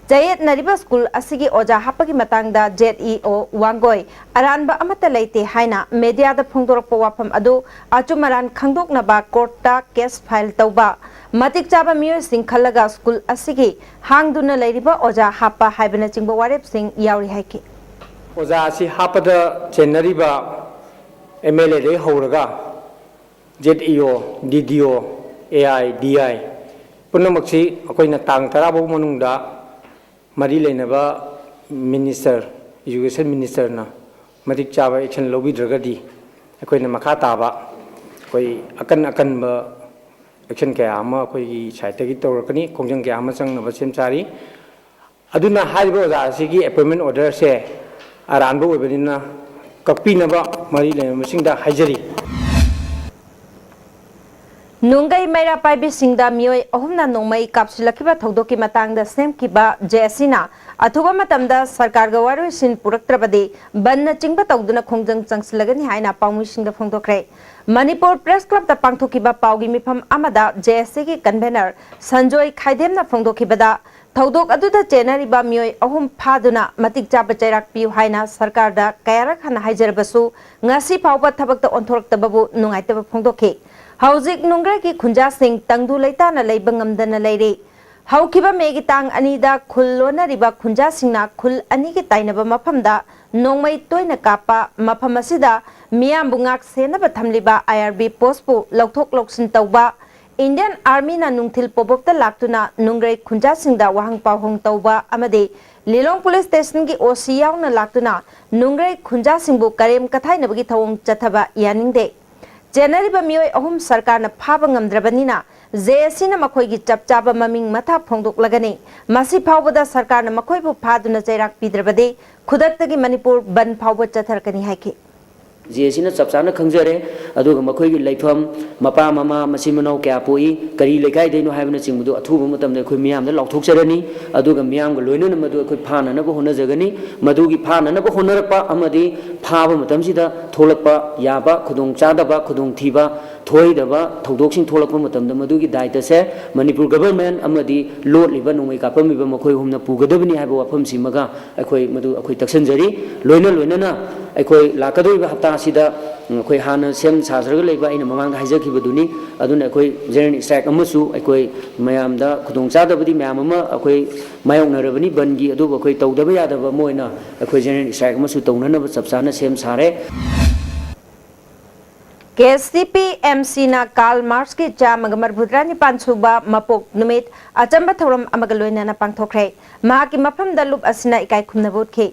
ꯆꯌꯦꯠꯅꯔꯤꯕ ꯁ꯭ꯀꯨꯜ ꯑꯁꯤꯒꯤ ꯑꯣꯖꯥ ꯍꯥꯞꯄꯒꯤ ꯃꯇꯥꯡꯗ ꯖꯦꯗ ꯏ ꯑꯣ ꯋꯥꯡꯒꯣꯏ ꯑꯔꯥꯟꯕ ꯑꯃꯠꯇ ꯂꯩꯇꯦ ꯍꯥꯏꯅ ꯃꯦꯗꯤꯌꯥꯗ ꯐꯣꯡꯗꯣꯔꯛꯄ ꯋꯥꯐꯝ ꯑꯗꯨ ꯑꯆꯨꯝ ꯑꯔꯥꯟ ꯈꯪꯗꯣꯛꯅꯕ ꯀꯣꯔꯠꯇ ꯀꯦꯁ ꯐꯥꯏꯜ ꯇꯧꯕ, ꯃꯇꯤꯛ ꯆꯥꯕ ꯃꯤꯑꯣꯏꯁꯤꯡ ꯈꯜꯂꯒ ꯁ꯭ꯀꯨꯜ ꯑꯁꯤꯒꯤ ꯍꯥꯡꯗꯨꯅ ꯂꯩꯔꯤꯕ ꯑꯣꯖꯥ ꯍꯥꯞꯄ ꯍꯥꯏꯕꯅꯆꯤꯡꯕ ꯋꯥꯔꯦꯞꯁꯤꯡ ꯌꯥꯎꯔꯤ ꯍꯥꯏꯈꯤ꯫ ꯑꯣꯖꯥ ꯑꯁꯤ ꯍꯥꯞꯄꯗ ꯆꯦꯟꯅꯔꯤꯕ ꯑꯦꯝ ꯑꯦꯜ ꯑꯦꯗꯒꯤ ꯍꯧꯔꯒ ꯖꯦꯗ ꯏ ꯑꯣ, ꯗꯤ ꯗꯤ ꯑꯣ, ꯑꯦ ꯑꯥꯏ, ꯗꯤ ꯑꯥꯏ ꯄꯨꯝꯅꯃꯛꯁꯤ ꯑꯩꯈꯣꯏꯅ ꯇꯥꯡ ꯇꯔꯥ ꯐꯥꯎ ꯃꯅꯨꯡꯗ ꯃꯔꯤ ꯂꯩꯅꯕ ꯃꯤꯅꯤꯁꯇꯔ, ꯏꯖꯨꯀꯦꯁꯟ ꯃꯤꯅꯤꯁꯇꯔꯅ ꯃꯇꯤꯛ ꯆꯥꯕ ꯑꯦꯛꯁꯟ ꯂꯧꯕꯤꯗ꯭ꯔꯒꯗꯤ ꯑꯩꯈꯣꯏꯅ ꯃꯈꯥ ꯇꯥꯕ ꯑꯩꯈꯣꯏ ꯑꯀꯟ ꯑꯀꯟꯕ ꯑꯦꯛꯁꯟ ꯀꯌꯥ ꯑꯃ ꯑꯩꯈꯣꯏꯒꯤ ꯁꯥꯏꯠꯇꯒꯤ ꯇꯧꯔꯛꯀꯅꯤ, ꯈꯣꯡꯖꯪ ꯀꯌꯥ ꯑꯃ ꯆꯪꯅꯕ ꯁꯦꯝ ꯁꯥꯔꯤ꯫ ꯑꯗꯨꯅ ꯍꯥꯏꯔꯤꯕ ꯑꯣꯖꯥ ꯑꯁꯤꯒꯤ ꯑꯦꯄꯣꯏꯟꯃꯦꯟ ꯑꯣꯔꯗꯔꯁꯦ ꯑꯔꯥꯟꯕ ꯑꯣꯏꯕꯅꯤꯅ ꯀꯛꯄꯤꯅꯕ ꯃꯔꯤ ꯂꯩꯅꯕꯁꯤꯡꯗ ꯍꯥꯏꯖꯔꯤ꯫ ꯅꯨꯡꯒꯩ ꯃꯩꯔꯥ ꯄꯥꯏꯕꯤꯁꯤꯡꯗ ꯃꯤꯑꯣꯏ ꯑꯍꯨꯝꯅ ꯅꯣꯡꯃꯩ ꯀꯥꯞꯁꯤꯜꯂꯛꯈꯤꯕ ꯊꯧꯗꯣꯛꯀꯤ ꯃꯇꯥꯡꯗ ꯁꯦꯝꯈꯤꯕ ꯖꯦ ꯑꯦꯁ ꯁꯤꯅ ꯑꯊꯨꯕ ꯃꯇꯝꯗ ꯁꯔꯀꯥꯔꯒ ꯋꯥꯔꯣꯏꯁꯤꯟ ꯄꯨꯔꯛꯇ꯭ꯔꯕꯗꯤ ꯕꯟꯅꯆꯤꯡꯕ ꯇꯧꯗꯨꯅ ꯈꯣꯡꯖꯪ ꯆꯪꯁꯤꯜꯂꯒꯅꯤ ꯍꯥꯏꯅ ꯄꯥꯎꯃꯤꯁꯤꯡꯗ ꯐꯣꯡꯗꯣꯛꯈ꯭ꯔꯦ꯫ ꯃꯅꯤꯄꯨꯔ ꯄ꯭ꯔꯦꯁ ꯀ꯭ꯂꯕꯇ ꯄꯥꯡꯊꯣꯛꯈꯤꯕ ꯄꯥꯎꯒꯤ ꯃꯤꯐꯝ ꯑꯃꯗ ꯖꯦ ꯑꯦꯁ ꯁꯤꯒꯤ ꯀꯟꯚꯦꯅꯔ ꯁꯟꯖꯣꯏ ꯈꯥꯏꯗꯦꯝꯅ ꯐꯣꯡꯗꯣꯛꯈꯤꯕꯗ, ꯊꯧꯗꯣꯛ ꯑꯗꯨꯗ ꯆꯦꯟꯅꯔꯤꯕ ꯃꯤꯑꯣꯏ ꯑꯍꯨꯝ ꯐꯥꯗꯨꯅ ꯃꯇꯤꯛ ꯆꯥꯕ ꯆꯩꯔꯥꯛ ꯄꯤꯌꯨ ꯍꯥꯏꯅ ꯁꯔꯀꯥꯔꯗ ꯀꯌꯥꯔꯛ ꯍꯟꯅ ꯍꯥꯏꯖꯔꯕꯁꯨ, ꯉꯁꯤ ꯐꯥꯎꯕ ꯊꯕꯛꯇ ꯑꯣꯟꯊꯣꯔꯛꯇꯕꯕꯨ ꯅꯨꯡꯉꯥꯏꯇꯕ ꯐꯣꯡꯗꯣꯛꯈꯤ꯫ ꯍꯧꯖꯤꯛ ꯅꯨꯡꯒ꯭ꯔꯩꯒꯤ ꯈꯨꯟꯖꯥꯁꯤꯡ ꯇꯪꯗꯨ ꯂꯩꯇꯥꯅ ꯂꯩꯕ ꯉꯝꯗꯅ ꯂꯩꯔꯤ꯫ ꯍꯧꯈꯤꯕ ꯃꯦꯒꯤ ꯇꯥꯡ ꯑꯅꯤꯗ ꯈꯨꯜ ꯂꯣꯟꯅꯔꯤꯕ ꯈꯨꯟꯖꯥꯁꯤꯡꯅ ꯈꯨꯜ ꯑꯅꯤꯒꯤ ꯇꯥꯏꯅꯕ ꯃꯐꯝꯗ ꯅꯣꯡꯃꯩ ꯇꯣꯏꯅ ꯀꯥꯞꯄ, ꯃꯐꯝ ꯑꯁꯤꯗ ꯃꯤꯌꯥꯝꯕꯨ ꯉꯥꯛ ꯁꯦꯟꯅꯕ ꯊꯝꯂꯤꯕ ꯑꯥꯏ ꯑꯥꯔ ꯕꯤ ꯄꯣꯁꯄꯨ ꯂꯧꯊꯣꯛ ꯂꯧꯁꯤꯟ ꯇꯧꯕ, ꯏꯟꯗꯤꯌꯟ ꯑꯥꯔꯃꯤꯅ ꯅꯨꯡꯊꯤꯜ ꯄꯣꯕꯣꯞꯇ ꯂꯥꯛꯇꯨꯅ ꯅꯨꯡꯒ꯭ꯔꯩ ꯈꯨꯟꯖꯥꯁꯤꯡꯗ ꯋꯥꯍꯪ ꯄꯥꯎꯍꯪ ꯇꯧꯕ ꯑꯃꯗꯤ ꯂꯤꯂꯣꯡ ꯄꯨꯂꯤꯁ ꯁ꯭ꯇꯦꯁꯟꯒꯤ ꯑꯣ ꯁꯤ ꯌꯥꯎꯅ ꯂꯥꯛꯇꯨꯅ ꯅꯨꯡꯒ꯭ꯔꯩ ꯈꯨꯟꯖꯥꯁꯤꯡꯕꯨ ꯀꯔꯦꯝ ꯀꯊꯥꯏꯅꯕꯒꯤ ꯊꯧꯑꯣꯡ ꯆꯠꯊꯕ ꯌꯥꯅꯤꯡꯗꯦ꯫ ꯆꯦꯟꯅꯔꯤꯕ ꯃꯤꯑꯣꯏ ꯑꯍꯨꯝ ꯁꯔꯀꯥꯔꯅ ꯐꯥꯕ ꯉꯝꯗ꯭ꯔꯕꯅꯤꯅ, ꯖꯦ ꯑꯦꯁ ꯁꯤꯅ ꯃꯈꯣꯏꯒꯤ ꯆꯞ ꯆꯥꯕ ꯃꯃꯤꯡ ꯃꯊꯥ ꯐꯣꯡꯗꯣꯛꯂꯒꯅꯤ꯫ ꯃꯁꯤ ꯐꯥꯎꯕꯗ ꯁꯔꯀꯥꯔꯅ ꯃꯈꯣꯏꯕꯨ ꯐꯥꯗꯨꯅ ꯆꯩꯔꯥꯛ ꯄꯤꯗ꯭ꯔꯕꯗꯤ ꯈꯨꯗꯛꯇꯒꯤ ꯃꯅꯤꯄꯨꯔ ꯕꯟꯗ ꯐꯥꯎꯕ ꯆꯠꯊꯔꯛꯀꯅꯤ ꯍꯥꯏꯈꯤ꯫ ꯖꯦ ꯑꯦꯁ ꯁꯤꯅ ꯆꯞ ꯆꯥꯅ ꯈꯪꯖꯔꯦ, ꯑꯗꯨꯒ ꯃꯈꯣꯏꯒꯤ ꯂꯩꯐꯝ, ꯃꯄꯥ ꯃꯃꯥ, ꯃꯆꯤꯟ ꯃꯅꯥꯎ ꯀꯌꯥ ꯄꯣꯛꯏ, ꯀꯔꯤ ꯂꯩꯀꯥꯏꯗꯩꯅꯣ ꯍꯥꯏꯕꯅꯆꯤꯡꯕꯗꯨ ꯑꯊꯨꯕ ꯃꯇꯝꯗ ꯑꯩꯈꯣꯏ ꯃꯤꯌꯥꯝꯗ ꯂꯥꯎꯊꯣꯛꯆꯔꯅꯤ, ꯑꯗꯨꯒ ꯃꯤꯌꯥꯝꯒ ꯂꯣꯏꯅꯅ ꯃꯗꯨ ꯑꯩꯈꯣꯏ ꯐꯥꯅꯅꯕ ꯍꯣꯠꯅꯖꯒꯅꯤ꯫ ꯃꯗꯨꯒꯤ ꯐꯥꯅꯅꯕ ꯍꯣꯠꯅꯔꯛꯄ ꯑꯃꯗꯤ ꯐꯥꯕ ꯃꯇꯝꯁꯤꯗ ꯊꯣꯛꯂꯛꯄ ꯌꯥꯕ ꯈꯨꯗꯣꯡꯆꯥꯗꯕ, ꯈꯨꯗꯣꯡꯊꯤꯕ, ꯊꯣꯛꯑꯣꯏꯗꯕ ꯊꯧꯗꯣꯛꯁꯤꯡ ꯊꯣꯛꯂꯛꯄ ꯃꯇꯝꯗ ꯃꯗꯨꯒꯤ ꯗꯥꯏꯇꯁꯦ ꯃꯅꯤꯄꯨꯔ ꯒꯚꯔꯟꯃꯦꯟ ꯑꯃꯗꯤ ꯂꯣꯠꯂꯤꯕ ꯅꯣꯡꯃꯩ ꯀꯥꯞꯄꯝꯃꯤꯕ ꯃꯈꯣꯏ ꯑꯍꯨꯝꯅ ꯄꯨꯒꯗꯕꯅꯤ ꯍꯥꯏꯕ ꯋꯥꯐꯝꯁꯤꯃꯒ ꯑꯩꯈꯣꯏ ꯃꯗꯨ ꯑꯩꯈꯣꯏ ꯇꯛꯁꯤꯟꯖꯔꯤ꯫ ꯂꯣꯏꯅ ꯂꯣꯏꯅꯅ ꯑꯩꯈꯣꯏ ꯂꯥꯛꯀꯗꯧꯔꯤꯕ ꯍꯞꯇꯥ ꯑꯁꯤꯗ, ꯎꯝ, ꯑꯩꯈꯣꯏ ꯍꯥꯟꯅ ꯁꯦꯝ ꯁꯥꯖꯔꯒ ꯂꯩꯕ ꯑꯩꯅ ꯃꯃꯥꯡꯗ ꯍꯥꯏꯖꯈꯤꯕꯗꯨꯅꯤ꯫ ꯑꯗꯨꯅ ꯑꯩꯈꯣꯏ ꯖꯦꯅꯔꯦꯜ ꯁ꯭ꯇ꯭ꯔꯥꯏꯛ ꯑꯃꯁꯨ ꯑꯩꯈꯣꯏ ꯃꯌꯥꯝꯗ ꯈꯨꯗꯣꯡꯆꯥꯗꯕꯗꯤ ꯃꯌꯥꯝ ꯑꯃ ꯑꯩꯈꯣꯏ ꯃꯥꯌꯣꯛꯅꯔꯕꯅꯤ ꯕꯟꯒꯤ, ꯑꯗꯨꯕꯨ ꯑꯩꯈꯣꯏ ꯇꯧꯗꯕ ꯌꯥꯗꯕ ꯑꯃ ꯑꯣꯏꯅ ꯑꯩꯈꯣꯏ ꯖꯦꯅꯔꯦꯜ ꯁ꯭ꯇ꯭ꯔꯥꯏꯛ ꯑꯃꯁꯨ ꯇꯧꯅꯅꯕ ꯆꯞ ꯆꯥꯅ ꯁꯦꯝ ꯁꯥꯔꯦ꯫ ꯀꯦ ꯑꯦꯁ ꯗꯤ ꯄꯤ ꯑꯦꯝ ꯁꯤꯅ ꯀꯥꯔꯜ ꯃꯥꯔꯛꯁꯀꯤ ꯆꯥꯝꯃꯒ ꯃꯔꯤꯐꯨꯇꯔꯥ ꯅꯤꯄꯥꯟ ꯁꯨꯕ ꯃꯄꯣꯛ ꯅꯨꯃꯤꯠ ꯑꯆꯝꯕ ꯊꯧꯔꯝ ꯑꯃꯒ ꯂꯣꯏꯅꯅ ꯄꯥꯡꯊꯣꯛꯈ꯭ꯔꯦ꯫ ꯃꯍꯥꯛꯀꯤ ꯃꯐꯝꯗ ꯂꯨꯞ ꯑꯁꯤꯅ ꯏꯀꯥꯏ ꯈꯨꯝꯅꯕ ꯎꯠꯈꯤ꯫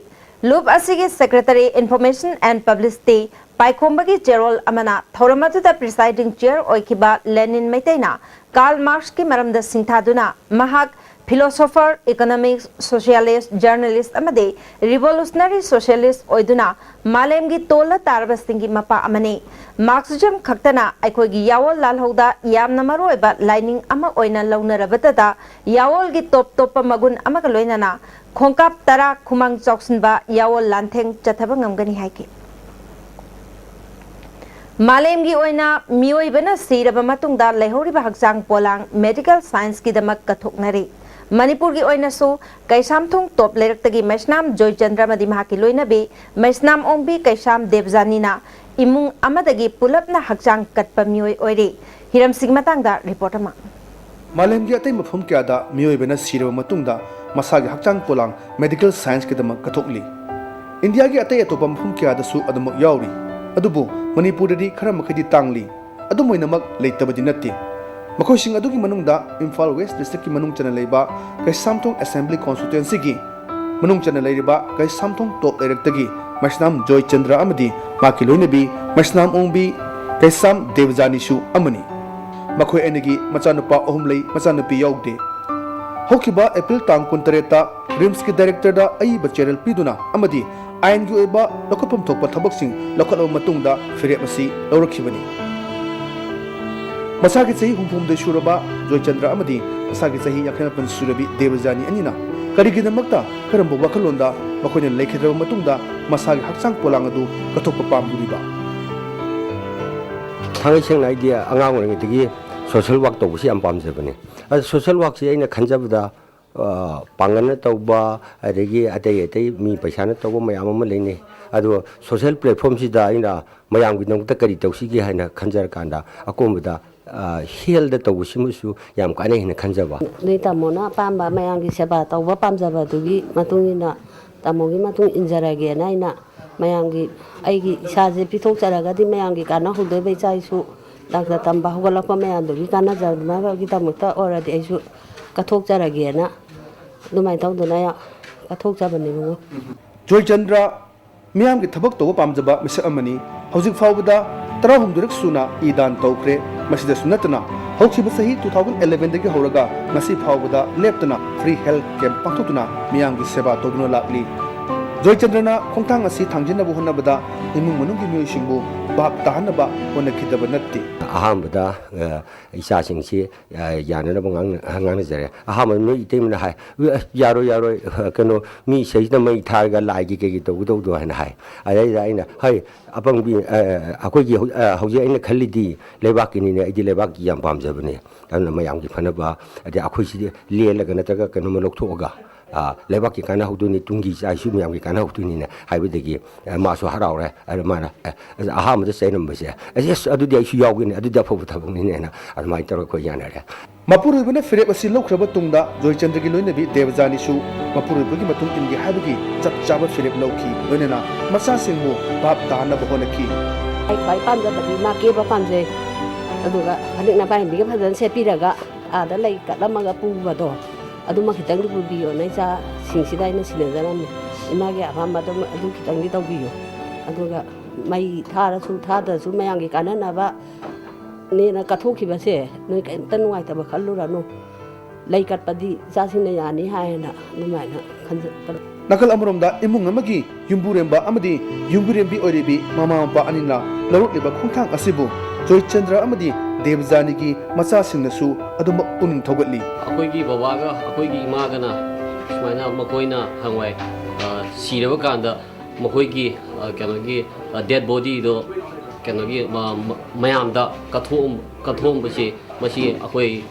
ꯂꯨꯞ ꯑꯁꯤꯒꯤ ꯁꯦꯀ꯭ꯔꯦꯇꯔꯤ ꯏꯟꯐꯣꯔꯃꯦꯁꯟ ꯑꯦꯟ ꯄꯕ꯭ꯂꯤꯁꯤꯇꯤ ꯄꯥꯏꯈꯣꯝꯕꯒꯤ ꯆꯦꯔꯣꯜ ꯑꯃꯅ ꯊꯧꯔꯝ ꯑꯗꯨꯗ ꯄ꯭ꯔꯤꯁꯥꯏꯗꯤꯡ ꯆꯤꯌꯔ ꯑꯣꯏꯈꯤꯕ ꯂꯦꯅꯤꯟ ꯃꯩꯇꯩꯅ ꯀꯥꯔꯜ ꯃꯥꯔꯛꯁꯀꯤ ꯃꯔꯝꯗ ꯁꯤꯡꯊꯥꯗꯨꯅ ꯃꯍꯥꯛ philosopher, economist, socialist, journalist ꯑꯃꯗꯤ revolutionary socialist ꯑꯣꯏꯗꯨꯅ ꯃꯥꯂꯦꯝꯒꯤ ꯇꯣꯜꯂ ꯇꯥꯔꯕꯁꯤꯡꯒꯤ ꯃꯄꯥ ꯑꯃꯅꯤ꯫ ꯃꯥꯔꯛꯁꯤꯖꯝ ꯈꯛꯇꯅ ꯑꯩꯈꯣꯏꯒꯤ ꯌꯥꯑꯣꯜ ꯂꯥꯜꯍꯧꯗ ꯌꯥꯝꯅ ꯃꯔꯨꯑꯣꯏꯕ ꯂꯥꯏꯅꯤꯡ ꯑꯃ ꯑꯣꯏꯅ ꯂꯧꯅꯔꯕꯇꯗ, ꯌꯥꯑꯣꯜꯒꯤ ꯇꯣꯞ ꯇꯣꯞꯄ ꯃꯒꯨꯟ ꯑꯃꯒ ꯂꯣꯏꯅꯅ ꯈꯣꯡꯀꯥꯞ ꯇꯔꯥ ꯈꯨꯃꯥꯡ ꯆꯥꯎꯁꯤꯟꯕ ꯌꯥꯑꯣꯜ ꯂꯥꯟꯊꯦꯡ ꯆꯠꯊꯕ ꯉꯝꯒꯅꯤ ꯍꯥꯏꯈꯤ꯫ ꯃꯥꯂꯦꯝꯒꯤ ꯑꯣꯏꯅ ꯃꯤꯑꯣꯏꯕꯅ ꯁꯤꯔꯕ ꯃꯇꯨꯡꯗ ꯂꯩꯍꯧꯔꯤꯕ ꯍꯛꯆꯥꯡ ꯄꯣꯂꯥꯡ medical scienceꯀꯤꯗꯃꯛ ꯀꯠꯊꯣꯛꯅꯔꯤ꯫ ꯃꯅꯤꯄꯨꯔꯒꯤ ꯑꯣꯏꯅꯁꯨ ꯀꯩꯁꯥꯝꯊꯣꯡ ꯇꯣꯞ ꯂꯩꯔꯛꯇꯒꯤ ꯃꯩꯁꯅꯥꯝ ꯖꯣꯏꯆꯟꯗ꯭ꯔ ꯑꯃꯗꯤ ꯃꯍꯥꯛꯀꯤ ꯂꯣꯏꯅꯕꯤ ꯃꯩꯁꯅꯥꯝ ꯑꯣꯡꯕꯤ ꯀꯩꯁꯥꯝ ꯗꯦꯕꯖꯥꯅꯤꯅ ꯏꯃꯨꯡ ꯑꯃꯗꯒꯤ ꯄꯨꯂꯞꯅ ꯍꯛꯆꯥꯡ ꯀꯠꯄ ꯃꯤꯑꯣꯏ ꯑꯣꯏꯔꯤ꯫ ꯍꯤꯔꯝꯁꯤꯒꯤ ꯃꯇꯥꯡꯗ report ꯑꯃ꯫ ꯃꯥꯂꯦꯝꯒꯤ ꯑꯇꯩ ꯃꯐꯝ ꯀꯌꯥꯗ ꯃꯤꯑꯣꯏꯕꯅ ꯁꯤꯔꯕ ꯃꯇꯨꯡꯗ ꯃꯁꯥꯒꯤ ꯍꯛꯆꯥꯡ ꯄꯣꯂꯥꯡ medical scienceꯀꯤꯗꯃꯛ ꯀꯠꯊꯣꯛꯂꯤ꯫ ꯏꯟꯗꯤꯌꯥꯒꯤ ꯑꯇꯩ ꯑꯇꯣꯞꯄ ꯃꯐꯝ ꯀꯌꯥꯗꯁꯨ ꯑꯗꯨꯃꯛ ꯌꯥꯎꯔꯤ꯫ ꯑꯗꯨꯕꯨ ꯃꯅꯤꯄꯨꯔꯗꯗꯤ ꯈꯔ ꯃꯈꯩꯗꯤ ꯇꯥꯡꯂꯤ꯫ ꯑꯗꯨꯝ ꯑꯣꯏꯅꯃꯛ ꯂꯩꯇꯕꯗꯤ ꯅꯠꯇꯦ꯫ ꯃꯈꯣꯏꯁꯤꯡ ꯑꯗꯨꯒꯤ ꯃꯅꯨꯡꯗ ꯏꯝꯐꯥꯜ West districtꯀꯤ ꯃꯅꯨꯡ ꯆꯟꯅ ꯂꯩꯕ ꯀꯩꯁꯥꯝꯊꯣꯡ assembly constituencyꯒꯤ ꯃꯅꯨꯡ ꯆꯟꯅ ꯂꯩꯔꯤꯕ ꯀꯩꯁꯥꯝꯊꯣꯡ ꯇꯣꯞ ꯂꯩꯔꯛꯇꯒꯤ ꯃꯩꯁꯅꯥꯝ ꯖꯣꯏꯆꯟꯗ꯭ꯔ ꯑꯃꯗꯤ ꯃꯍꯥꯛꯀꯤ ꯂꯣꯏꯅꯕꯤ ꯃꯩꯁꯅꯥꯝ ꯑꯣꯡꯕꯤ ꯀꯩꯁꯥꯝ ꯗꯦꯕꯖꯥꯅꯤꯁꯨ ꯑꯃꯅꯤ꯫ ꯃꯈꯣꯏ ꯑꯅꯤꯒꯤ ꯃꯆꯥꯅꯨꯄꯥ ꯑꯍꯨꯝ ꯂꯩ, ꯃꯆꯥꯅꯨꯄꯤ ꯌꯥꯎꯗꯦ꯫ ꯍꯧꯈꯤꯕ ꯑꯦꯄ꯭ꯔꯤꯜ ꯇꯥꯡ ꯀꯨꯟꯇꯔꯦꯠꯇ RIMSꯀꯤ directorꯗ ꯑꯏꯕ ꯆꯦꯔꯦꯜ ꯄꯤꯗꯨꯅ ꯑꯃꯗꯤ ꯑꯥꯏꯟꯒꯤ ꯑꯣꯏꯕ ꯂꯧꯈꯠꯐꯝ ꯊꯣꯛꯄ ꯊꯕꯛꯁꯤꯡ ꯂꯧꯈꯠꯂꯕ ꯃꯇꯨꯡꯗ ꯐꯤꯔꯦꯞ ꯑꯁꯤ ꯂꯧꯔꯛꯈꯤꯕꯅꯤ꯫ ꯃꯁꯥꯒꯤ ꯆꯍꯤ ꯍꯨꯝꯐꯨꯍꯨꯝꯗꯣꯏ ꯁꯨꯔꯕ ꯖꯣꯏꯆꯟꯗ꯭ꯔ ꯑꯃꯗꯤ ꯃꯁꯥꯒꯤ ꯆꯍꯤ ꯌꯥꯡꯈꯩ ꯃꯥꯄꯟ ꯁꯨꯔꯕꯤ ꯗꯦꯕꯖꯥꯅꯤ ꯑꯅꯤꯅ ꯀꯔꯤꯒꯤꯗꯃꯛꯇ, ꯀꯔꯝꯕ ꯋꯥꯈꯜꯂꯣꯟꯗ ꯃꯈꯣꯏꯅ ꯂꯩꯈꯤꯗ꯭ꯔꯕ ꯃꯇꯨꯡꯗ ꯃꯁꯥꯒꯤ ꯍꯛꯆꯥꯡ ꯄꯣꯂꯥꯡ ꯑꯗꯨ ꯀꯠꯊꯣꯛꯄ ꯄꯥꯝꯂꯤꯕ? ꯊꯥꯡꯒꯩ ꯁꯦꯡꯅ ꯑꯩꯗꯤ ꯑꯉꯥꯡ ꯑꯣꯏꯔꯤꯉꯩꯗꯒꯤ social work ꯇꯧꯕꯁꯤ ꯌꯥꯝ ꯄꯥꯝꯖꯕꯅꯤ꯫ ꯑꯗꯨ social workꯁꯤ ꯑꯩꯅ ꯈꯟꯖꯕꯗ, ꯑ, ꯄꯥꯡꯒꯜꯅ ꯇꯧꯕ, ꯑꯗꯒꯤ ꯑꯇꯩ ꯑꯇꯩ ꯃꯤ ꯄꯩꯁꯥꯅ ꯇꯧꯕ ꯃꯌꯥꯝ ꯑꯃ ꯂꯩꯅꯩ꯫ ꯑꯗꯣ social platformꯁꯤꯗ ꯑꯩꯅ ꯃꯌꯥꯝꯒꯤꯗꯃꯛꯇ ꯀꯔꯤ ꯇꯧꯁꯤꯒꯦ ꯍꯥꯏꯅ ꯈꯟꯖꯔꯀꯥꯟꯗ ꯑꯀꯣꯟꯕꯗ, ꯑ, healthꯇ ꯇꯧꯕꯁꯤꯃꯁꯨ ꯌꯥꯝ ꯀꯥꯟꯅꯩ ꯍꯥꯏꯅ ꯈꯟꯖꯕ꯫ ꯅꯣꯏ ꯇꯥꯃꯣꯅ ꯑꯄꯥꯝꯕ ꯃꯌꯥꯝꯒꯤ ꯁꯦꯕꯥ ꯇꯧꯕ ꯄꯥꯝꯖꯕꯗꯨꯒꯤ ꯃꯇꯨꯡ ꯏꯟꯅ ꯇꯥꯃꯣꯒꯤ ꯃꯇꯨꯡ ꯏꯟꯖꯔꯒꯦꯅ ꯑꯩꯅ ꯃꯌꯥꯝꯒꯤ, ꯑꯩꯒꯤ ꯏꯁꯥꯁꯦ ꯄꯤꯊꯣꯛꯆꯔꯒꯗꯤ ꯃꯌꯥꯝꯒꯤ ꯀꯥꯟꯅꯍꯧꯗꯣꯏꯕ, ꯏꯆꯥ ꯏꯁꯨ ꯗꯥꯛꯇꯔ ꯇꯝꯕ ꯍꯧꯒꯠꯂꯛꯄ ꯃꯌꯥꯝꯗꯨꯒꯤ ꯀꯥꯟꯅꯖꯅꯕꯒꯤꯗꯃꯛꯇ ꯑꯣꯏꯔꯗꯤ ꯑꯩꯁꯨ ꯀꯠꯊꯣꯛꯆꯔꯒꯦꯅ ꯑꯗꯨꯃꯥꯏꯅ ꯇꯧꯗꯅ ꯀꯠꯊꯣꯛꯆꯕꯅꯦ ꯏꯕꯨꯡꯉꯣ꯫ ꯖꯣꯏꯆꯟꯗ꯭ꯔ ꯃꯤꯌꯥꯝꯒꯤ ꯊꯕꯛ ꯇꯧꯕ ꯄꯥꯝꯖꯕ ꯃꯤꯁꯛ ꯑꯃꯅꯤ꯫ ꯍꯧꯖꯤꯛ ꯐꯥꯎꯕꯗ ꯇꯔꯥꯍꯨꯝꯗꯣꯏꯔꯛ ꯁꯨꯅ ꯏ ꯗꯥꯟ ꯇꯧꯈ꯭ꯔꯦ꯫ ꯃꯁꯤꯗꯁꯨ ꯅꯠꯇꯅ ꯍꯧꯈꯤꯕ ꯆꯍꯤ two thousand elevenꯗꯒꯤ ꯍꯧꯔꯒ ꯉꯁꯤ ꯐꯥꯎꯕꯗ ꯂꯦꯞꯇꯅ free health camp ꯄꯥꯡꯊꯣꯛꯇꯨꯅ ꯃꯤꯌꯥꯝꯒꯤ ꯁꯦꯕꯥ ꯇꯧꯗꯨꯅ ꯂꯥꯛꯂꯤ꯫ ꯖꯣꯏꯆꯟꯗ꯭ꯔꯅ ꯈꯣꯡꯊꯥꯡ ꯑꯁꯤ ꯊꯥꯡꯖꯤꯟꯅꯕ ꯍꯣꯠꯅꯕꯗ ꯏꯃꯨꯡ ꯃꯅꯨꯡꯒꯤ ꯃꯤꯑꯣꯏꯁꯤꯡꯕꯨ ꯚꯥꯞ ꯇꯥꯍꯟꯅꯕ ꯍꯣꯠꯅꯈꯤꯗꯕ ꯅꯠꯇꯦ꯫ ꯑꯍꯥꯟꯕꯗ, ꯑ, ꯏꯆꯥꯁꯤꯡꯁꯤ, ꯑ, ꯌꯥꯅꯅꯕ ꯉꯥꯡꯅ-, ꯉꯥꯡꯅꯖꯔꯦ꯫ ꯑꯍꯥꯟꯕꯗ ꯅꯣꯏ ꯏꯇꯩꯃꯅ ꯍꯥꯏ, "ꯑꯦ, ꯌꯥꯔꯣꯏ, ꯌꯥꯔꯣꯏ, ꯀꯩꯅꯣ, ꯃꯤ ꯁꯤꯗꯩꯁꯤꯗ ꯃꯩ ꯊꯥꯔꯒ ꯂꯥꯏꯒꯤ ꯀꯩꯒꯤ ꯇꯧꯒꯗꯧꯗꯣ?" ꯍꯥꯏꯅ ꯍꯥꯏ꯫ ꯑꯗꯩꯗ ꯑꯩꯅ, "ꯍꯩ, ꯑꯄꯪꯕꯤ, ꯑ, ꯑꯩꯈꯣꯏꯒꯤ ꯍꯧ-, ꯑ, ꯍꯧꯖꯤꯛ ꯑꯩꯅ ꯈꯜꯂꯤꯗꯤ ꯂꯩꯕꯥꯛꯀꯤꯅꯤꯅꯦ, ꯑꯩꯗꯤ ꯂꯩꯕꯥꯛꯀꯤ ꯌꯥꯝ ꯄꯥꯝꯖꯕꯅꯦ꯫ ꯑꯗꯨꯅ ꯃꯌꯥꯝꯒꯤ ꯐꯅꯕ, ꯑꯗꯩ ꯑꯩꯈꯣꯏꯁꯤꯗꯤ ꯂꯦꯜꯂꯒ ꯅꯠꯇ꯭ꯔꯒ ꯀꯩꯅꯣꯝꯃ ꯂꯧꯊꯣꯛꯑꯒ, ꯑ, ꯂꯩꯕꯥꯛꯀꯤ ꯀꯥꯟꯅꯍꯧꯗꯣꯏꯅꯤ, ꯇꯨꯡꯒꯤ ꯏꯆꯥ ꯏꯁꯨ ꯃꯌꯥꯝꯒꯤ ꯀꯥꯟꯅꯍꯧꯗꯣꯏꯅꯤꯅ" ꯍꯥꯏꯕꯗꯒꯤ, ꯑ, ꯃꯥꯁꯨ ꯍꯔꯥꯎꯔꯦ꯫ ꯑꯗ ꯃꯥꯅ, ꯑ, ꯑꯍꯥꯟꯕꯗ ꯆꯩꯔꯝꯕꯁꯦ, "ꯑꯁ, ꯑꯁ, ꯑꯗꯨꯗꯤ ꯑꯩꯁꯨ ꯌꯥꯎꯒꯦꯅꯦ, ꯑꯗꯨꯗꯤ ꯑꯐꯕ ꯊꯕꯛꯅꯤꯅꯦꯅ", ꯑꯗꯨꯃꯥꯏꯅ ꯇꯧꯔꯒ ꯑꯩꯈꯣꯏ ꯌꯥꯅꯔꯦ꯫ ꯃꯄꯨꯔꯣꯏꯕꯅ ꯐꯤꯔꯦꯞ ꯑꯁꯤ ꯂꯧꯈ꯭ꯔꯕ ꯇꯨꯡꯗ ꯖꯣꯏꯆꯟꯗ꯭ꯔꯒꯤ ꯂꯣꯏꯅꯕꯤ ꯗꯦꯕꯖꯥꯅꯤꯁꯨ ꯃꯄꯨꯔꯣꯏꯕꯒꯤ ꯃꯇꯨꯡ ꯏꯟꯒꯦ ꯍꯥꯏꯕꯒꯤ ꯆꯞ ꯆꯥꯕ ꯐꯤꯔꯦꯞ ꯂꯧꯈꯤ, ꯂꯣꯏꯅꯅ ꯃꯆꯥꯁꯤꯡꯕꯨ ꯚꯥꯞ ꯇꯥꯍꯟꯅꯕ ꯍꯣꯠꯅꯈꯤ꯫ ꯑꯩ ꯈ꯭ꯋꯥꯏ ꯄꯥꯝꯖꯕꯗꯤ ꯏꯃꯥ ꯀꯦꯕ ꯄꯥꯝꯖꯩ꯫ ꯑꯗꯨꯒ ꯐꯅꯦꯛ ꯅꯄꯥꯏꯟꯕꯤꯒ ꯐꯖꯅ ꯁꯦꯠꯄꯤꯔꯒ ꯑꯥꯗ ꯂꯩ ꯀꯠꯂꯝꯃꯒ ꯄꯨꯕꯗꯣ, ꯑꯗꯨꯃ ꯈꯤꯇꯪꯗꯤ ꯄꯨꯕꯤꯌꯣꯅ ꯏꯆꯥꯁꯤꯡꯁꯤꯗ ꯑꯩꯅ ꯁꯤꯟꯅꯖꯔꯝꯃꯤ꯫ ꯏꯃꯥꯒꯤ ꯑꯄꯥꯝꯕꯗꯣ ꯑꯗꯨ ꯈꯤꯇꯪꯗꯤ ꯇꯧꯕꯤꯌꯨ꯫ ꯑꯗꯨꯒ ꯃꯩ ꯊꯥꯔꯁꯨ ꯊꯥꯗ꯭ꯔꯁꯨ ꯃꯌꯥꯝꯒꯤ ꯀꯥꯟꯅꯅꯕ ꯅꯦꯅ ꯀꯠꯊꯣꯛꯈꯤꯕꯁꯦ ꯅꯣꯏ ꯀꯔꯤꯝꯇ ꯅꯨꯡꯉꯥꯏꯇꯕ ꯈꯜꯂꯨꯔꯅꯨ꯫ ꯂꯩ ꯀꯠꯄꯗꯤ ꯏꯆꯥꯁꯤꯡꯅ ꯌꯥꯅꯤ ꯍꯥꯏꯅ ꯑꯗꯨꯃꯥꯏꯅ ꯈꯟꯖ-, ꯅꯥꯀꯜ ꯑꯃꯔꯣꯝꯗ ꯏꯃꯨꯡ ꯑꯃꯒꯤ ꯌꯨꯝꯕꯨꯔꯦꯝꯕ ꯑꯃꯗꯤ ꯌꯨꯝꯕꯨꯔꯦꯝꯕꯤ ꯑꯣꯏꯔꯤꯕꯤ ꯃꯃꯥ ꯃꯄꯥ ꯑꯅꯤꯅ ꯂꯧꯔꯛꯂꯤꯕ ꯈꯣꯡꯊꯥꯡ ꯑꯁꯤꯕꯨ ꯖꯣꯏꯆꯟꯗ꯭ꯔ ꯑꯃꯗꯤ ꯗꯦꯕꯖꯥꯅꯤꯒꯤ ꯃꯆꯥꯁꯤꯡꯅꯁꯨ ꯑꯗꯨꯃꯛ ꯄꯨꯛꯅꯤꯡ ꯊꯧꯒꯠꯂꯤ꯫ ꯑꯩꯈꯣꯏꯒꯤ ꯕꯕꯥꯒ ꯑꯩꯈꯣꯏꯒꯤ ꯏꯃꯥꯒꯅ ꯁꯨꯃꯥꯏꯅ ꯃꯈꯣꯏꯅ ꯍꯪꯋꯥꯏ, ꯑ, ꯁꯤꯔꯕ ꯀꯥꯟꯗ ꯃꯈꯣꯏꯒꯤ, ꯑ, ꯀꯩꯅꯣꯒꯤ, ꯑ, dead bodyꯗꯣ ꯀꯩꯅꯣꯒꯤ, ꯃ-, ꯃ-, ꯃꯌꯥꯝꯗ ꯀꯠꯊꯣꯛꯑꯝ-, ꯀꯠꯊꯣꯛꯑꯝꯕꯁꯤ, ꯃꯁꯤ ꯑꯩꯈꯣꯏ,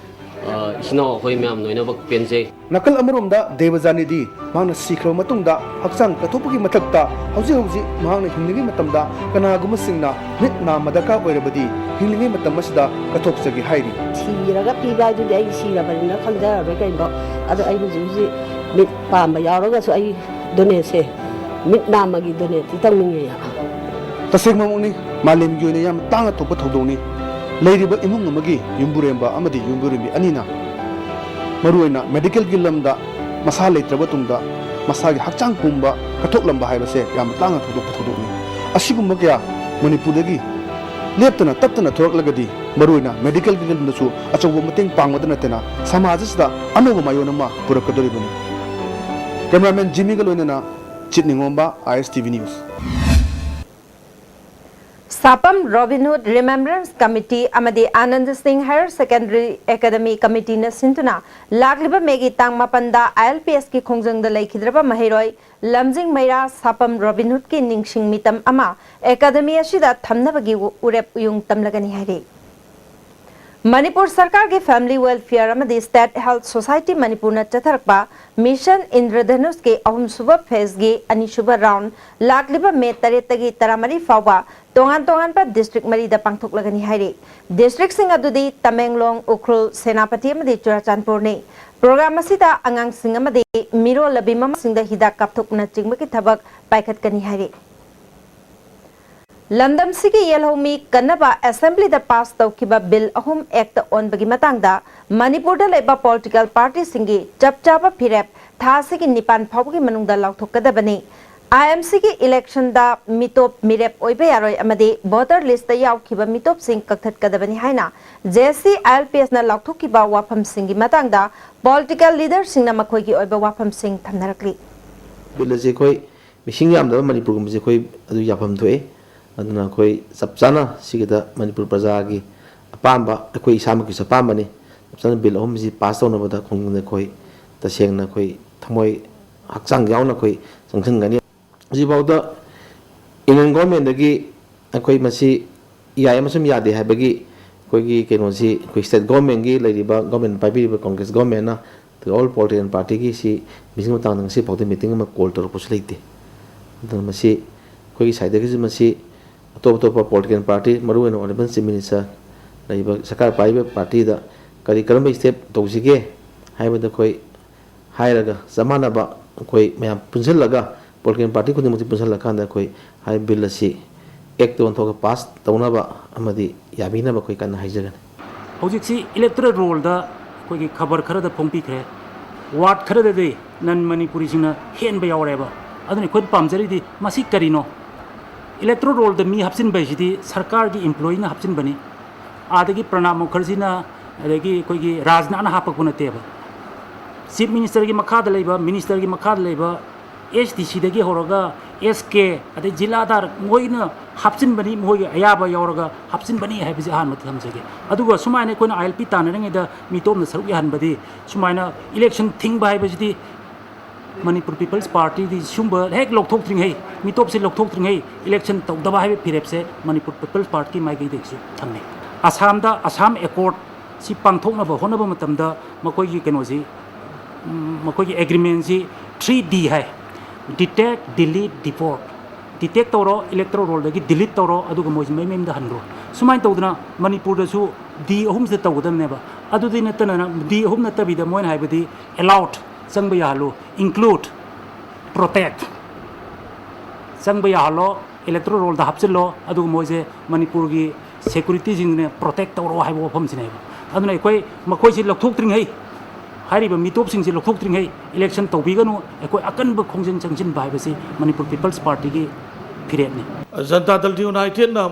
ꯑ, ꯏꯆꯤꯟ ꯏꯅꯥꯎ ꯑꯩꯈꯣꯏ ꯃꯌꯥꯝ ꯂꯣꯏꯅꯃꯛ ꯄꯦꯟꯖꯩ꯫ ꯅꯥꯀꯜ ꯑꯃꯔꯣꯝꯗ ꯗꯦꯕꯖꯥꯅꯤꯗꯤ ꯃꯍꯥꯛꯅ ꯁꯤꯈ꯭ꯔꯕ ꯃꯇꯨꯡꯗ ꯍꯛꯆꯥꯡ ꯀꯠꯊꯣꯛꯄꯒꯤ ꯃꯊꯛꯇ ꯍꯧꯖꯤꯛ ꯍꯧꯖꯤꯛ ꯃꯍꯥꯛꯅ ꯍꯤꯡꯂꯤꯉꯩ ꯃꯇꯝꯗ ꯀꯅꯥꯒꯨꯝꯕꯁꯤꯡꯅ ꯃꯤꯠ ꯅꯥꯝꯃ ꯗꯔꯀꯥꯔ ꯑꯣꯏꯔꯕꯗꯤ ꯍꯤꯡꯂꯤꯉꯩ ꯃꯇꯝ ꯑꯁꯤꯗ ꯀꯠꯊꯣꯛꯆꯒꯦ ꯍꯥꯏꯔꯤ꯫ ꯁꯤꯔꯒ ꯄꯤꯕ ꯍꯥꯏꯗꯨꯗꯤ ꯑꯩ ꯁꯤꯔꯕꯅꯤꯅ ꯈꯪꯖꯔꯔꯣꯏ ꯀꯩꯅꯣ꯫ ꯑꯗꯣ ꯑꯩ ꯍꯧꯖꯤꯛ ꯍꯧꯖꯤꯛ ꯃꯤꯠ ꯄꯥꯝꯕ ꯌꯥꯎꯔꯒꯁꯨ ꯑꯩ donateꯁꯦ ꯃꯤꯠ ꯅꯥꯝꯃꯒꯤ donateꯇꯤ ꯇꯧꯅꯤꯡꯉꯦ꯫ ꯇꯁꯦꯡꯃꯛꯅꯤ, ꯃꯥꯂꯦꯝꯒꯤ ꯑꯣꯏꯅ ꯌꯥꯝꯅ ꯇꯥꯡꯅ ꯊꯣꯛꯄ ꯊꯧꯗꯣꯛꯅꯤ꯫ ꯂꯩꯔꯤꯕ ꯏꯃꯨꯡ ꯑꯃꯒꯤ ꯌꯨꯝꯕꯨꯔꯦꯝꯕ ꯑꯃꯗꯤ ꯌꯨꯝꯕꯨꯔꯦꯝꯕꯤ ꯑꯅꯤꯅ ꯃꯔꯨꯑꯣꯏꯅ medicalꯒꯤ ꯂꯝꯗ ꯃꯁꯥ ꯂꯩꯇ꯭ꯔꯕ ꯇꯨꯡꯗ ꯃꯁꯥꯒꯤ ꯍꯛꯆꯥꯡ ꯄꯨꯝꯕ ꯀꯠꯊꯣꯛꯂꯝꯕ ꯍꯥꯏꯕꯁꯦ ꯌꯥꯝꯅ ꯇꯥꯡꯅ ꯊꯣꯛꯄ ꯊꯧꯗꯣꯛꯅꯤ꯫ ꯑꯁꯤꯒꯨꯝꯕ ꯀꯌꯥ ꯃꯅꯤꯄꯨꯔꯗꯒꯤ ꯂꯦꯞꯇꯅ ꯇꯠꯇꯅ ꯊꯣꯔꯛꯂꯒꯗꯤ ꯃꯔꯨꯑꯣꯏꯅ medicalꯒꯤ ꯂꯝꯗꯁꯨ ꯑꯆꯧꯕ ꯃꯇꯦꯡ ꯄꯥꯡꯕꯗ ꯅꯠꯇꯅ ꯁꯃꯥꯖ ꯑꯁꯤꯗ ꯑꯅꯧꯕ ꯃꯥꯏꯑꯣꯟ ꯑꯃ ꯄꯨꯔꯛꯀꯗꯧꯔꯤꯕꯅꯤ꯫ Cameraman Jimmyꯒ ꯂꯣꯏꯅꯅ ꯆꯤꯠ ꯅꯤꯉꯣꯝꯕ, ꯑꯥꯏ ꯑꯦꯁ ꯇꯤ ꯚꯤ ꯅ꯭ꯌꯨꯁ꯫ ꯁꯥꯄꯝ ꯔꯣꯕꯤꯟꯍꯨꯗ ꯔꯤꯃꯦꯝꯕ꯭ꯔꯦꯟꯁ ꯀꯃꯤꯇꯤ ꯑꯃꯗꯤ ꯑꯥꯅꯟꯗ ꯁꯤꯡ ꯍꯥꯌꯔ ꯁꯦꯀꯦꯟꯗꯔꯤ ꯑꯦꯀꯥꯗꯃꯤ ꯀꯃꯤꯇꯤꯅ ꯁꯤꯟꯗꯨꯅ ꯂꯥꯛꯂꯤꯕ ꯃꯦꯒꯤ ꯇꯥꯡ ꯃꯥꯄꯟꯗ ꯑꯥꯏ ꯑꯦꯜ ꯄꯤ ꯑꯦꯁꯀꯤ ꯈꯣꯡꯖꯪꯗ ꯂꯩꯈꯤꯗ꯭ꯔꯕ ꯃꯍꯩꯔꯣꯏ ꯂꯝꯖꯤꯡ ꯃꯩꯔꯥ ꯁꯥꯄꯝ ꯔꯣꯕꯤꯟꯍꯨꯗꯀꯤ ꯅꯤꯡꯁꯤꯡ ꯃꯤꯇꯝ ꯑꯃ ꯑꯦꯀꯥꯗꯃꯤ ꯑꯁꯤꯗ ꯊꯝꯅꯕꯒꯤ ꯎꯔꯦꯞ ꯎꯌꯨꯡ ꯇꯝꯂꯒꯅꯤ ꯍꯥꯏꯔꯤ꯫ ꯃꯅꯤꯄꯨꯔ ꯁꯔꯀꯥꯔꯒꯤ ꯐꯦꯃꯤꯂꯤ ꯋꯦꯜꯐꯤꯌꯔ ꯑꯃꯗꯤ ꯁ꯭ꯇꯦꯠ ꯍꯦꯜꯊ ꯁꯣꯁꯥꯏꯇꯤ ꯃꯅꯤꯄꯨꯔꯅ ꯆꯠꯊꯔꯛꯄ ꯃꯤꯁꯟ ꯏꯟꯗ꯭ꯔꯙꯅꯨꯁꯀꯤ ꯑꯍꯨꯝꯁꯨꯕ ꯐꯦꯖꯒꯤ ꯑꯅꯤꯁꯨꯕ ꯔꯥꯎꯟ ꯂꯥꯛꯂꯤꯕ ꯃꯦ ꯇꯔꯦꯠꯇꯒꯤ ꯇꯔꯥꯃꯔꯤ ꯐꯥꯎꯕ ꯇꯣꯉꯥꯟ ꯇꯣꯉꯥꯟꯕ ꯗꯤꯁꯇ꯭ꯔꯤꯛ ꯃꯔꯤꯗ ꯄꯥꯡꯊꯣꯛꯂꯒꯅꯤ ꯍꯥꯏꯔꯤ꯫ ꯗꯤꯁꯇ꯭ꯔꯤꯛꯁꯤꯡ ꯑꯗꯨꯗꯤ ꯇꯃꯦꯡꯂꯣꯡ, ꯎꯈ꯭ꯔꯨꯜ, ꯁꯦꯅꯥꯄꯇꯤ ꯑꯃꯗꯤ ꯆꯨꯔꯥꯆꯥꯟꯄꯨꯔꯅꯤ꯫ ꯄ꯭ꯔꯣꯒ꯭ꯔꯥꯝ ꯑꯁꯤꯗ ꯑꯉꯥꯡꯁꯤꯡ ꯑꯃꯗꯤ ꯃꯤꯔꯣꯜꯂꯕꯤ ꯃꯃꯥꯁꯤꯡꯗ ꯍꯤꯗꯥꯛ ꯀꯥꯞꯊꯣꯛꯅꯆꯤꯡꯕꯒꯤ ꯊꯕꯛ ꯄꯥꯏꯈꯠꯀꯅꯤ ꯍꯥꯏꯔꯤ꯫ ꯂꯝꯗꯝꯁꯤꯒꯤ ꯌꯦꯜꯍꯧꯃꯤ ꯀꯟꯅꯕ ꯑꯦꯁꯦꯝꯕ꯭ꯂꯤꯗ ꯄꯥꯁ ꯇꯧꯈꯤꯕ ꯕꯤꯜ ꯑꯍꯨꯝ ꯑꯦꯛꯇ ꯑꯣꯟꯕꯒꯤ ꯃꯇꯥꯡꯗ ꯃꯅꯤꯄꯨꯔꯗ ꯂꯩꯕ ꯄꯣꯂꯤꯇꯤꯀꯦꯜ ꯄꯥꯔꯇꯤꯁꯤꯡꯒꯤ ꯆꯞ ꯆꯥꯕ ꯐꯤꯔꯦꯞ ꯊꯥ ꯑꯁꯤꯒꯤ ꯅꯤꯄꯥꯟ ꯐꯥꯎꯕꯒꯤ ꯃꯅꯨꯡꯗ ꯂꯥꯎꯊꯣꯛꯀꯗꯕꯅꯤ꯫ ꯑꯥꯏ ꯑꯦꯝ ꯁꯤꯒꯤ ꯏꯂꯦꯛꯁꯟꯗ ꯃꯤꯇꯣꯞ ꯃꯤꯔꯦꯞ ꯑꯣꯏꯕ ꯌꯥꯔꯣꯏ ꯑꯃꯗꯤ ꯚꯣꯇꯔ ꯂꯤꯁꯇ ꯌꯥꯎꯈꯤꯕ ꯃꯤꯇꯣꯞꯁꯤꯡ ꯀꯛꯊꯠꯀꯗꯕꯅꯤ ꯍꯥꯏꯅ J S C I L ꯄꯤ ꯑꯦꯁꯅ ꯂꯥꯎꯊꯣꯛꯈꯤꯕ ꯋꯥꯐꯝꯁꯤꯡꯒꯤ ꯃꯇꯥꯡꯗ ꯄꯣꯂꯤꯇꯤꯀꯦꯜ ꯂꯤꯗꯔꯁꯤꯡꯅ ꯃꯈꯣꯏꯒꯤ ꯑꯣꯏꯕ ꯋꯥꯐꯝꯁꯤꯡ ꯊꯝꯅꯔꯛꯂꯤ꯫ ꯕꯤꯜ ꯑꯁꯤ ꯑꯩꯈꯣꯏ ꯃꯤꯁꯤꯡ ꯌꯥꯝꯗꯕ ꯃꯅꯤꯄꯨꯔꯒꯨꯝꯕꯁꯦ ꯑꯩꯈꯣꯏ ꯑꯗꯨ ꯌꯥꯐꯝ ꯊꯣꯛꯑꯦ꯫ ꯑꯗꯨꯅ ꯑꯩꯈꯣꯏ ꯆꯞ ꯆꯥꯅ ꯁꯤꯒꯤꯗ ꯃꯅꯤꯄꯨꯔ ꯄ꯭ꯔꯖꯥꯒꯤ ꯑꯄꯥꯝꯕ, ꯑꯩꯈꯣꯏ ꯏꯁꯥꯃꯛꯀꯤꯁꯨ ꯑꯄꯥꯝꯕꯅꯤ꯫ ꯆꯞ ꯆꯥꯅ ꯕꯤꯜ ꯑꯍꯨꯝꯁꯤ ꯄꯥꯁ ꯇꯧꯅꯕꯗ ꯈꯣꯡꯖꯪꯗ ꯑꯩꯈꯣꯏ ꯇꯁꯦꯡꯅ ꯑꯩꯈꯣꯏ ꯊꯃꯣꯏ ꯍꯛꯆꯥꯡ ꯌꯥꯎꯅ ꯑꯩꯈꯣꯏ ꯆꯪꯁꯤꯟꯒꯅꯤ꯫ ꯍꯧꯖꯤꯛꯐꯥꯎꯗ ꯏꯟꯗꯤꯌꯟ ꯒꯣꯔꯃꯦꯟꯗꯒꯤ ꯑꯩꯈꯣꯏ ꯃꯁꯤ ꯌꯥꯏ ꯑꯃꯁꯨꯡ ꯌꯥꯗꯦ ꯍꯥꯏꯕꯒꯤ ꯑꯩꯈꯣꯏꯒꯤ ꯀꯩꯅꯣꯁꯤ ꯑꯩꯈꯣꯏ ꯁ꯭ꯇꯦꯠ ꯒꯣꯔꯃꯦꯟꯒꯤ ꯂꯩꯔꯤꯕ, ꯒꯣꯔꯃꯦꯟ ꯄꯥꯏꯕꯤꯔꯤꯕ ꯀꯪꯒ꯭ꯔꯦꯁ ꯒꯣꯔꯃꯦꯟꯅ ꯑꯗꯨꯒ ꯑꯣꯜ ꯄꯣꯂꯤꯇꯤꯀꯦꯜ ꯄꯥꯔꯇꯤꯒꯤ ꯁꯤ ꯃꯤꯁꯤꯡ ꯃꯇꯥꯡꯗ ꯉꯁꯤ ꯐꯥꯎꯗ ꯃꯤꯇꯤꯡ ꯑꯃ ꯀꯣꯜ ꯇꯧꯔꯛꯄꯁꯨ ꯂꯩꯇꯦ꯫ ꯑꯗꯨꯅ ꯃꯁꯤ ꯑꯩꯈꯣꯏꯒꯤ ꯁꯥꯏꯠꯇꯒꯤꯁꯨ ꯃꯁꯤ ꯑꯇꯣꯞ ꯑꯇꯣꯞꯄ ꯄꯣꯂꯤꯇꯤꯀꯦꯜ ꯄꯥꯔꯇꯤ, ꯃꯔꯨꯑꯣꯏꯅ ꯑꯣꯅꯔꯦꯕꯜ ꯆꯤꯐ ꯃꯤꯅꯤꯁꯇꯔ ꯂꯩꯔꯤꯕ ꯁꯔꯀꯥꯔ ꯄꯥꯏꯔꯤꯕ ꯄꯥꯔꯇꯤꯗ ꯀꯔꯤ ꯀꯔꯝꯕ ꯁ꯭ꯇꯦꯞ ꯇꯧꯁꯤꯒꯦ ꯍꯥꯏꯕꯗ ꯑꯩꯈꯣꯏ ꯍꯥꯏꯔꯒ ꯆꯞ ꯃꯥꯟꯅꯕ ꯑꯩꯈꯣꯏ ꯃꯌꯥꯝ ꯄꯨꯟꯁꯤꯜꯂꯒ ꯄꯣꯂꯤꯇꯤꯀꯦꯜ ꯄꯥꯔꯇꯤ ꯈꯨꯗꯤꯡꯃꯛꯁꯤ ꯄꯨꯟꯁꯤꯜꯂꯀꯥꯟꯗ ꯑꯩꯈꯣꯏ ꯍꯥꯏꯔꯤꯕ ꯕꯤꯜ ꯑꯁꯤ ꯑꯦꯛꯇ ꯑꯣꯟꯊꯣꯛꯑꯒ ꯄꯥꯁ ꯇꯧꯅꯕ ꯑꯃꯗꯤ ꯌꯥꯕꯤꯅꯕ ꯑꯩꯈꯣꯏ ꯀꯟꯅ ꯍꯥꯏꯖꯒꯅꯤ꯫ ꯍꯧꯖꯤꯛꯁꯤ ꯏꯂꯦꯛꯇꯣꯔꯦꯜ ꯔꯣꯜꯗ ꯑꯩꯈꯣꯏꯒꯤ ꯈꯕꯔ ꯈꯔꯗ ꯐꯣꯡꯕꯤꯈ꯭ꯔꯦ, ꯋꯥꯔꯗ ꯈꯔꯗꯗꯤ ꯅꯟ ꯃꯅꯤꯄꯨꯔꯤꯁꯤꯡꯅ ꯍꯦꯟꯕ ꯌꯥꯎꯔꯦꯕ꯫ ꯑꯗꯨꯅ ꯑꯩꯈꯣꯏꯅ ꯄꯥꯝꯖꯔꯤꯗꯤ ꯃꯁꯤ ꯀꯔꯤꯅꯣ? ꯏꯂꯦꯛꯇꯣꯔꯦꯜ ꯔꯣꯜꯗ ꯃꯤ ꯍꯥꯞꯆꯤꯟꯕ ꯍꯥꯏꯁꯤꯗꯤ ꯁꯔꯀꯥꯔꯒꯤ ꯏꯝꯄ꯭ꯂꯣꯌꯤꯅ ꯍꯥꯞꯆꯤꯟꯕꯅꯤ꯫ ꯑꯥꯗꯒꯤ ꯄ꯭ꯔꯅꯥꯕ ꯃꯨꯈꯔꯖꯤꯅ, ꯑꯗꯒꯤ ꯑꯩꯈꯣꯏꯒꯤ ꯔꯥꯖꯅꯥꯅ ꯍꯥꯞꯄꯛꯄ ꯅꯠꯇꯦꯕ꯫ ꯆꯤꯐ ꯃꯤꯅꯤꯁꯇꯔꯒꯤ ꯃꯈꯥꯗ ꯂꯩꯕ, ꯃꯤꯅꯤꯁꯇꯔꯒꯤ ꯃꯈꯥꯗ ꯂꯩꯕ ꯑꯦꯁ ꯗꯤ ꯁꯤꯗꯒꯤ ꯍꯧꯔꯒ ꯑꯦꯁ ꯀꯦ, ꯑꯗꯩ ꯖꯤꯂꯥꯗꯥꯔ, ꯃꯣꯏꯅ ꯍꯥꯞꯆꯤꯟꯕꯅꯤ, ꯃꯣꯏꯒꯤ ꯑꯌꯥꯕ ꯌꯥꯎꯔꯒ ꯍꯥꯞꯆꯤꯟꯕꯅꯤ ꯍꯥꯏꯕꯁꯤ ꯑꯍꯥꯟꯕꯗ ꯊꯝꯖꯒꯦ꯫ ꯑꯗꯨꯒ ꯁꯨꯃꯥꯏꯅ ꯑꯩꯈꯣꯏꯅ ꯑꯥꯏ ꯑꯦꯜ ꯄꯤ ꯇꯥꯟꯅꯔꯤꯉꯩꯗ ꯃꯤꯇꯣꯞꯅ ꯁꯔꯨꯛ ꯌꯥꯍꯟꯕꯗꯤ, ꯁꯨꯃꯥꯏꯅ ꯏꯂꯦꯛꯁꯟ ꯊꯤꯡꯕ ꯍꯥꯏꯕꯁꯤꯗꯤ ꯃꯅꯤꯄꯨꯔ ꯄꯤꯄꯜꯁ ꯄꯥꯔꯇꯤꯗꯤ ꯁꯤꯒꯨꯝꯕ ꯍꯦꯛ ꯂꯧꯊꯣꯛꯇ꯭ꯔꯤꯉꯩ, ꯃꯤꯇꯣꯞꯁꯦ ꯂꯧꯊꯣꯛꯇ꯭ꯔꯤꯉꯩ ꯏꯂꯦꯛꯁꯟ ꯇꯧꯗꯕ ꯍꯥꯏꯕ ꯐꯤꯔꯦꯞꯁꯦ ꯃꯅꯤꯄꯨꯔ ꯄꯤꯄꯜꯁ ꯄꯥꯔꯇꯤꯒꯤ ꯃꯥꯏꯀꯩꯗꯒꯤꯁꯨ ꯊꯝꯃꯤ꯫ ꯑꯁꯥꯝꯗ ꯑꯁꯥꯝ ꯑꯦꯀꯣꯔꯗ ꯁꯤ ꯄꯥꯡꯊꯣꯛꯅꯕ ꯍꯣꯠꯅꯕ ꯃꯇꯝꯗ ꯃꯈꯣꯏꯒꯤ ꯀꯩꯅꯣꯁꯤ, ꯎꯝ, ꯃꯈꯣꯏꯒꯤ ꯑꯦꯒ꯭ꯔꯤꯃꯦꯟꯁꯤ ꯊ꯭ꯔꯤ ꯗꯤ ꯍꯥꯏ: detect, delete, deport꯫ ꯗꯤꯇꯦꯛ ꯇꯧꯔꯣ, ꯏꯂꯦꯛꯇꯣꯔꯦꯜ ꯔꯣꯜꯗꯒꯤ ꯗꯤꯂꯤꯠ ꯇꯧꯔꯣ, ꯑꯗꯨꯒ ꯃꯣꯏꯁꯤ ꯃꯌꯨꯝ ꯃꯌꯨꯝꯗ ꯍꯟꯈ꯭ꯔꯣ꯫ ꯁꯨꯃꯥꯏꯅ ꯇꯧꯗꯅ ꯃꯅꯤꯄꯨꯔꯗꯁꯨ ꯗꯤ ꯑꯍꯨꯝꯁꯤꯗ ꯇꯧꯒꯗꯕꯅꯦꯕ꯫ ꯑꯗꯨꯗꯤ ꯅꯠꯇꯅ, ꯗꯤ ꯑꯍꯨꯝ ꯅꯠꯇꯕꯤꯗ ꯃꯣꯏꯅ ꯍꯥꯏꯕꯗꯤ allowed, ꯆꯪꯕ ꯌꯥꯍꯜꯂꯨ, include, protect, ꯆꯪꯕ ꯌꯥꯍꯜꯂꯣ, ꯏꯂꯦꯛꯇꯣꯔꯦꯜ ꯔꯣꯜꯗ ꯍꯥꯞꯆꯤꯜꯂꯣ, ꯑꯗꯨꯒ ꯃꯣꯏꯁꯦ ꯃꯅꯤꯄꯨꯔꯒꯤ ꯁꯦꯀ꯭ꯌꯨꯔꯤꯇꯤꯁꯤꯡꯁꯤꯅ ꯄ꯭ꯔꯣꯇꯦꯛ ꯇꯧꯔꯣ ꯍꯥꯏꯕ ꯋꯥꯐꯝꯁꯤꯅꯦꯕ꯫ ꯑꯗꯨꯅ ꯑꯩꯈꯣꯏ ꯃꯈꯣꯏꯁꯤ ꯂꯧꯊꯣꯛꯇ꯭ꯔꯤꯉꯩ, ꯍꯥꯏꯔꯤꯕ ꯃꯤꯇꯣꯞꯁꯤꯡꯁꯤ ꯂꯧꯊꯣꯛꯇ꯭ꯔꯤꯉꯩ ꯏꯂꯦꯛꯁꯟ ꯇꯧꯕꯤꯒꯅꯨ꯫ ꯑꯩꯈꯣꯏ ꯑꯀꯟꯕ ꯈꯣꯡꯖꯪ ꯆꯪꯁꯤꯟꯕ ꯍꯥꯏꯕꯁꯤ ꯃꯅꯤꯄꯨꯔ ꯄꯤꯄꯜꯁ ꯄꯥꯔꯇꯤꯒꯤ ꯐꯤꯔꯦꯞꯅꯤ꯫ ꯖꯟꯇꯥ ꯗꯜ ꯌꯨꯅꯥꯏꯇꯦꯠꯅ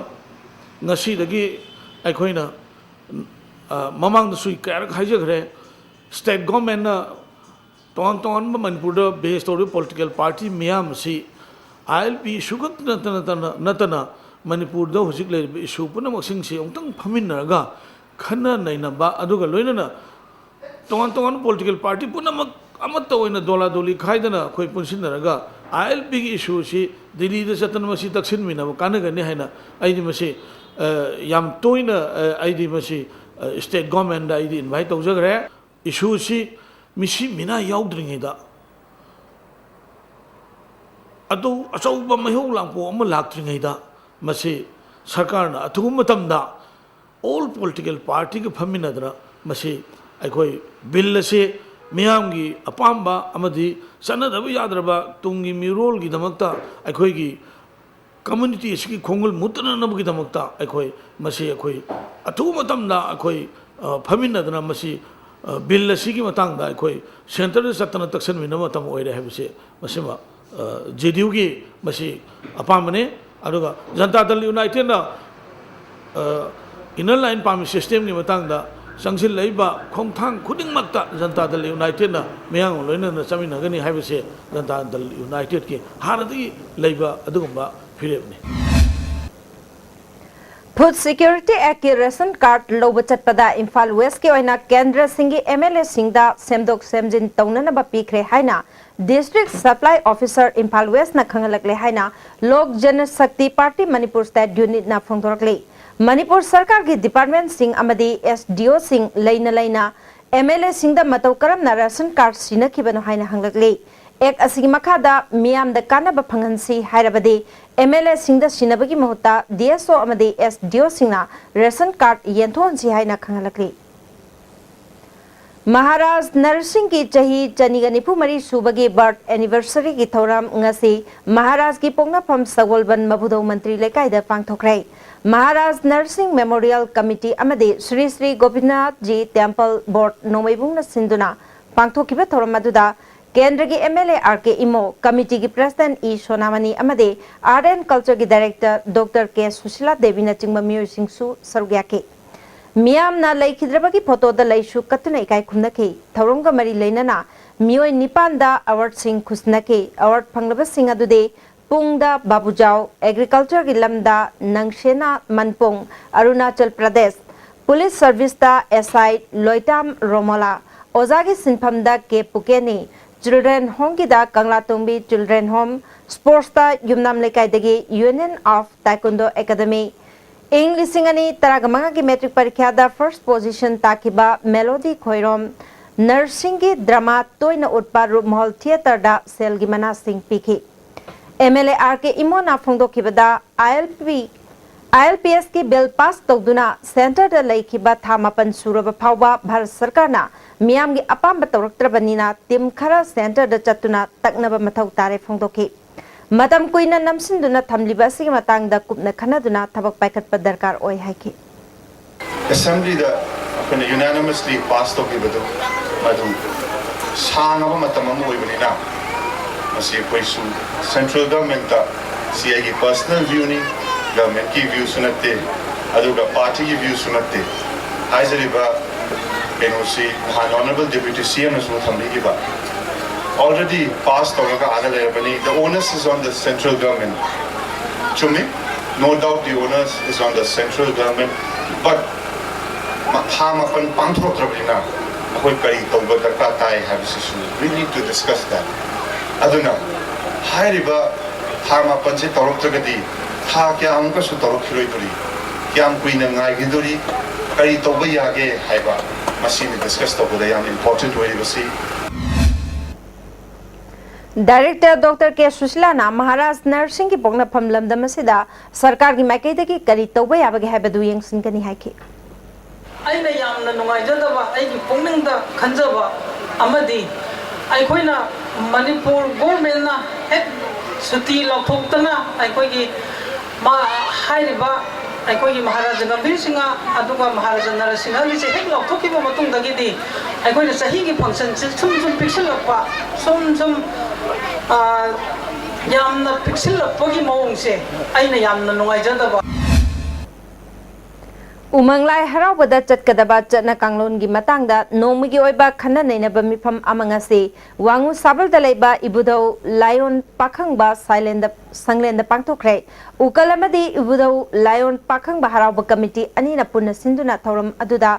ꯉꯁꯤꯗꯒꯤ ꯑꯩꯈꯣꯏꯅ, ꯑ, ꯃꯃꯥꯡꯗꯁꯨ ꯀꯌꯥꯔꯛ ꯍꯥꯏꯖꯈ꯭ꯔꯦ, ꯁ꯭ꯇꯦꯠ ꯒꯣꯔꯃꯦꯟꯅ ꯇꯣꯉꯥꯟ ꯇꯣꯉꯥꯟꯕ ꯃꯅꯤꯄꯨꯔꯗ ꯕꯦꯁ ꯇꯧꯔꯤꯕ ꯄꯣꯂꯤꯇꯤꯀꯦꯜ ꯄꯥꯔꯇꯤ ꯃꯤꯌꯥꯝ ꯑꯁꯤ ꯑꯥꯏ ꯑꯦꯜ ꯄꯤ ꯏꯁꯨ ꯈꯛꯇ ꯅꯠꯇꯅ, ꯅꯠꯇꯅ ꯃꯅꯤꯄꯨꯔꯗ ꯍꯧꯖꯤꯛ ꯂꯩꯔꯤꯕ ꯏꯁꯨ ꯄꯨꯝꯅꯃꯛꯁꯤꯡꯁꯤ ꯑꯃꯨꯛꯇꯪ ꯐꯝꯃꯤꯟꯅꯔꯒ ꯈꯟꯅ ꯅꯩꯅꯕ, ꯑꯗꯨꯒ ꯂꯣꯏꯅꯅ ꯇꯣꯉꯥꯟ ꯇꯣꯉꯥꯟꯕ ꯄꯣꯂꯤꯇꯤꯀꯦꯜ ꯄꯥꯔꯇꯤ ꯄꯨꯝꯅꯃꯛ ꯑꯃꯠꯇ ꯑꯣꯏꯅ ꯗꯣꯂꯥ ꯗꯣꯂꯤ ꯈꯥꯏꯗꯅ ꯑꯩꯈꯣꯏ ꯄꯨꯟꯁꯤꯟꯅꯔꯒ ꯑꯥꯏ ꯑꯦꯜ ꯄꯤꯒꯤ ꯏꯁꯨ ꯑꯁꯤ ꯗꯤꯜꯂꯤꯗ ꯆꯠꯇꯅ ꯃꯁꯤ ꯇꯛꯁꯤꯟꯃꯤꯟꯅꯕ ꯀꯥꯟꯅꯒꯅꯤ ꯍꯥꯏꯅ ꯑꯩꯗꯤ ꯃꯁꯤ, ꯑ, ꯌꯥꯝ ꯇꯣꯏꯅ, ꯑ, ꯑꯩꯗꯤ ꯃꯁꯤ, ꯑ, ꯁ꯭ꯇꯦꯠ ꯒꯣꯔꯃꯦꯟꯗ ꯑꯩꯗꯤ ꯏꯟꯚꯥꯏꯠ ꯇꯧꯖꯈ꯭ꯔꯦ꯫ ꯏꯁꯨꯁꯤ ꯃꯤꯁꯤ ꯃꯤꯅꯥ ꯌꯥꯎꯗ꯭ꯔꯤꯉꯩꯗ, ꯑꯗꯨ ꯑꯆꯧꯕ ꯃꯩꯍꯧ ꯂꯥꯡꯄꯣꯛ ꯑꯃ ꯂꯥꯛꯇ꯭ꯔꯤꯉꯩꯗ, ꯃꯁꯤ ꯁꯔꯀꯥꯔꯅ ꯑꯊꯨꯕ ꯃꯇꯝꯗ ꯑꯣꯜ ꯄꯣꯂꯤꯇꯤꯀꯦꯜ ꯄꯥꯔꯇꯤꯒ ꯐꯝꯃꯤꯟꯅꯗꯅ ꯃꯁꯤ ꯑꯩꯈꯣꯏ ꯕꯤꯜ ꯑꯁꯤ ꯃꯤꯌꯥꯝꯒꯤ ꯑꯄꯥꯝꯕ ꯑꯃꯗꯤ ꯆꯠꯅꯗꯕ ꯌꯥꯗ꯭ꯔꯕ ꯇꯨꯡꯒꯤ ꯃꯤꯔꯣꯜꯒꯤꯗꯃꯛꯇ ꯑꯩꯈꯣꯏꯒꯤ ꯀꯝꯃ꯭ꯌꯨꯅꯤꯇꯤ ꯑꯁꯤꯒꯤ ꯈꯣꯡꯒꯨꯜ ꯃꯨꯠꯇꯅꯅꯕꯒꯤꯗꯃꯛꯇ ꯑꯩꯈꯣꯏ ꯃꯁꯤ ꯑꯩꯈꯣꯏ ꯑꯊꯨꯕ ꯃꯇꯝꯗ ꯑꯩꯈꯣꯏ, ꯑ, ꯐꯝꯃꯤꯟꯅꯗꯅ ꯃꯁꯤ, ꯑ, ꯕꯤꯜ ꯑꯁꯤꯒꯤ ꯃꯇꯥꯡꯗ ꯑꯩꯈꯣꯏ ꯁꯦꯟꯇꯔꯗ ꯆꯠꯇꯅ ꯇꯛꯁꯟꯃꯤꯟꯅꯕ ꯃꯇꯝ ꯑꯣꯏꯔꯦ ꯍꯥꯏꯕꯁꯤ ꯃꯁꯤꯃ, ꯑ, ꯖꯦ ꯗꯤ ꯌꯨꯒꯤ ꯃꯁꯤ ꯑꯄꯥꯝꯕꯅꯤ꯫ ꯑꯗꯨꯒ ꯖꯟꯇꯥ ꯗꯜ ꯌꯨꯅꯥꯏꯇꯦꯠꯅ, ꯑ, ꯏꯟꯅꯔ ꯂꯥꯏꯟ ꯄꯥꯔꯃꯤꯠ ꯁꯤꯁꯇꯦꯝꯒꯤ ꯃꯇꯥꯡꯗ ꯆꯪꯁꯤꯜꯂꯛꯏꯕ ꯈꯣꯡꯊꯥꯡ ꯈꯨꯗꯤꯡꯃꯛꯇ ꯖꯟꯇꯥ ꯗꯜ ꯌꯨꯅꯥꯏꯇꯦꯗꯅ ꯃꯤꯌꯥꯝꯒ ꯂꯣꯏꯅꯅ ꯆꯠꯃꯤꯟꯅꯒꯅꯤ ꯍꯥꯏꯕꯁꯦ ꯖꯟꯇꯥ ꯗꯜ ꯌꯨꯅꯥꯏꯇꯦꯗꯀꯤ ꯍꯥꯟꯅꯗꯒꯤ ꯂꯩꯕ ꯑꯗꯨꯒꯨꯝꯕ ꯐꯤꯔꯦꯞꯅꯤ꯫ Food Security Actꯀꯤ ration card ꯂꯧꯕ ꯆꯠꯄꯗ ꯏꯝꯐꯥꯜ Westꯀꯤ ꯑꯣꯏꯅ ꯀꯦꯟꯗ꯭ꯔꯁꯤꯡꯒꯤ MLAꯁꯤꯡꯗ ꯁꯦꯝꯗꯣꯛ ꯁꯦꯝꯖꯤꯟ ꯇꯧꯅꯅꯕ ꯄꯤꯈ꯭ꯔꯦ ꯍꯥꯏꯅ District Supply Officer ꯏꯝꯐꯥꯜ Westꯅ ꯈꯪꯍꯜꯂꯛꯂꯦ ꯍꯥꯏꯅ Lok Janshakti Party Manipur State Unitꯅ ꯐꯣꯡꯗꯣꯔꯛꯂꯤ꯫ Manipur ꯁꯔꯀꯥꯔꯒꯤ departmentꯁꯤꯡ ꯑꯃꯗꯤ SDOꯁꯤꯡ ꯂꯩꯅ ꯂꯩꯅ MLAꯁꯤꯡꯗ ꯃꯇꯧ ꯀꯔꯝꯅ ration card ꯁꯤꯟꯅꯈꯤꯕꯅꯣ ꯍꯥꯏꯅ ꯍꯪꯂꯛꯂꯤ꯫ Act ꯑꯁꯤꯒꯤ ꯃꯈꯥꯗ ꯃꯤꯌꯥꯝꯗ ꯀꯥꯟꯅꯕ ꯐꯪꯍꯟꯁꯤ ꯍꯥꯏꯔꯕꯗꯤ MLAꯁꯤꯡꯗ ꯁꯤꯟꯅꯕꯒꯤ ꯃꯍꯨꯠꯇ DSO ꯑꯃꯗꯤ SDOꯁꯤꯡꯅ ration card ꯌꯦꯟꯊꯣꯛꯍꯟꯁꯤ ꯍꯥꯏꯅ ꯈꯪꯍꯜꯂꯛꯂꯤ꯫ ꯃꯍꯥꯔꯥꯖ ꯅꯔꯁꯤꯡꯒꯤ ꯆꯍꯤ ꯆꯅꯤꯒ ꯅꯤꯐꯨ ꯃꯔꯤ ꯁꯨꯕꯒꯤ birth anniversaryꯒꯤ ꯊꯧꯔꯝ ꯉꯁꯤ ꯃꯍꯥꯔꯥꯖꯒꯤ ꯄꯣꯛꯅꯐꯝ ꯁꯒꯣꯜꯕꯟ ꯃꯕꯨꯗꯧ ꯃꯟꯇ꯭ꯔꯤ ꯂꯩꯀꯥꯏꯗ ꯄꯥꯡꯊꯣꯛꯈ꯭ꯔꯦ꯫ ꯃꯍꯥꯔꯥꯖ ꯅꯔꯁꯤꯡ Memorial Committee ꯑꯃꯗꯤ ꯁ꯭ꯔꯤ ꯁ꯭ꯔꯤ ꯒꯣꯄꯤꯅꯥꯊꯖꯤ Temple Board ꯅꯣꯡꯃꯩꯕꯨꯡꯅ ꯁꯤꯟꯗꯨꯅ ꯄꯥꯡꯊꯣꯛꯈꯤꯕ ꯊꯧꯔꯝ ꯑꯗꯨꯗ ꯀꯦꯟꯗ꯭ꯔꯒꯤ MLA R K Imo, committeeꯒꯤ president E ꯁꯣꯅꯥꯃꯅꯤ ꯑꯃꯗꯤ Art and Cultureꯒꯤ director Doctor K Sushila ꯗꯦꯕꯤꯅꯆꯤꯡꯕ ꯃꯤꯑꯣꯏꯁꯤꯡꯁꯨ ꯁꯔꯨꯛ ꯌꯥꯈꯤ꯫ ꯃꯤꯌꯥꯝꯅ ꯂꯩꯈꯤꯗ꯭ꯔꯕꯒꯤ photoꯗ ꯂꯩꯁꯨ ꯀꯠꯇꯨꯅ ꯏꯀꯥꯏ ꯈꯨꯝꯅꯈꯤ꯫ ꯊꯧꯔꯝꯒ ꯃꯔꯤ ꯂꯩꯅꯅ ꯃꯤꯑꯣꯏ ꯅꯤꯄꯥꯟꯗ awardꯁꯤꯡ ꯈꯨꯁꯤꯟꯅꯈꯤ꯫ Award ꯐꯪꯂꯕꯁꯤꯡ ꯑꯗꯨꯗꯤ ꯄꯨꯡꯗ ꯕꯥꯕꯨꯖꯥꯎ, agricultureꯒꯤ ꯂꯝꯗ ꯅꯪꯁꯦꯅꯥ ꯃꯟꯄꯣꯡ, ꯑꯔꯨꯅꯥꯆꯜ ꯄ꯭ꯔꯗꯦꯁ, police serviceꯇ SI ꯂꯣꯏꯇꯥꯝ ꯔꯣꯃꯣꯂꯥ, ꯑꯣꯖꯥꯒꯤ ꯁꯤꯟꯐꯝꯗ ꯀꯦ ꯄꯨꯀꯦꯅꯤ, children homeꯒꯤꯗ ꯀꯪꯂꯥꯇꯣꯡꯕꯤ children home, sportsꯇ ꯌꯨꯝꯅꯥꯝ ꯂꯩꯀꯥꯏꯗꯒꯤ Union of Taekwondo Academy, ꯏꯪ ꯂꯤꯁꯤꯡ ꯑꯅꯤ ꯇꯔꯥꯃꯉꯥꯒꯤ matric ꯄꯔꯤꯈ꯭ꯌꯥꯗ first position ꯇꯥꯈꯤꯕ ꯃꯦꯂꯣꯗꯤ ꯈꯣꯏꯔꯣꯝ, nursingꯒꯤ drama ꯇꯣꯏꯅ ꯎꯠꯄ ꯔꯨꯞꯃꯍꯜ theatreꯗ ꯁꯦꯜꯒꯤ ꯃꯅꯥꯁꯤꯡ ꯄꯤꯈꯤ꯫ MLA R K ꯏꯃꯣꯅ ꯐꯣꯡꯗꯣꯛꯈꯤꯕꯗ ILP, ILPSꯀꯤ bill pass ꯇꯧꯗꯨꯅ centreꯗ ꯂꯩꯈꯤꯕ ꯊꯥ ꯃꯥꯄꯟ ꯁꯨꯔꯕ ꯐꯥꯎꯕ ꯚꯥꯔꯠ ꯁꯔꯀꯥꯔꯅ ꯃꯤꯌꯥꯝꯒꯤ ꯑꯄꯥꯝꯕ ꯇꯧꯔꯛꯇ꯭ꯔꯕꯅꯤꯅ team ꯈꯔ centreꯗ ꯆꯠꯇꯨꯅ ꯇꯛꯅꯕ ꯃꯊꯧ ꯇꯥꯔꯦ ꯐꯣꯡꯗꯣꯛꯈꯤ꯫ ꯃꯇꯝ ꯀꯨꯏꯅ ꯅꯝꯁꯤꯟꯗꯨꯅ ꯊꯝꯂꯤꯕ ꯑꯁꯤꯒꯤ ꯃꯇꯥꯡꯗ ꯀꯨꯞꯅ ꯈꯟꯅꯗꯨꯅ ꯊꯕꯛ ꯄꯥꯏꯈꯠꯄ ꯗꯔꯀꯥꯔ ꯑꯣꯏ ꯍꯥꯏꯈꯤ꯫ Assemblyꯗ ꯑꯩꯈꯣꯏꯅ unanimously pass ꯇꯧꯈꯤꯕꯗꯨ ꯃꯗꯨ ꯁꯥꯡꯉꯕ ꯃꯇꯝ ꯑꯃ ꯑꯣꯏꯕꯅꯤꯅ ꯃꯁꯤ ꯑꯩꯈꯣꯏꯁꯨ central governmentꯇ, ꯁꯤ ꯑꯩꯒꯤ personal viewꯅꯤ, governmentꯀꯤ viewꯁꯨ ꯅꯠꯇꯦ, ꯑꯗꯨꯒ partyꯒꯤ viewꯁꯨ ꯅꯠꯇꯦ꯫ ꯍꯥꯏꯖꯔꯤꯕ ꯀꯩꯅꯣꯁꯤ ꯅꯍꯥꯟ Honourable Deputy C M ꯅꯁꯨ ꯊꯝꯕꯤꯈꯤꯕ, already pass ꯇꯧꯔꯒ ꯑꯥꯗ ꯂꯩꯔꯕꯅꯤ, the onus is on the central government. ꯆꯨꯝꯃꯤ, no doubt the onus is on the central government, but ꯊꯥ ꯃꯥꯄꯟ ꯄꯥꯡꯊꯣꯔꯛꯇ꯭ꯔꯕꯅꯤꯅ ꯑꯩꯈꯣꯏ ꯀꯔꯤ ꯇꯧꯕ ꯗꯔꯀꯥꯔ ꯇꯥꯏ ꯍꯥꯏꯕꯁꯤꯁꯨ we need to discuss that. ꯑꯗꯨꯅ ꯍꯥꯏꯔꯤꯕ ꯊꯥ ꯃꯥꯄꯟꯁꯦ ꯇꯧꯔꯛꯇ꯭ꯔꯒꯗꯤ ꯊꯥ ꯀꯌꯥꯃꯨꯛꯀꯁꯨ ꯇꯧꯔꯛꯈꯤꯔꯣꯏꯗꯣꯔꯤ, ꯀꯌꯥꯝ ꯀꯨꯏꯅ ꯉꯥꯏꯈꯤꯗꯣꯔꯤ, ꯀꯔꯤ ꯇꯧꯕ ꯌꯥꯒꯦ ꯍꯥꯏꯕ ꯃꯁꯤꯅꯤ discuss ꯇꯧꯕꯗ ꯌꯥꯝ important ꯑꯣꯏꯔꯤꯕꯁꯤ꯫ ꯗꯥꯏꯔꯦꯛꯇꯔ ꯗꯣꯛꯇꯔ ꯀꯦ ꯁꯨꯁꯤꯂꯥꯅ ꯃꯍꯥꯔꯥꯖ ꯅꯔꯁꯤꯡꯒꯤ ꯄꯣꯛꯅꯐꯝ ꯂꯝꯗꯝ ꯑꯁꯤꯗ ꯁꯔꯀꯥꯔꯒꯤ ꯃꯥꯏꯀꯩꯗꯒꯤ ꯀꯔꯤ ꯇꯧꯕ ꯌꯥꯕꯒꯦ ꯍꯥꯏꯕꯗꯨ ꯌꯦꯡꯁꯤꯟꯒꯅꯤ ꯍꯥꯏꯈꯤ꯫ ꯑꯩꯅ ꯌꯥꯝꯅ ꯅꯨꯡꯉꯥꯏꯖꯗꯕ, ꯑꯩꯒꯤ ꯄꯨꯛꯅꯤꯡꯗ ꯈꯟꯖꯕ ꯑꯃꯗꯤ ꯑꯩꯈꯣꯏꯅ ꯃꯅꯤꯄꯨꯔ ꯒꯣꯔꯃꯦꯟꯅ ꯍꯦꯛ ꯁꯨꯇꯤ ꯂꯧꯊꯣꯛꯇꯅ ꯑꯩꯈꯣꯏꯒꯤ ꯃꯥ ꯍꯥꯏꯔꯤꯕ ꯑꯩꯈꯣꯏꯒꯤ ꯃꯍꯥꯔꯥꯖꯥ ꯒꯝꯚꯤꯔ ꯁꯤꯡꯍ ꯑꯗꯨꯒ ꯃꯍꯥꯔꯥꯖꯥ ꯅꯔꯁꯤꯡꯍꯒꯤꯁꯦ ꯍꯦꯛ ꯂꯧꯊꯣꯛꯈꯤꯕ ꯃꯇꯨꯡꯗꯒꯤꯗꯤ ꯑꯩꯈꯣꯏꯅ ꯆꯍꯤꯒꯤ ꯐꯪꯁꯟꯁꯦ ꯁꯨꯝ ꯁꯨꯝ ꯄꯤꯛꯁꯤꯜꯂꯛꯄ, ꯁꯨꯝ ꯁꯨꯝ ꯌꯥꯝꯅ ꯄꯤꯛꯁꯤꯜꯂꯛꯄꯒꯤ ꯃꯑꯣꯡꯁꯦ ꯑꯩꯅ ꯌꯥꯝꯅ ꯅꯨꯡꯉꯥꯏꯖꯗꯕ꯫ ꯎꯃꯪ ꯂꯥꯏ ꯍꯔꯥꯎꯕꯗ ꯆꯠꯀꯗꯕ ꯆꯠꯅ ꯀꯥꯡꯂꯣꯟꯒꯤ ꯃꯇꯥꯡꯗ ꯅꯣꯡꯃꯒꯤ ꯑꯣꯏꯕ ꯈꯟꯅ ꯅꯩꯅꯕ ꯃꯤꯐꯝ ꯑꯃ ꯉꯁꯤ ꯋꯥꯉꯨ ꯁꯥꯕꯜꯗ ꯂꯩꯕ ꯏꯕꯨꯙꯧ ꯂꯥꯏꯌꯣꯟ ꯄꯥꯈꯪꯕ ꯁꯥꯏꯂꯦꯟꯗ ꯁꯪꯂꯦꯟꯗ ꯄꯥꯡꯊꯣꯛꯈ꯭ꯔꯦ꯫ ꯎꯀꯜ ꯑꯃꯗꯤ ꯏꯕꯨꯙꯧ ꯂꯥꯏꯌꯣꯟ ꯄꯥꯈꯪꯕ ꯍꯔꯥꯎꯕ ꯀꯃꯤꯇꯤ ꯑꯅꯤꯅ ꯄꯨꯟꯅ ꯁꯤꯟꯗꯨꯅ ꯊꯧꯔꯝ ꯑꯗꯨꯗ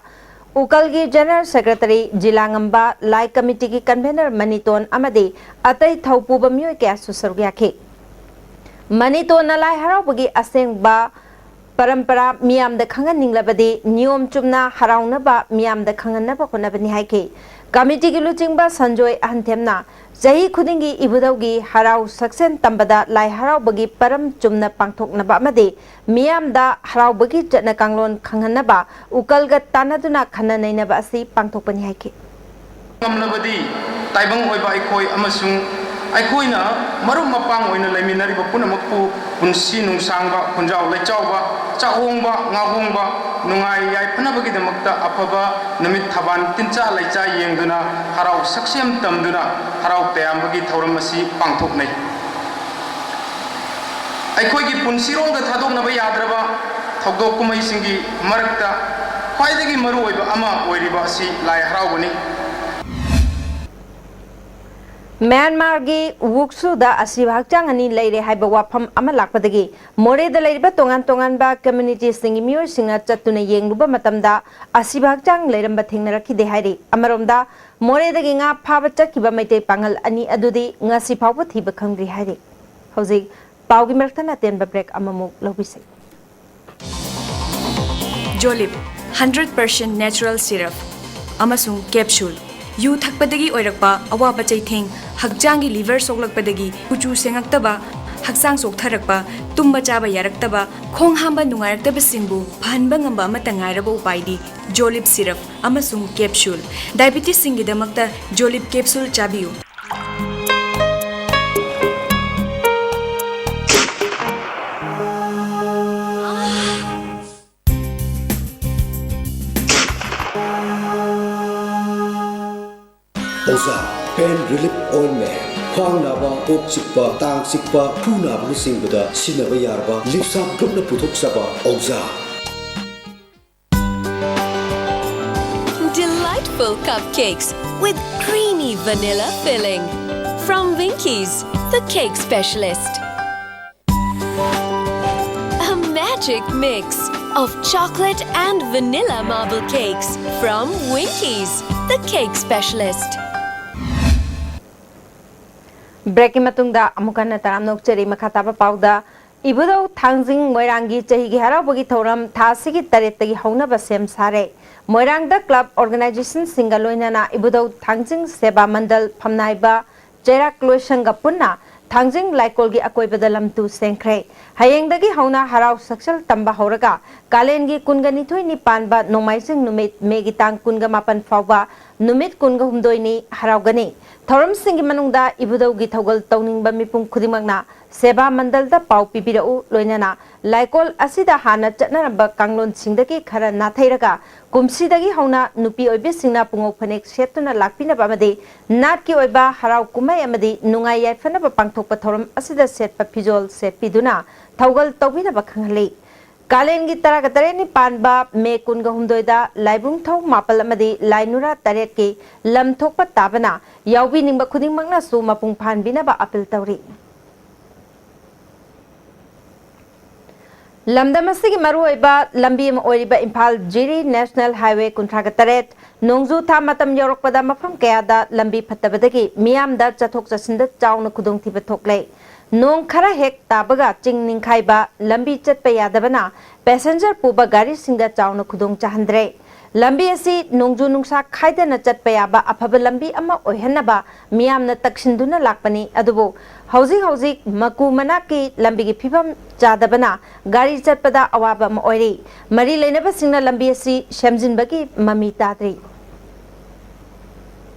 ꯎꯀꯜꯒꯤ ꯖꯦꯅꯔꯦꯜ ꯁꯦꯀ꯭ꯔꯦꯇꯔꯤ ꯖꯤꯂꯥꯉꯝꯕ, ꯂꯥꯏ ꯀꯃꯤꯇꯤꯒꯤ ꯀꯟꯚꯦꯅꯔ ꯃꯅꯤꯇꯣꯟ ꯑꯃꯗꯤ ꯑꯇꯩ ꯊꯧꯄꯨꯕ ꯃꯤꯑꯣꯏ ꯀꯌꯥꯁꯨ ꯁꯔꯨꯛ ꯌꯥꯈꯤ꯫ ꯃꯅꯤꯇꯣꯟꯅ ꯂꯥꯏ ꯍꯔꯥꯎꯕꯒꯤ ꯑꯁꯦꯡꯕ ꯄꯔꯝꯄꯔꯥ ꯃꯤꯌꯥꯝꯗ ꯈꯪꯍꯟꯅꯤꯡꯂꯕꯗꯤ ꯅꯤꯌꯣꯝ ꯆꯨꯝꯅ ꯍꯔꯥꯎꯅꯕ ꯃꯤꯌꯥꯝꯗ ꯈꯪꯍꯟꯅꯕ ꯍꯣꯠꯅꯕꯅꯤ ꯍꯥꯏꯈꯤ꯫ ꯀꯃꯤꯇꯤꯒꯤ ꯂꯨꯆꯤꯡꯕ ꯁꯟꯖꯣꯏ ꯑꯍꯟꯊꯦꯝꯅ ꯆꯍꯤ ꯈꯨꯗꯤꯡꯒꯤ ꯏꯕꯨꯙꯧꯒꯤ ꯍꯔꯥꯎ ꯁꯛꯁꯦꯟ ꯇꯝꯕꯗ ꯂꯥꯏ ꯍꯔꯥꯎꯕꯒꯤ ꯄꯔꯝ ꯆꯨꯝꯅ ꯄꯥꯡꯊꯣꯛꯅꯕ ꯑꯃꯗꯤ ꯃꯤꯌꯥꯝꯗ ꯍꯔꯥꯎꯕꯒꯤ ꯆꯠꯅ ꯀꯥꯡꯂꯣꯟ ꯈꯪꯍꯟꯅꯕ ꯎꯀꯜꯒ ꯇꯥꯟꯅꯗꯨꯅ ꯈꯟꯅ ꯅꯩꯅꯕ ꯑꯁꯤ ꯄꯥꯡꯊꯣꯛꯄꯅꯤ ꯍꯥꯏꯈꯤ꯫ ꯉꯝꯂꯕꯗꯤ ꯇꯥꯏꯕꯪ ꯑꯣꯏꯕ ꯑꯩꯈꯣꯏ ꯑꯃꯁꯨꯡ ꯑꯩꯈꯣꯏꯅ ꯃꯔꯨꯞ ꯃꯄꯥꯡ ꯑꯣꯏꯅ ꯂꯩꯃꯤꯟꯅꯔꯤꯕ ꯄꯨꯝꯅꯃꯛꯄꯨ ꯄꯨꯟꯁꯤ ꯅꯨꯡꯁꯥꯡꯕ, ꯈꯨꯟꯖꯥꯎ ꯂꯩꯆꯥꯎꯕ, ꯆꯥꯛꯍꯣꯡꯕ, ꯉꯥꯍꯣꯡꯕ, ꯅꯨꯡꯉꯥꯏ ꯌꯥꯏꯐꯅꯕꯒꯤꯗꯃꯛꯇ ꯑꯐꯕ ꯅꯨꯃꯤꯠ ꯊꯕꯥꯟ ꯇꯤꯟꯆꯥ ꯂꯩꯆꯥ ꯌꯦꯡꯗꯨꯅ ꯍꯔꯥꯎ ꯁꯛꯁꯦꯝ ꯇꯝꯗꯨꯅ ꯍꯔꯥꯎ ꯇꯌꯥꯝꯕꯒꯤ ꯊꯧꯔꯝ ꯑꯁꯤ ꯄꯥꯡꯊꯣꯛꯅꯩ꯫ ꯑꯩꯈꯣꯏꯒꯤ ꯄꯨꯟꯁꯤꯔꯣꯜꯗ ꯊꯥꯗꯣꯛꯅꯕ ꯌꯥꯗ꯭ꯔꯕ ꯊꯧꯗꯣꯛ ꯀꯨꯝꯍꯩꯁꯤꯡꯒꯤ ꯃꯔꯛꯇ ꯈ꯭ꯋꯥꯏꯗꯒꯤ ꯃꯔꯨꯑꯣꯏꯕ ꯑꯃ ꯑꯣꯏꯔꯤꯕ ꯑꯁꯤ ꯂꯥꯏ ꯍꯔꯥꯎꯕꯅꯤ꯫ ꯃ꯭ꯌꯥꯟꯃꯥꯔꯒꯤ ꯋꯨꯛꯁꯨꯗ ꯑꯁꯤꯕ ꯍꯛꯆꯥꯡ ꯑꯅꯤ ꯂꯩꯔꯦ ꯍꯥꯏꯕ ꯋꯥꯐꯝ ꯑꯃ ꯂꯥꯛꯄꯗꯒꯤ ꯃꯣꯔꯦꯗ ꯂꯩꯔꯤꯕ ꯇꯣꯉꯥꯟ ꯇꯣꯉꯥꯟꯕ ꯀꯝꯃ꯭ꯌꯨꯅꯤꯇꯤꯁꯤꯡꯒꯤ ꯃꯤꯑꯣꯏꯁꯤꯡꯅ ꯆꯠꯇꯨꯅ ꯌꯦꯡꯂꯨꯕ ꯃꯇꯝꯗ ꯑꯁꯤꯕ ꯍꯛꯆꯥꯡ ꯂꯩꯔꯝꯕ ꯊꯦꯡꯅꯔꯛꯈꯤꯗꯦ ꯍꯥꯏꯔꯤ꯫ ꯑꯃꯔꯣꯝꯗ ꯃꯣꯔꯦꯗꯒꯤ ꯉꯥ ꯐꯥꯕ ꯆꯠꯈꯤꯕ ꯃꯩꯇꯩ ꯄꯥꯉꯜ ꯑꯅꯤ ꯑꯗꯨꯗꯤ ꯉꯁꯤ ꯐꯥꯎꯕ ꯊꯤꯕ ꯈꯪꯗ꯭ꯔꯤ ꯍꯥꯏꯔꯤ꯫ ꯍꯧꯖꯤꯛ ꯄꯥꯎꯒꯤ ꯃꯔꯛꯇ ꯑꯇꯦꯟꯕ ꯕ꯭ꯔꯦꯛ ꯑꯃꯃꯨꯛ ꯂꯧꯕꯤꯁꯤ꯫ ꯖꯣꯂꯤꯞ, ꯍꯟꯗ꯭ꯔꯦꯠ ꯄꯥꯔꯁꯦꯟ ꯅꯦꯆꯔꯦꯜ ꯁꯤꯔꯞ ꯑꯃꯁꯨꯡ ꯀꯦꯞꯁꯨꯜ꯫ ꯌꯨ ꯊꯛꯄꯗꯒꯤ ꯑꯣꯏꯔꯛꯄ ꯑꯋꯥꯕ ꯆꯩꯊꯦꯡ, ꯍꯛꯆꯥꯡꯒꯤ ꯂꯤꯚꯔ ꯁꯣꯛꯂꯛꯄꯗꯒꯤ ꯀꯨꯆꯨ ꯁꯦꯡꯉꯛꯇꯕ, ꯍꯛꯆꯥꯡ ꯆꯣꯛꯊꯔꯛꯄ, ꯇꯨꯝꯕ ꯆꯥꯕ ꯌꯥꯔꯛꯇꯕ, ꯈꯣꯡ ꯍꯥꯝꯕ ꯅꯨꯡꯉꯥꯏꯔꯛꯇꯕꯁꯤꯡꯕꯨ ꯐꯍꯟꯕ ꯉꯝꯕ ꯑꯃꯠꯇ ꯉꯥꯏꯔꯕ ꯎꯄꯥꯏꯗꯤ ꯖꯣꯂꯤꯞ ꯁꯤꯔꯞ ꯑꯃꯁꯨꯡ ꯀꯦꯞꯁꯨꯜ꯫ ꯗꯥꯏꯕꯤꯇꯤꯁꯁꯤꯡꯒꯤꯗꯃꯛꯇ ꯖꯣꯂꯤꯞ ꯀꯦꯞꯁꯨꯜ ꯆꯥꯕꯤꯌꯨ꯫ ꯑꯣꯖꯥ, ꯄꯦꯟ ꯔꯤꯂꯤꯐ ꯑꯣꯏꯟꯃꯦꯟ꯫ ꯈ꯭ꯋꯥꯡ ꯅꯥꯕ, ꯀꯣꯛ ꯆꯤꯛꯄ, ꯇꯥꯡ ꯆꯤꯛꯄ, ꯈꯨ ꯅꯥꯕꯅꯆꯤꯡꯕꯗ ꯁꯤꯖꯤꯟꯅꯕ ꯌꯥꯔꯕ ꯂꯤꯞꯁꯥꯞ ꯒ꯭ꯔꯨꯞꯅ ꯄꯨꯊꯣꯛꯆꯕ ꯑꯣꯖꯥ꯫ Delightful cupcakes with creamy vanilla filling. From Winkies, the cake specialist. A magic mix of chocolate and vanilla marble cakes from Winkies, the cake specialist. ꯕ꯭ꯔꯦꯛꯀꯤ ꯃꯇꯨꯡꯗ ꯑꯃꯨꯛ ꯍꯟꯅ ꯇꯔꯥꯝꯅ ꯑꯣꯛꯆꯔꯤ꯫ ꯃꯈꯥ ꯇꯥꯕ ꯄꯥꯎꯗ, ꯏꯕꯨꯙꯧ ꯊꯥꯡꯖꯤꯡ ꯃꯣꯏꯔꯥꯡꯒꯤ ꯆꯍꯤꯒꯤ ꯍꯔꯥꯎꯕꯒꯤ ꯊꯧꯔꯝ ꯊꯥ ꯑꯁꯤꯒꯤ ꯇꯔꯦꯠꯇꯒꯤ ꯍꯧꯅꯕ ꯁꯦꯝ ꯁꯥꯔꯦ꯫ ꯃꯣꯏꯔꯥꯡꯗ ꯀ꯭ꯂꯕ ꯑꯣꯔꯒꯅꯥꯏꯖꯦꯁꯟꯁꯤꯡꯒ ꯂꯣꯏꯅꯅ ꯏꯕꯨꯙꯧ ꯊꯥꯡꯖꯤꯡ ꯁꯦꯕꯥ ꯃꯟꯗꯜ ꯐꯝꯅꯥꯏꯕ ꯆꯩꯔꯥꯛ ꯂꯣꯏꯁꯪꯒ ꯄꯨꯟꯅ ꯊꯥꯡꯖꯤꯡ ꯂꯥꯏꯀꯣꯜꯒꯤ ꯑꯀꯣꯏꯕꯗ ꯂꯝꯇꯨ ꯁꯦꯝꯈ꯭ꯔꯦ꯫ ꯍꯌꯦꯡꯗꯒꯤ ꯍꯧꯅ ꯍꯔꯥꯎ ꯁꯛꯆꯜ ꯇꯝꯕ ꯍꯧꯔꯒ ꯀꯥꯂꯦꯟꯒꯤ ꯀꯨꯟꯒ ꯅꯤꯊꯣꯏꯅꯤ ꯄꯥꯟꯕ ꯅꯣꯡꯃꯥꯏꯖꯤꯡ ꯅꯨꯃꯤꯠ ꯃꯦꯒꯤ ꯇꯥꯡ ꯀꯨꯟꯒ ꯃꯥꯄꯟ ꯐꯥꯎꯕ ꯅꯨꯃꯤꯠ ꯀꯨꯟꯒ ꯍꯨꯝꯗꯣꯏꯅꯤ ꯍꯔꯥꯎꯒꯅꯤ꯫ ꯊꯧꯔꯝꯁꯤꯡꯒꯤ ꯃꯅꯨꯡꯗ ꯏꯕꯨꯙꯧꯒꯤ ꯊꯧꯒꯜ ꯇꯧꯅꯤꯡꯕ ꯃꯤꯄꯨꯝ ꯈꯨꯗꯤꯡꯃꯛꯅ ꯁꯦꯕꯥ ꯃꯟꯗꯜꯗ ꯄꯥꯎ ꯄꯤꯕꯤꯔꯛꯎ, ꯂꯣꯏꯅꯅ ꯂꯥꯏꯀꯣꯜ ꯑꯁꯤꯗ ꯍꯥꯟꯅ ꯆꯠꯅꯔꯝꯕ ꯀꯥꯡꯂꯣꯟꯁꯤꯡꯗꯒꯤ ꯈꯔ ꯅꯥꯊꯩꯔꯒ ꯀꯨꯝꯁꯤꯗꯒꯤ ꯍꯧꯅ ꯅꯨꯄꯤ ꯑꯣꯏꯕꯤꯁꯤꯡꯅ ꯄꯨꯡꯉꯧ ꯐꯅꯦꯛ ꯁꯦꯠꯇꯨꯅ ꯂꯥꯛꯄꯤꯅꯕ ꯑꯃꯗꯤ ꯅꯥꯠꯀꯤ ꯑꯣꯏꯕ ꯍꯔꯥꯎ ꯀꯨꯝꯍꯩ ꯑꯃꯗꯤ ꯅꯨꯡꯉꯥꯏ ꯌꯥꯏꯐꯅꯕ ꯄꯥꯡꯊꯣꯛꯄ ꯊꯧꯔꯝ ꯑꯁꯤꯗ ꯁꯦꯠꯄ ꯐꯤꯖꯣꯜ ꯁꯦꯠꯄꯤꯗꯨꯅ ꯊꯧꯒꯜ ꯇꯧꯕꯤꯅꯕ ꯈꯪꯍꯜꯂꯤ꯫ ꯀꯥꯂꯦꯟꯒꯤ ꯇꯔꯥꯒ ꯇꯔꯦꯠꯅꯤ ꯄꯥꯟꯕ ꯃꯦ ꯀꯨꯟꯒ ꯍꯨꯝꯗꯣꯏꯗ ꯂꯥꯏꯕꯨꯡꯊꯧ ꯃꯥꯄꯜ ꯑꯃꯗꯤ ꯂꯥꯏꯅꯨꯔꯥ ꯇꯔꯦꯠꯀꯤ ꯂꯝ ꯊꯣꯛꯄ ꯇꯥꯕꯅ ꯌꯥꯎꯕꯤꯅꯤꯡꯕ ꯈꯨꯗꯤꯡꯃꯛꯅꯁꯨ ꯃꯄꯨꯡ ꯐꯥꯍꯟꯕꯤꯅꯕ ꯑꯄꯤꯜ ꯇꯧꯔꯤ꯫ ꯂꯝꯗꯝ ꯑꯁꯤꯒꯤ ꯃꯔꯨꯑꯣꯏꯕ ꯂꯝꯕꯤ ꯑꯃ ꯑꯣꯏꯔꯤꯕ ꯏꯝꯐꯥꯜ ꯖꯤꯔꯤ ꯅꯦꯁꯅꯦꯜ ꯍꯥꯏꯋꯦ ꯀꯨꯟꯊ꯭ꯔꯥꯒ ꯇꯔꯦꯠ ꯅꯣꯡꯖꯨ ꯊꯥ ꯃꯇꯝ ꯌꯧꯔꯛꯄꯗ ꯃꯐꯝ ꯀꯌꯥꯗ ꯂꯝꯕꯤ ꯐꯠꯇꯕꯗꯒꯤ ꯃꯤꯌꯥꯝꯗ ꯆꯠꯊꯣꯛ ꯆꯠꯁꯤꯟꯗ ꯆꯥꯎꯅ ꯈꯨꯗꯣꯡꯊꯤꯕ ꯊꯣꯛꯂꯦ꯫ ꯅꯣꯡ ꯈꯔ ꯍꯦꯛ ꯇꯥꯕꯒ ꯆꯤꯡ ꯅꯤꯡꯈꯥꯏꯕ, ꯂꯝꯕꯤ ꯆꯠꯄ ꯌꯥꯗꯕꯅ ꯄꯦꯁꯦꯟꯖꯔ ꯄꯨꯕ ꯒꯥꯔꯤꯁꯤꯡꯗ ꯆꯥꯎꯅ ꯈꯨꯗꯣꯡ ꯆꯥꯍꯟꯗ꯭ꯔꯦ꯫ ꯂꯝꯕꯤ ꯑꯁꯤ ꯅꯣꯡꯖꯨ ꯅꯨꯡꯁꯥ ꯈꯥꯏꯗꯅ ꯆꯠꯄ ꯌꯥꯕ ꯑꯐꯕ ꯂꯝꯕꯤ ꯑꯃ ꯑꯣꯏꯍꯟꯅꯕ ꯃꯤꯌꯥꯝꯅ ꯇꯛꯁꯤꯟꯗꯨꯅ ꯂꯥꯛꯄꯅꯤ꯫ ꯑꯗꯨꯕꯨ ꯍꯧꯖꯤꯛ ꯍꯧꯖꯤꯛ ꯃꯀꯨ ꯃꯅꯥꯛꯀꯤ ꯂꯝꯕꯤꯒꯤ ꯐꯤꯕꯝ ꯆꯥꯗꯕꯅ ꯒꯥꯔꯤ ꯆꯠꯄꯗ ꯑꯋꯥꯕ ꯑꯃ ꯑꯣꯏꯔꯤ꯫ ꯃꯔꯤ ꯂꯩꯅꯕꯁꯤꯡꯅ ꯂꯝꯕꯤ ꯑꯁꯤ ꯁꯦꯝꯖꯤꯟꯕꯒꯤ ꯃꯃꯤ ꯇꯥꯗ꯭ꯔꯤ꯫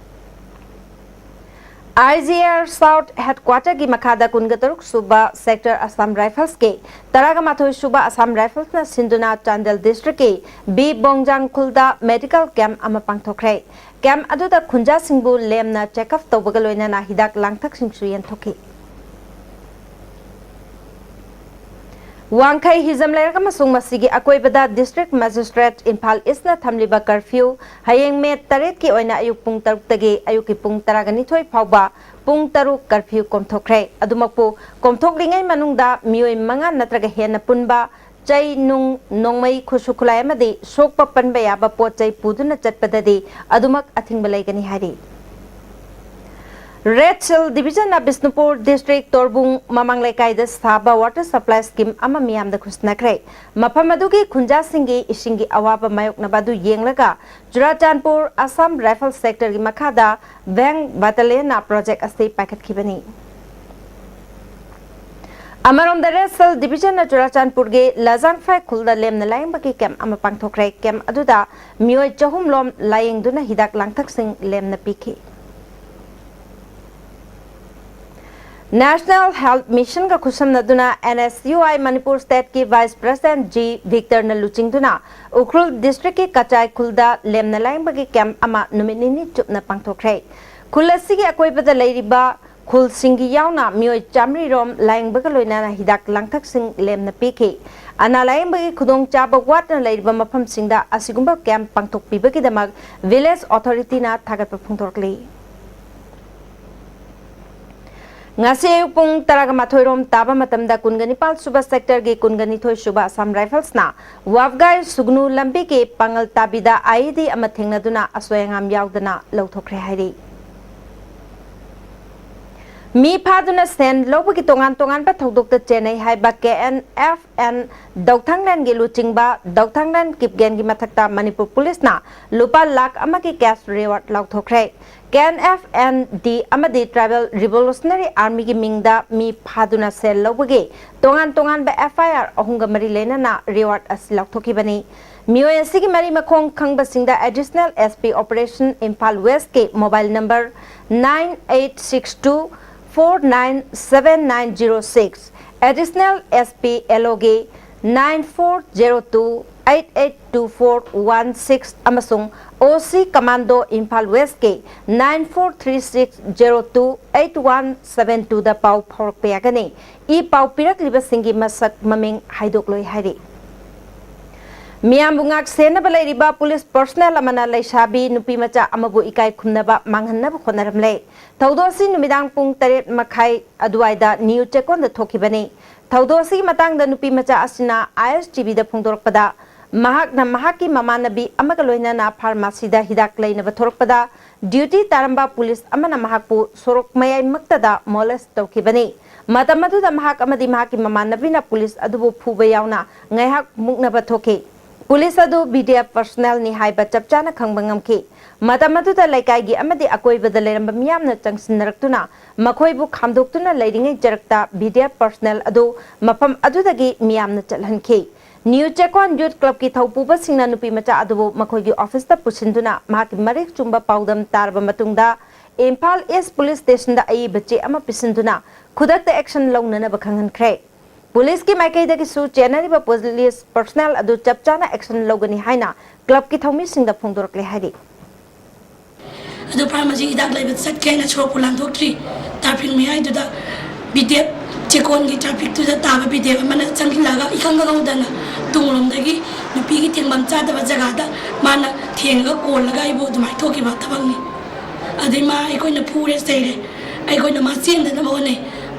ꯑꯥꯏ ꯖꯤ ꯑꯥꯔ ꯁꯥꯎꯠ ꯍꯦꯗꯀ꯭ꯋꯥꯇꯔꯒꯤ ꯃꯈꯥꯗ ꯀꯨꯟꯒ ꯇꯔꯨꯛ ꯁꯨꯕ ꯁꯦꯛꯇꯔ ꯑꯁꯥꯝ ꯔꯥꯏꯐꯜꯁꯀꯤ ꯇꯔꯥꯒ ꯃꯥꯊꯣꯏ ꯁꯨꯕ ꯑꯁꯥꯝ ꯔꯥꯏꯐꯜꯁꯅ ꯁꯤꯟꯗꯨꯅ ꯆꯥꯟꯗꯦꯜ ꯗꯤꯁꯇ꯭ꯔꯤꯛꯀꯤ ꯕꯤ ꯕꯣꯡꯖꯥꯡ ꯈꯨꯜꯗ ꯃꯦꯗꯤꯀꯦꯜ ꯀꯦꯝꯞ ꯑꯃ ꯄꯥꯡꯊꯣꯛꯈ꯭ꯔꯦ꯫ ꯀꯦꯝꯞ ꯑꯗꯨꯗ ꯈꯨꯟꯖꯥꯁꯤꯡꯕꯨ ꯂꯦꯝꯅ ꯆꯦꯛꯑꯞ ꯇꯧꯕꯒ ꯂꯣꯏꯅꯅ ꯍꯤꯗꯥꯛ ꯂꯥꯡꯊꯛꯁꯤꯡꯁꯨ ꯌꯦꯟꯊꯣꯛꯈꯤ꯫ ꯋꯥꯡꯈꯩ, ꯍꯤꯖꯝ ꯂꯩꯔꯛ ꯑꯃꯁꯨꯡ ꯃꯁꯤꯒꯤ ꯑꯀꯣꯏꯕꯗ ꯗꯤꯁꯇ꯭ꯔꯤꯛ ꯃꯦꯖꯤꯁꯇ꯭ꯔꯦꯠ ꯏꯝꯐꯥꯜ ꯏꯁꯅ ꯊꯝꯂꯤꯕ ꯀꯔꯐ꯭ꯌꯨ ꯍꯌꯦꯡ ꯃꯦ ꯇꯔꯦꯠꯀꯤ ꯑꯣꯏꯅ ꯑꯌꯨꯛ ꯄꯨꯡ ꯇꯔꯨꯛꯇꯒꯤ ꯑꯌꯨꯛꯀꯤ ꯄꯨꯡ ꯇꯔꯥꯒ ꯅꯤꯊꯣꯏ ꯐꯥꯎꯕ ꯄꯨꯡ ꯇꯔꯨꯛ ꯀꯔꯐ꯭ꯌꯨ ꯀꯣꯝꯊꯣꯛꯈ꯭ꯔꯦ꯫ ꯑꯗꯨꯃꯛꯄꯨ ꯀꯣꯝꯊꯣꯛꯂꯤꯉꯩ ꯃꯅꯨꯡꯗ ꯃꯤꯑꯣꯏ ꯃꯉꯥ ꯅꯠꯇ꯭ꯔꯒ ꯍꯦꯟꯅ ꯄꯨꯟꯕ ꯆꯩ, ꯅꯨꯡ, ꯅꯣꯡꯃꯩ, ꯈꯨꯠꯁꯨ ꯈꯨꯠꯂꯥꯏ ꯑꯃꯗꯤ ꯁꯣꯛꯄ ꯄꯟꯕ ꯌꯥꯕ ꯄꯣꯠ ꯆꯩ ꯄꯨꯗꯨꯅ ꯆꯠꯄꯗꯗꯤ ꯑꯗꯨꯃꯛ ꯑꯊꯤꯡꯕ ꯂꯩꯒꯅꯤ ꯍꯥꯏꯔꯤ꯫ ꯔꯦꯗ ꯁꯤꯜ ꯗꯤꯕꯤꯖꯟꯅ ꯕꯤꯁꯅꯨꯄꯨꯔ ꯗꯤꯁꯇ꯭ꯔꯤꯛ ꯇꯣꯔꯕꯨꯡ ꯃꯃꯥꯡ ꯂꯩꯀꯥꯏꯗ ꯁꯥꯕ ꯋꯥꯇꯔ ꯁꯄ꯭ꯂꯥꯏ ꯁ꯭ꯀꯤꯝ ꯑꯃ ꯃꯤꯌꯥꯝꯗ ꯈꯨꯠꯁꯤꯟꯅꯈ꯭ꯔꯦ꯫ ꯃꯐꯝ ꯑꯗꯨꯒꯤ ꯈꯨꯟꯖꯥꯁꯤꯡꯒꯤ ꯏꯁꯤꯡꯒꯤ ꯑꯋꯥꯕ ꯃꯥꯌꯣꯛꯅꯕ ꯑꯗꯨ ꯌꯦꯡꯂꯒ ꯆꯨꯔꯥꯆꯥꯟꯄꯨꯔ ꯑꯁꯥꯝ ꯔꯥꯏꯐꯜ ꯁꯦꯛꯇꯔꯒꯤ ꯃꯈꯥꯗ ꯚꯦꯡ ꯕꯥꯇꯥꯂꯤꯌꯟꯅ ꯄ꯭ꯔꯣꯖꯦꯛ ꯑꯁꯤ ꯄꯥꯏꯈꯠꯈꯤꯕꯅꯤ꯫ ꯑꯃꯔꯣꯝꯗ ꯔꯦꯗ ꯁꯤꯜ ꯗꯤꯕꯤꯖꯟꯅ ꯆꯨꯔꯥꯆꯥꯟꯄꯨꯔꯒꯤ ꯂꯥꯖꯥꯡꯐꯥꯏ ꯈꯨꯜꯗ ꯂꯦꯝꯅ ꯂꯥꯌꯦꯡꯕꯒꯤ ꯀꯦꯝꯞ ꯑꯃ ꯄꯥꯡꯊꯣꯛꯈ꯭ꯔꯦ꯫ ꯀꯦꯝꯞ ꯑꯗꯨꯗ ꯃꯤꯑꯣꯏ ꯆꯍꯨꯝ ꯂꯣꯝ ꯂꯥꯌꯦꯡꯗꯨꯅ ꯍꯤꯗꯥꯛ ꯂꯥꯡꯊꯛꯁꯤꯡ ꯂꯦꯝꯅ ꯄꯤꯈꯤ꯫ ꯅꯦꯁꯅꯦꯜ ꯍꯦꯜꯊ ꯃꯤꯁꯟꯒ ꯈꯨꯠꯁꯝꯅꯗꯨꯅ N S U I Manipur ꯁ꯭ꯇꯦꯠꯀꯤ ꯚꯥꯏꯁ ꯄ꯭ꯔꯦꯁꯤꯗꯦꯟꯠ ꯖꯤ ꯚꯤꯛꯇꯔꯅ ꯂꯨꯆꯤꯡꯗꯨꯅ ꯎꯈ꯭ꯔꯨꯜ ꯗꯤꯁꯇ꯭ꯔꯤꯛꯀꯤ ꯀꯆꯥꯏ ꯈꯨꯜꯗ ꯂꯦꯝꯅ ꯂꯥꯌꯦꯡꯕꯒꯤ ꯀꯦꯝꯞ ꯑꯃ ꯅꯨꯃꯤꯠ ꯅꯤꯅꯤ ꯆꯨꯞꯅ ꯄꯥꯡꯊꯣꯛꯈ꯭ꯔꯦ꯫ ꯈꯨꯜ ꯑꯁꯤꯒꯤ ꯑꯀꯣꯏꯕꯗ ꯂꯩꯔꯤꯕ ꯈꯨꯜꯁꯤꯡꯒꯤ ꯌꯥꯎꯅ ꯃꯤꯑꯣꯏ ꯆꯥꯃꯔꯤ ꯔꯣꯝ ꯂꯥꯌꯦꯡꯕꯒ ꯂꯣꯏꯅꯅ ꯍꯤꯗꯥꯛ ꯂꯥꯡꯊꯛꯁꯤꯡ ꯂꯦꯝꯅ ꯄꯤꯈꯤ꯫ ꯑꯅꯥ ꯂꯥꯌꯦꯡꯕꯒꯤ ꯈꯨꯗꯣꯡꯆꯥꯕ ꯋꯥꯠꯅ ꯂꯩꯔꯤꯕ ꯃꯐꯝꯁꯤꯡꯗ ꯑꯁꯤꯒꯨꯝꯕ ꯀꯦꯝꯞ ꯄꯥꯡꯊꯣꯛꯄꯤꯕꯒꯤꯗꯃꯛ ꯚꯤꯂꯦꯖ ꯑꯣꯊꯣꯔꯤꯇꯤꯅ ꯊꯥꯒꯠꯄ ꯐꯣꯡꯗꯣꯔꯛꯂꯤ꯫ ꯉꯁꯤ ꯑꯌꯨꯛ ꯄꯨꯡ ꯇꯔꯥꯒ ꯃꯥꯊꯣꯏ ꯔꯣꯝ ꯇꯥꯕ ꯃꯇꯝꯗ ꯀꯨꯟꯒ ꯅꯤꯄꯥꯜ ꯁꯨꯕ ꯁꯦꯛꯇꯔꯒꯤ ꯀꯨꯟꯒ ꯅꯤꯊꯣꯏ ꯁꯨꯕ ꯑꯁꯥꯝ ꯔꯥꯏꯐꯜꯁꯅ ꯋꯥꯕꯒꯥꯏ ꯁꯨꯒꯅꯨ ꯂꯝꯕꯤꯒꯤ ꯄꯥꯡꯒꯜ ꯇꯥꯕꯤꯗ ꯑꯥꯏꯏꯗꯤ ꯑꯃ ꯊꯦꯡꯅꯗꯨꯅ ꯑꯁꯣꯏ ꯑꯉꯥꯝ ꯌꯥꯎꯗꯅ ꯂꯧꯊꯣꯛꯈ꯭ꯔꯦ ꯍꯥꯏꯔꯤ꯫ ꯃꯤ ꯐꯥꯗꯨꯅ ꯁꯦꯟ ꯂꯧꯕꯒꯤ ꯇꯣꯉꯥꯟ ꯇꯣꯉꯥꯟꯕ ꯊꯧꯗꯣꯛꯇ ꯆꯦꯟꯅꯩ ꯍꯥꯏꯕ ꯀꯦ ꯑꯦꯟ ꯑꯦꯐ ꯑꯦꯟ ꯗꯧꯊꯪꯂꯦꯟꯒꯤ ꯂꯨꯆꯤꯡꯕ ꯗꯧꯊꯪꯂꯦꯟ ꯀꯤꯞꯒꯦꯟꯒꯤ ꯃꯊꯛꯇ ꯃꯅꯤꯄꯨꯔ ꯄꯨꯂꯤꯁꯅ ꯂꯨꯄꯥ ꯂꯥꯈ ꯑꯃꯒꯤ ꯀꯦꯁ ꯔꯤꯋꯥꯔꯗ ꯂꯥꯎꯊꯣꯛꯈ꯭ꯔꯦ꯫ ꯀꯦ ꯑꯦꯟ ꯑꯦꯐ ꯑꯦꯟ ꯗꯤ ꯑꯃꯗꯤ ꯇ꯭ꯔꯥꯏꯕꯦꯜ ꯔꯤꯚꯣꯂꯨꯁꯅꯔꯤ ꯑꯥꯔꯃꯤꯒꯤ ꯃꯤꯡꯗ ꯃꯤ ꯐꯥꯗꯨꯅ ꯁꯦꯜ ꯂꯧꯕꯒꯤ ꯇꯣꯉꯥꯟ ꯇꯣꯉꯥꯟꯕ ꯑꯦꯐ ꯑꯥꯏ ꯑꯥꯔ ꯑꯍꯨꯝꯒ ꯃꯔꯤ ꯂꯩꯅꯅ ꯔꯤꯋꯥꯔꯗ ꯑꯁꯤ ꯂꯥꯎꯊꯣꯛꯈꯤꯕꯅꯤ꯫ ꯃꯤꯑꯣꯏ ꯑꯁꯤꯒꯤ ꯃꯔꯤ ꯃꯈꯣꯡ ꯈꯪꯕꯁꯤꯡꯗ additional S P operation Imphal ꯋꯦꯁꯀꯤ mobile number nine eight six two four nine seven nine zero six, additional S P L ꯑꯣꯒꯤ nine four zero two eight eight two four one six ꯑꯃꯁꯨꯡ ꯑꯣ ꯁꯤ ꯀꯃꯥꯟꯗꯣ ꯏꯝꯐꯥꯜ ꯋꯦꯁꯀꯤ nine four three six zero two eight one seven twoꯗ ꯄꯥꯎ ꯐꯥꯎꯔꯛꯄ ꯌꯥꯒꯅꯤ꯫ E ꯄꯥꯎ ꯄꯤꯔꯛꯂꯤꯕꯁꯤꯡꯒꯤ ꯃꯁꯛ ꯃꯃꯤꯡ ꯍꯥꯏꯗꯣꯛꯂꯣꯏ ꯍꯥꯏꯔꯤ꯫ ꯃꯤꯌꯥꯝꯕꯨ ꯉꯥꯛ ꯁꯦꯟꯅꯕ ꯂꯩꯔꯤꯕ ꯄꯨꯂꯤꯁ ꯄꯔꯁꯅꯦꯜ ꯑꯃꯅ ꯂꯩꯁꯥꯕꯤ ꯅꯨꯄꯤ ꯃꯆꯥ ꯑꯃꯕꯨ ꯏꯀꯥꯏ ꯈꯨꯝꯅꯕ ꯃꯥꯡꯍꯟꯅꯕ ꯍꯣꯠꯅꯔꯝꯂꯦ꯫ ꯊꯧꯗꯣꯛ ꯑꯁꯤ ꯅꯨꯃꯤꯗꯥꯡ ꯄꯨꯡ ꯇꯔꯦꯠ ꯃꯈꯥꯏ ꯑꯗꯨꯋꯥꯏꯗ ꯅ꯭ꯌꯨ ꯆꯦꯛꯀꯣꯟꯗ ꯊꯣꯛꯈꯤꯕꯅꯤ꯫ ꯊꯧꯗꯣꯛ ꯑꯁꯤꯒꯤ ꯃꯇꯥꯡꯗ ꯅꯨꯄꯤ ꯃꯆꯥ ꯑꯁꯤꯅ ꯑꯥꯏ ꯑꯦꯁ ꯇꯤ ꯚꯤꯗ ꯐꯣꯡꯗꯣꯔꯛꯄꯗ, ꯃꯍꯥꯛꯅ ꯃꯍꯥꯛꯀꯤ ꯃꯃꯥꯟꯅꯕꯤ ꯑꯃꯒ ꯂꯣꯏꯅꯅ ꯐꯥꯔꯃꯥꯁꯤꯗ ꯍꯤꯗꯥꯛ ꯂꯩꯅꯕ ꯊꯣꯔꯛꯄꯗ, ꯗ꯭ꯌꯨꯇꯤ ꯇꯥꯔꯝꯕ ꯄꯨꯂꯤꯁ ꯑꯃꯅ ꯃꯍꯥꯛꯄꯨ ꯁꯣꯔꯣꯛ ꯃꯌꯥꯏꯃꯛꯇꯗ ꯃꯣꯂꯦꯁ ꯇꯧꯈꯤꯕꯅꯤ꯫ ꯃꯇꯝ ꯑꯗꯨꯗ ꯃꯍꯥꯛ ꯑꯃꯗꯤ ꯃꯍꯥꯛꯀꯤ ꯃꯃꯥꯟꯅꯕꯤꯅ ꯄꯨꯂꯤꯁ ꯑꯗꯨꯕꯨ ꯐꯨꯕ ꯌꯥꯎꯅ ꯉꯥꯏꯍꯥꯛ ꯃꯨꯛꯅꯕ ꯊꯣꯛꯈꯤ꯫ ꯄꯨꯂꯤꯁ ꯑꯗꯨ ꯕꯤ ꯗꯤ ꯑꯦꯐ ꯄꯔꯁꯅꯦꯜꯅꯤ ꯍꯥꯏꯕ ꯆꯞ ꯆꯥꯅ ꯈꯪꯕ ꯉꯝꯈꯤ꯫ ꯃꯇꯝ ꯑꯗꯨꯗ ꯂꯩꯀꯥꯏꯒꯤ ꯑꯃꯗꯤ ꯑꯀꯣꯏꯕꯗ ꯂꯩꯔꯝꯕ ꯃꯤꯌꯥꯝꯅ ꯆꯪꯁꯤꯟꯅꯔꯛꯇꯨꯅ ꯃꯈꯣꯏꯕꯨ ꯈꯥꯝꯗꯣꯛꯇꯨꯅ ꯂꯩꯔꯤꯉꯩ ꯖꯔꯛꯇ ꯕꯤ ꯗꯤ ꯑꯦꯐ ꯄꯔꯁꯅꯦꯜ ꯑꯗꯨ ꯃꯐꯝ ꯑꯗꯨꯗꯒꯤ ꯃꯤꯌꯥꯝꯅ ꯆꯠꯍꯟꯈꯤ꯫ ꯅ꯭ꯌꯨ ꯆꯦꯛꯀꯣꯟ ꯌꯨꯠ ꯀ꯭ꯂꯕꯀꯤ ꯊꯧꯄꯨꯕꯁꯤꯡꯅ ꯅꯨꯄꯤ ꯃꯆꯥ ꯑꯗꯨꯕꯨ ꯃꯈꯣꯏꯒꯤ ꯑꯣꯐꯤꯁꯇ ꯄꯨꯁꯤꯟꯗꯨꯅ ꯃꯍꯥꯛꯀꯤ ꯃꯔꯤꯛ ꯆꯨꯝꯕ ꯄꯥꯎꯗꯝ ꯇꯥꯔꯕ ꯃꯇꯨꯡꯗ ꯏꯝꯐꯥꯜ ꯏꯁ ꯄꯨꯂꯤꯁ ꯁ꯭ꯇꯦꯁꯟꯗ ꯑꯏꯕ ꯆꯦ ꯑꯃ ꯄꯤꯁꯤꯟꯗꯨꯅ ꯈꯨꯗꯛꯇ ꯑꯦꯛꯁꯟ ꯂꯧꯅꯅꯕ ꯈꯪꯍꯟꯈ꯭ꯔꯦ꯫ ꯄꯨꯂꯤꯁꯀꯤ ꯃꯥꯏꯀꯩꯗꯒꯤꯁꯨ ꯆꯦꯟꯅꯔꯤꯕ ꯄꯨꯂꯤꯁ ꯄꯔꯁꯅꯦꯜ ꯑꯗꯨ ꯆꯞ ꯆꯥꯅ ꯑꯦꯛꯁꯟ ꯂꯧꯒꯅꯤ ꯍꯥꯏꯅ ꯀ꯭ꯂꯕꯀꯤ ꯊꯧꯃꯤꯁꯤꯡꯗ ꯐꯣꯡꯗꯣꯔꯛꯂꯦ ꯍꯥꯏꯔꯤ꯫ ꯑꯗꯨ ꯐꯥꯔꯃꯥꯁꯤ ꯍꯤꯗꯥꯛ ꯂꯩꯕ ꯆꯠꯀꯦ ꯍꯥꯏꯅ ꯁꯣꯔꯣꯛꯄꯨ ꯂꯥꯟꯊꯣꯛꯇ꯭ꯔꯤ꯫ ꯇꯥꯔꯐꯤꯜ ꯃꯌꯥꯏꯗꯨꯗ ꯕꯤ ꯗꯤ ꯑꯦꯐ ꯆꯦꯛꯀꯣꯟꯒꯤ ꯇ꯭ꯔꯥꯐꯤꯛꯇꯨꯗ ꯇꯥꯕ ꯕꯤꯗꯦꯕ ꯑꯃꯅ ꯆꯪꯁꯤꯜꯂꯛꯑꯒ ꯏꯈꯪ ꯈꯪꯍꯧꯗꯅ ꯇꯨꯡꯂꯣꯝꯗꯒꯤ ꯅꯨꯄꯤꯒꯤ ꯊꯦꯡꯐꯝ ꯆꯥꯗꯕ ꯖꯒꯥꯗ ꯃꯥꯅ ꯊꯦꯡꯉꯒ ꯀꯣꯜꯂꯒ ꯑꯩꯕꯨ ꯑꯗꯨꯃꯥꯏꯅ ꯊꯣꯛꯈꯤꯕ ꯊꯕꯛꯅꯤ꯫ ꯑꯗꯩ ꯃꯥ ꯑꯩꯈꯣꯏꯅ ꯐꯨꯔꯦ ꯆꯩꯔꯦ, ꯑꯩꯈꯣꯏꯅ ꯃꯥ ꯆꯦꯟꯗꯅꯕ ꯍꯣꯠꯅꯩ꯫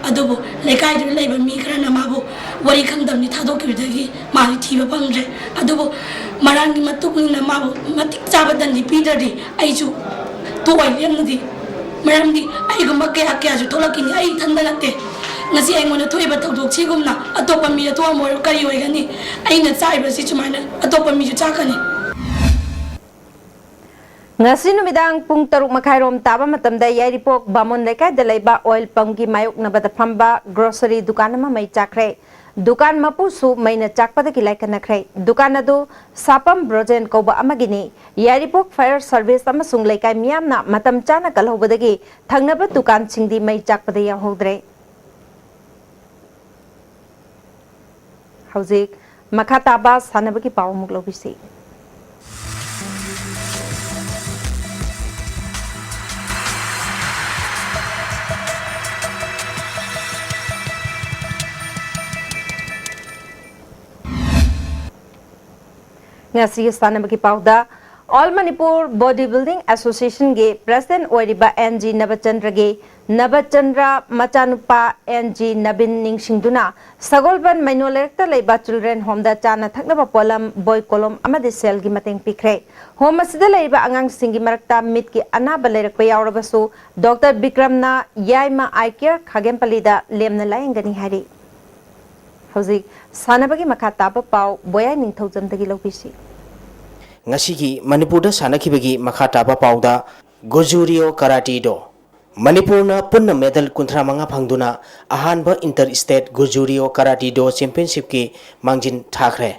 ꯑꯗꯨꯕꯨ ꯂꯩꯀꯥꯏꯗꯨꯗ ꯂꯩꯕ ꯃꯤ ꯈꯔꯅ ꯃꯥꯕꯨ ꯋꯥꯔꯤ ꯈꯪꯗꯕꯅꯤ ꯊꯥꯗꯣꯛꯈꯤꯕꯗꯒꯤ ꯃꯥꯗꯤ ꯊꯤꯕ ꯐꯪꯗ꯭ꯔꯦ꯫ ꯑꯗꯨꯕꯨ ꯃꯔꯥꯡꯒꯤ ꯃꯇꯨꯡ ꯏꯟꯅ ꯃꯥꯕꯨ ꯃꯇꯤꯛ ꯆꯥꯕ ꯗꯟꯗꯤ ꯄꯤꯗ꯭ꯔꯗꯤ ꯑꯩꯁꯨ ꯇꯣꯛꯑꯣꯏ ꯂꯦꯝꯅꯗꯤ꯫ ꯃꯔꯝꯗꯤ ꯑꯩꯒꯨꯝꯕ ꯀꯌꯥ ꯀꯌꯥꯁꯨ ꯊꯣꯛꯂꯛꯈꯤꯅꯤ꯫ ꯑꯩ ꯏꯊꯟꯗ ꯅꯠꯇꯦ꯫ ꯉꯁꯤ ꯑꯩꯉꯣꯟꯗ ꯊꯣꯛꯏꯕ ꯊꯧꯗꯣꯛꯁꯤꯒꯨꯝꯅ ꯑꯇꯣꯞꯄ ꯃꯤꯗ ꯊꯣꯛꯑꯝꯃꯣꯏ ꯀꯔꯤ ꯑꯣꯏꯒꯅꯤ? ꯑꯩꯅ ꯆꯥꯔꯤꯕꯁꯤ ꯁꯨꯃꯥꯏꯅ ꯑꯇꯣꯞꯄ ꯃꯤꯁꯨ ꯆꯥꯀꯅꯤ꯫ ꯉꯁꯤ ꯅꯨꯃꯤꯗꯥꯡ ꯄꯨꯡ ꯇꯔꯨꯛ ꯃꯈꯥꯏꯔꯣꯝ ꯇꯥꯕ ꯃꯇꯝꯗ ꯌꯥꯏꯔꯤꯄꯣꯛ ꯕꯥꯃꯣꯟ ꯂꯩꯀꯥꯏꯗ ꯂꯩꯕ ꯑꯣꯏꯜ ꯄꯝꯒꯤ ꯃꯥꯌꯣꯛꯅꯕꯗ ꯐꯝꯕ ꯒ꯭ꯔꯣꯁꯔꯤ ꯗꯨꯀꯥꯟ ꯑꯃ ꯃꯩ ꯆꯥꯛꯈ꯭ꯔꯦ꯫ ꯗꯨꯀꯥꯟ ꯃꯄꯨꯁꯨ ꯃꯩꯅ ꯆꯥꯛꯄꯗꯒꯤ ꯂꯥꯏꯀꯠꯅꯈ꯭ꯔꯦ꯫ ꯗꯨꯀꯥꯟ ꯑꯗꯨ ꯁꯥꯄꯝ ꯕ꯭ꯔꯣꯖꯦꯟ ꯀꯧꯕ ꯑꯃꯒꯤꯅꯤ꯫ ꯌꯥꯏꯔꯤꯄꯣꯛ ꯐꯥꯌꯔ ꯁꯔꯚꯤꯁ ꯑꯃꯁꯨꯡ ꯂꯩꯀꯥꯏ ꯃꯤꯌꯥꯝꯅ ꯃꯇꯝ ꯆꯥꯅ ꯀꯜꯍꯧꯕꯗꯒꯤ ꯊꯪꯅꯕ ꯗꯨꯀꯥꯟꯁꯤꯡꯗꯤ ꯃꯩ ꯆꯥꯛꯄꯗ ꯌꯥꯎꯍꯧꯗ꯭ꯔꯦ꯫ ꯍꯧꯖꯤꯛ ꯃꯈꯥ ꯇꯥꯕ ꯁꯥꯟꯅꯕꯒꯤ ꯄꯥꯎ ꯑꯃꯨꯛ ꯂꯧꯕꯤꯁꯤ꯫ ꯉꯁꯤꯒꯤ ꯁꯥꯟꯅꯕꯒꯤ ꯄꯥꯎꯗ, ꯑꯣꯜ ꯃꯅꯤꯄꯨꯔ ꯕꯣꯗꯤ ꯕꯤꯜꯗꯤꯡ ꯑꯦꯁꯣꯁꯤꯌꯦꯁꯟꯒꯤ ꯄ꯭ꯔꯦꯁꯤꯗꯦꯟꯠ ꯑꯣꯏꯔꯤꯕ ꯑꯦꯟ ꯖꯤ ꯅꯕꯆꯟꯗ꯭ꯔꯒꯤ, ꯅꯕꯆꯟꯗ꯭ꯔ ꯃꯆꯥꯅꯨꯄꯥ ꯑꯦꯟ ꯖꯤ ꯅꯕꯤꯟ ꯅꯤꯡꯁꯤꯡꯗꯨꯅ ꯁꯒꯣꯜꯕꯟ ꯃꯩꯅꯣ ꯂꯩꯔꯛꯇ ꯂꯩꯕ ꯆꯤꯜꯗ꯭ꯔꯦꯟ ꯍꯣꯝꯗ ꯆꯥꯅ ꯊꯛꯅꯕ ꯄꯣꯠꯂꯝ, ꯕꯣꯏ, ꯀꯣꯂꯣꯝ ꯑꯃꯗꯤ ꯁꯦꯜꯒꯤ ꯃꯇꯦꯡ ꯄꯤꯈ꯭ꯔꯦ꯫ ꯍꯣꯝ ꯑꯁꯤꯗ ꯂꯩꯔꯤꯕ ꯑꯉꯥꯡꯁꯤꯡꯒꯤ ꯃꯔꯛꯇ ꯃꯤꯠꯀꯤ ꯑꯅꯥꯕ ꯂꯩꯔꯛꯄ ꯌꯥꯎꯔꯕꯁꯨ ꯗꯣꯛꯇꯔ ꯕꯤꯀ꯭ꯔꯝꯅ ꯌꯥꯏꯃ ꯑꯥꯏ ꯀꯤꯌꯔ ꯈꯥꯒꯦꯝꯄꯜꯂꯤꯗ ꯂꯦꯝꯅ ꯂꯥꯌꯦꯡꯒꯅꯤ ꯍꯥꯏꯔꯤ꯫ ꯍꯧꯖꯤꯛ ꯁꯥꯟꯅꯕꯒꯤ ꯃꯈꯥ ꯇꯥꯕ ꯄꯥꯎ ꯕꯣꯌꯥꯏ ꯅꯤꯡꯊꯧꯖꯝꯗꯒꯤ ꯂꯧꯕꯤꯁꯤ꯫ ꯉꯁꯤꯒꯤ ꯃꯅꯤꯄꯨꯔꯗ ꯁꯥꯟꯅꯈꯤꯕꯒꯤ ꯃꯈꯥ ꯇꯥꯕ ꯄꯥꯎꯗ, ꯒꯨꯖꯨꯔꯤꯌꯣ ꯀꯔꯥꯇꯤ ꯗꯣ꯫ ꯃꯅꯤꯄꯨꯔꯅ ꯄꯨꯟꯅ ꯃꯦꯗꯜ ꯀꯨꯟꯊ꯭ꯔꯥ ꯃꯉꯥ ꯐꯪꯗꯨꯅ ꯑꯍꯥꯟꯕ ꯏꯟꯇꯔ ꯁ꯭ꯇꯦꯠ ꯒꯨꯖꯨꯔꯤꯌꯣ ꯀꯔꯥꯇꯤ ꯗꯣ ꯆꯦꯝꯄꯤꯌꯟꯁꯤꯞꯀꯤ ꯃꯥꯡꯖꯤꯜ ꯊꯥꯈ꯭ꯔꯦ꯫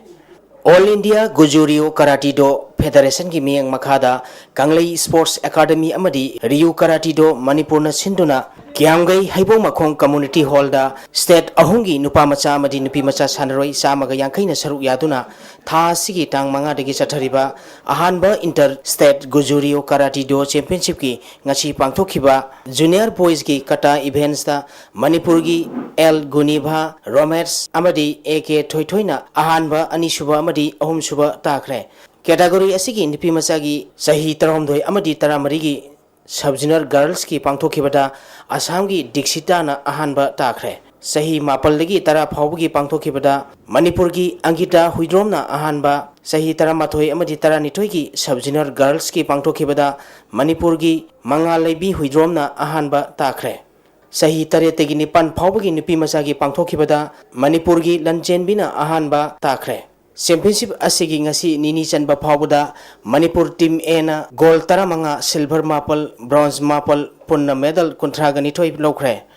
ꯑꯣꯜ ꯏꯟꯗꯤꯌꯥ ꯒꯨꯖꯨꯔꯤꯌꯣ ꯀꯔꯥꯇꯤ ꯗꯣ ꯐꯦꯗꯔꯦꯁꯟꯒꯤ ꯃꯤꯠꯌꯦꯡ ꯃꯈꯥꯗ ꯀꯪꯂꯩ ꯁ꯭ꯄꯣꯔꯠꯁ ꯑꯦꯀꯥꯗꯃꯤ ꯑꯃꯗꯤ ꯔꯤꯌꯨ ꯀꯔꯥꯇꯤ ꯗꯣ ꯃꯅꯤꯄꯨꯔꯅ ꯁꯤꯟꯗꯨꯅ ꯀꯤꯌꯥꯝꯒꯩ ꯍꯩꯕꯣꯡ ꯃꯈꯣꯡ ꯀꯝꯃꯨꯅꯤꯇꯤ ꯍꯣꯜꯗ ꯁ꯭ꯇꯦꯠ ꯑꯍꯨꯝꯒꯤ ꯅꯨꯄꯥ ꯃꯆꯥ ꯑꯃꯗꯤ ꯅꯨꯄꯤ ꯃꯆꯥ ꯁꯥꯟꯅꯔꯣꯏ ꯆꯥꯝꯃꯒ ꯌꯥꯡꯈꯩꯅ ꯁꯔꯨꯛ ꯌꯥꯗꯨꯅ ꯊꯥ ꯑꯁꯤꯒꯤ ꯇꯥꯡ ꯃꯉꯥꯗꯒꯤ ꯆꯠꯊꯔꯤꯕ ꯑꯍꯥꯟꯕ ꯏꯟꯇꯔ ꯁ꯭ꯇꯦꯠ ꯒꯨꯖꯨꯔꯤꯌꯣ ꯀꯔꯥꯇꯤ ꯗꯣ ꯆꯦꯝꯄꯤꯌꯟꯁꯤꯞꯀꯤ ꯉꯁꯤ ꯄꯥꯡꯊꯣꯛꯈꯤꯕ ꯖꯨꯅꯤꯌꯔ ꯕꯣꯏꯁꯀꯤ ꯀꯇꯥ ꯏꯚꯦꯟꯁꯇ ꯃꯅꯤꯄꯨꯔꯒꯤ ꯑꯦꯜ ꯒꯨꯅꯤꯚꯥ ꯔꯣꯃꯦꯠꯁ ꯑꯃꯗꯤ ꯑꯦ ꯀꯦ ꯊꯣꯏꯊꯣꯏꯅ ꯑꯍꯥꯟꯕ, ꯑꯅꯤꯁꯨꯕ ꯑꯃꯗꯤ ꯑꯍꯨꯝꯁꯨꯕ ꯇꯥꯈ꯭ꯔꯦ꯫ ꯀꯦꯇꯥꯒꯣꯔꯤ ꯑꯁꯤꯒꯤ ꯅꯨꯄꯤ ꯃꯆꯥꯒꯤ ꯆꯍꯤ ꯇꯔꯥꯍꯨꯝꯗꯣꯏ ꯑꯃꯗꯤ ꯇꯔꯥꯃꯔꯤꯒꯤ ꯁꯕ ꯖꯨꯅꯤꯌꯔ ꯒꯔꯜꯁꯀꯤ ꯄꯥꯡꯊꯣꯛꯈꯤꯕꯗ ꯑꯁꯥꯝꯒꯤ ꯗꯤꯛꯁꯤꯇꯥꯅ ꯑꯍꯥꯟꯕ ꯇꯥꯈ꯭ꯔꯦ꯫ ꯆꯍꯤ ꯃꯥꯄꯜꯗꯒꯤ ꯇꯔꯥ ꯐꯥꯎꯕꯒꯤ ꯄꯥꯡꯊꯣꯛꯈꯤꯕꯗ ꯃꯅꯤꯄꯨꯔꯒꯤ ꯑꯪꯒꯤꯇꯥ ꯍꯨꯏꯗ꯭ꯔꯣꯝꯅ ꯑꯍꯥꯟꯕ, ꯆꯍꯤ ꯇꯔꯥꯃꯥꯊꯣꯏ ꯑꯃꯗꯤ ꯇꯔꯥꯅꯤꯊꯣꯏꯒꯤ ꯁꯕ ꯖꯨꯅꯤꯌꯔ ꯒꯔꯜꯁꯀꯤ ꯄꯥꯡꯊꯣꯛꯈꯤꯕꯗ ꯃꯅꯤꯄꯨꯔꯒꯤ ꯃꯉꯥꯜꯂꯩꯕꯤ ꯍꯨꯏꯗ꯭ꯔꯣꯝꯅ ꯑꯍꯥꯟꯕ ꯇꯥꯈ꯭ꯔꯦ꯫ ꯆꯍꯤ ꯇꯔꯦꯠꯇꯒꯤ ꯅꯤꯄꯥꯟ ꯐꯥꯎꯕꯒꯤ ꯅꯨꯄꯤ ꯃꯆꯥꯒꯤ ꯄꯥꯡꯊꯣꯛꯈꯤꯕꯗ ꯃꯅꯤꯄꯨꯔꯒꯤ ꯂꯟꯆꯦꯟꯕꯤꯅ ꯑꯍꯥꯟꯕ ꯇꯥꯈ꯭ꯔꯦ꯫ ꯆꯦꯝꯄꯤꯌꯟꯁꯤꯞ ꯑꯁꯤꯒꯤ ꯉꯁꯤ ꯅꯤꯅꯤ ꯆꯟꯕ ꯐꯥꯎꯕꯗ ꯃꯅꯤꯄꯨꯔ ꯇꯤꯝ ꯑꯦꯅ ꯒꯣꯜ ꯇꯔꯥꯃꯉꯥ, ꯁꯤꯜꯚꯔ ꯃꯥꯄꯜ, ꯕ꯭ꯔꯣꯟꯖ ꯃꯥꯄꯜ, ꯄꯨꯟꯅ ꯃꯦꯗꯜ ꯀꯨꯟꯊ꯭ꯔꯥꯒ ꯅꯤꯊꯣꯏ ꯂꯧꯈ꯭ꯔꯦ꯫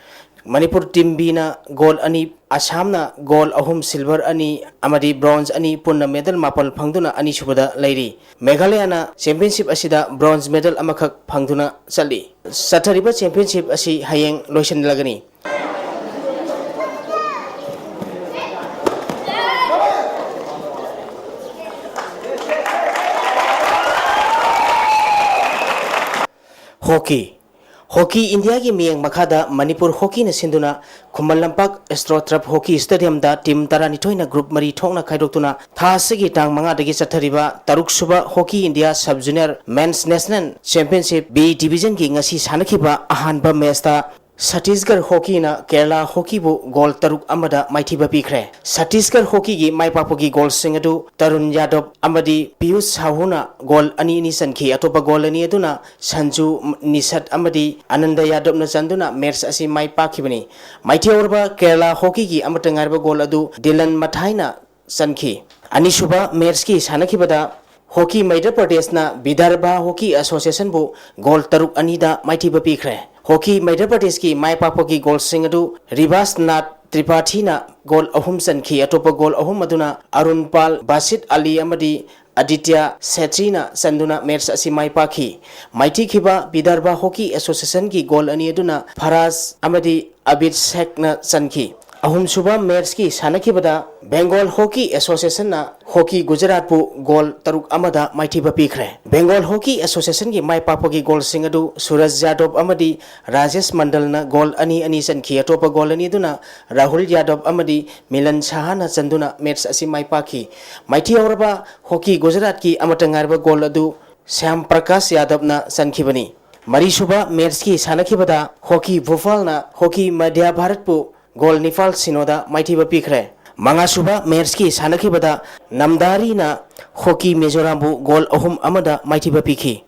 ꯃꯅꯤꯄꯨꯔ ꯇꯤꯝ ꯕꯤꯅ ꯒꯣꯜ ꯑꯅꯤ, ꯑꯁꯥꯝꯅ ꯒꯣꯜ ꯑꯍꯨꯝ, ꯁꯤꯜꯚꯔ ꯑꯅꯤ ꯑꯃꯗꯤ ꯕ꯭ꯔꯣꯟꯖ ꯑꯅꯤ, ꯄꯨꯟꯅ ꯃꯦꯗꯜ ꯃꯥꯄꯜ ꯐꯪꯗꯨꯅ ꯑꯅꯤꯁꯨꯕꯗ ꯂꯩꯔꯤ꯫ ꯃꯦꯘꯥꯂꯌꯥꯅ ꯆꯦꯝꯄꯤꯌꯟꯁꯤꯞ ꯑꯁꯤꯗ ꯕ꯭ꯔꯣꯟꯖ ꯃꯦꯗꯜ ꯑꯃꯈꯛ ꯐꯪꯗꯨꯅ ꯆꯠꯂꯤ꯫ ꯆꯠꯊꯔꯤꯕ ꯆꯦꯝꯄꯤꯌꯟꯁꯤꯞ ꯑꯁꯤ ꯍꯌꯦꯡ ꯂꯣꯏꯁꯤꯜꯂꯒꯅꯤ꯫ ꯍꯣꯀꯤ꯫ ꯍꯣꯀꯤ ꯏꯟꯗꯤꯌꯥꯒꯤ ꯃꯤꯠꯌꯦꯡ ꯃꯈꯥꯗ ꯃꯅꯤꯄꯨꯔ ꯍꯣꯀꯤꯅ ꯁꯤꯟꯗꯨꯅ ꯈꯨꯃꯟ ꯂꯝꯄꯥꯛ ꯑꯦꯁꯇ꯭ꯔꯣꯇ꯭ꯔꯞ ꯍꯣꯀꯤ ꯁ꯭ꯇꯦꯗꯤꯌꯝꯗ ꯇꯤꯝ ꯇꯔꯥꯅꯤꯊꯣꯏꯅ ꯒ꯭ꯔꯨꯞ ꯃꯔꯤ ꯊꯣꯛꯅ ꯈꯥꯏꯗꯣꯛꯇꯨꯅ ꯊꯥ ꯑꯁꯤꯒꯤ ꯇꯥꯡ ꯃꯉꯥꯗꯒꯤ ꯆꯠꯊꯔꯤꯕ ꯇꯔꯨꯛꯁꯨꯕ hockey India sub junior men's national championship B ꯗꯤꯕꯤꯖꯟꯒꯤ ꯉꯁꯤ ꯁꯥꯟꯅꯈꯤꯕ ꯑꯍꯥꯟꯕ ꯃꯦꯆꯇ ꯁꯇꯤꯁꯒꯔ ꯍꯣꯀꯤꯅ ꯀꯦꯔꯂꯥ ꯍꯣꯀꯤꯕꯨ ꯒꯣꯜ ꯇꯔꯨꯛ ꯑꯃꯗ ꯃꯥꯏꯊꯤꯕ ꯄꯤꯈ꯭ꯔꯦ꯫ ꯁꯇꯤꯁꯒꯔ ꯍꯣꯀꯤꯒꯤ ꯃꯥꯏ ꯄꯥꯛꯄꯒꯤ ꯒꯣꯜꯁꯤꯡ ꯑꯗꯨ ꯇꯔꯨꯟ ꯌꯥꯗꯕ ꯑꯃꯗꯤ ꯄꯤꯌꯨꯁ ꯁꯥꯍꯨꯅ ꯒꯣꯜ ꯑꯅꯤ ꯑꯅꯤ ꯆꯟꯈꯤ꯫ ꯑꯇꯣꯞꯄ ꯒꯣꯜ ꯑꯅꯤ ꯑꯗꯨꯅ ꯁꯟꯖꯨ ꯅꯤꯁꯠ ꯑꯃꯗꯤ ꯑꯅꯟꯗ ꯌꯥꯗꯕꯅ ꯆꯟꯗꯨꯅ ꯃꯦꯆ ꯑꯁꯤ ꯃꯥꯏ ꯄꯥꯛꯈꯤꯕꯅꯤ꯫ ꯃꯥꯏꯊꯤꯍꯧꯔꯕ ꯀꯦꯔꯂꯥ ꯍꯣꯀꯤꯒꯤ ꯑꯃꯠꯇ ꯉꯥꯏꯔꯕ ꯒꯣꯜ ꯑꯗꯨ ꯗꯤꯂꯟ ꯃꯊꯥꯏꯅ ꯆꯟꯈꯤ꯫ ꯑꯅꯤꯁꯨꯕ ꯃꯦꯆꯀꯤ ꯁꯥꯟꯅꯈꯤꯕꯗ ꯍꯣꯀꯤ ꯃꯩꯙ꯭ꯔ ꯄ꯭ꯔꯗꯦꯁꯅ ꯕꯤꯗꯔꯚꯥ ꯍꯣꯀꯤ ꯑꯦꯁꯣꯁꯤꯌꯦꯁꯟꯕꯨ ꯒꯣꯜ ꯇꯔꯨꯛ ꯑꯅꯤꯗ ꯃꯥꯏꯊꯤꯕ ꯄꯤꯈ꯭ꯔꯦ꯫ ꯍꯣꯀꯤ ꯃꯩꯙ꯭ꯔ ꯄ꯭ꯔꯗꯦꯁꯀꯤ ꯃꯥꯏ ꯄꯥꯛꯄꯒꯤ ꯒꯣꯜꯁꯤꯡ ꯑꯗꯨ ꯔꯤꯕꯥꯁ ꯅꯥꯊ ꯇ꯭ꯔꯤꯄꯥꯊꯤꯅ ꯒꯣꯜ ꯑꯍꯨꯝ ꯆꯟꯈꯤ꯫ ꯑꯇꯣꯞꯄ ꯒꯣꯜ ꯑꯍꯨꯝ ꯑꯗꯨꯅ ꯑꯔꯨꯟ ꯄꯥꯜ, ꯕꯥꯁꯤꯠ ꯑꯂꯤ ꯑꯃꯗꯤ ꯑꯗꯤꯇ꯭ꯌ ꯁꯦꯇ꯭ꯔꯤꯅ ꯆꯟꯗꯨꯅ ꯃꯦꯆ ꯑꯁꯤ ꯃꯥꯏ ꯄꯥꯛꯈꯤ꯫ ꯃꯥꯏꯊꯤꯈꯤꯕ ꯕꯤꯗꯔꯚ ꯍꯣꯀꯤ ꯑꯦꯁꯣꯁꯤꯌꯦꯁꯟꯒꯤ ꯒꯣꯜ ꯑꯅꯤ ꯑꯗꯨꯅ ꯐꯔꯥꯖ ꯑꯃꯗꯤ ꯑꯕꯤꯗ ꯁꯦꯈꯅ ꯆꯟꯈꯤ꯫ ꯑꯍꯨꯝꯁꯨꯕ ꯃꯦꯆꯀꯤ ꯁꯥꯟꯅꯈꯤꯕꯗ ꯕꯦꯡꯒꯣꯜ ꯍꯣꯀꯤ ꯑꯦꯁꯣꯁꯤꯌꯦꯁꯟꯅ ꯍꯣꯀꯤ ꯒꯨꯖꯔꯥꯠꯄꯨ ꯒꯣꯜ ꯇꯔꯨꯛ ꯑꯃꯗ ꯃꯥꯏꯊꯤꯕ ꯄꯤꯈ꯭ꯔꯦ꯫ ꯕꯦꯡꯒꯣꯜ ꯍꯣꯀꯤ ꯑꯦꯁꯣꯁꯤꯌꯦꯁꯟꯒꯤ ꯃꯥꯏ ꯄꯥꯛꯄꯒꯤ ꯒꯣꯜꯁꯤꯡ ꯑꯗꯨ ꯁꯨꯔꯖ ꯌꯥꯗꯕ ꯑꯃꯗꯤ ꯔꯥꯖꯦꯁ ꯃꯟꯗꯜꯅ ꯒꯣꯜ ꯑꯅꯤ ꯑꯅꯤ ꯆꯟꯈꯤ꯫ ꯑꯇꯣꯞꯄ ꯒꯣꯜ ꯑꯅꯤ ꯑꯗꯨꯅ ꯔꯥꯍꯨꯜ ꯌꯥꯗꯕ ꯑꯃꯗꯤ ꯃꯤꯂꯟ ꯁꯍꯥꯅ ꯆꯟꯗꯨꯅ ꯃꯦꯆ ꯑꯁꯤ ꯃꯥꯏ ꯄꯥꯛꯈꯤ꯫ ꯃꯥꯏꯊꯤꯍꯧꯔꯕ ꯍꯣꯀꯤ ꯒꯨꯖꯔꯥꯠꯀꯤ ꯑꯃꯠꯇ ꯉꯥꯏꯔꯕ ꯒꯣꯜ ꯑꯗꯨ ꯁ꯭ꯌꯥꯝ ꯄ꯭ꯔꯀꯥꯁ ꯌꯥꯗꯕꯅ ꯆꯟꯈꯤꯕꯅꯤ꯫ ꯃꯔꯤꯁꯨꯕ ꯃꯦꯆꯀꯤ ꯁꯥꯟꯅꯈꯤꯕꯗ ꯍꯣꯀꯤ ꯚꯣꯄꯥꯜꯅ ꯍꯣꯀꯤ ꯃꯙ꯭ꯌ ꯚꯥꯔꯠꯄꯨ ꯒꯣꯜ ꯅꯤꯄꯥꯜ ꯁꯤꯅꯣꯗ ꯃꯥꯏꯊꯤꯕ ꯄꯤꯈ꯭ꯔꯦ꯫ ꯃꯉꯥꯁꯨꯕ ꯃꯦꯆꯀꯤ ꯁꯥꯟꯅꯈꯤꯕꯗ ꯅꯝꯗꯥꯔꯤꯅ ꯍꯣꯀꯤ ꯃꯤꯖꯣꯔꯥꯝꯕꯨ ꯒꯣꯜ ꯑꯍꯨꯝ ꯑꯃꯗ ꯃꯥꯏꯊꯤꯕ ꯄꯤꯈꯤ꯫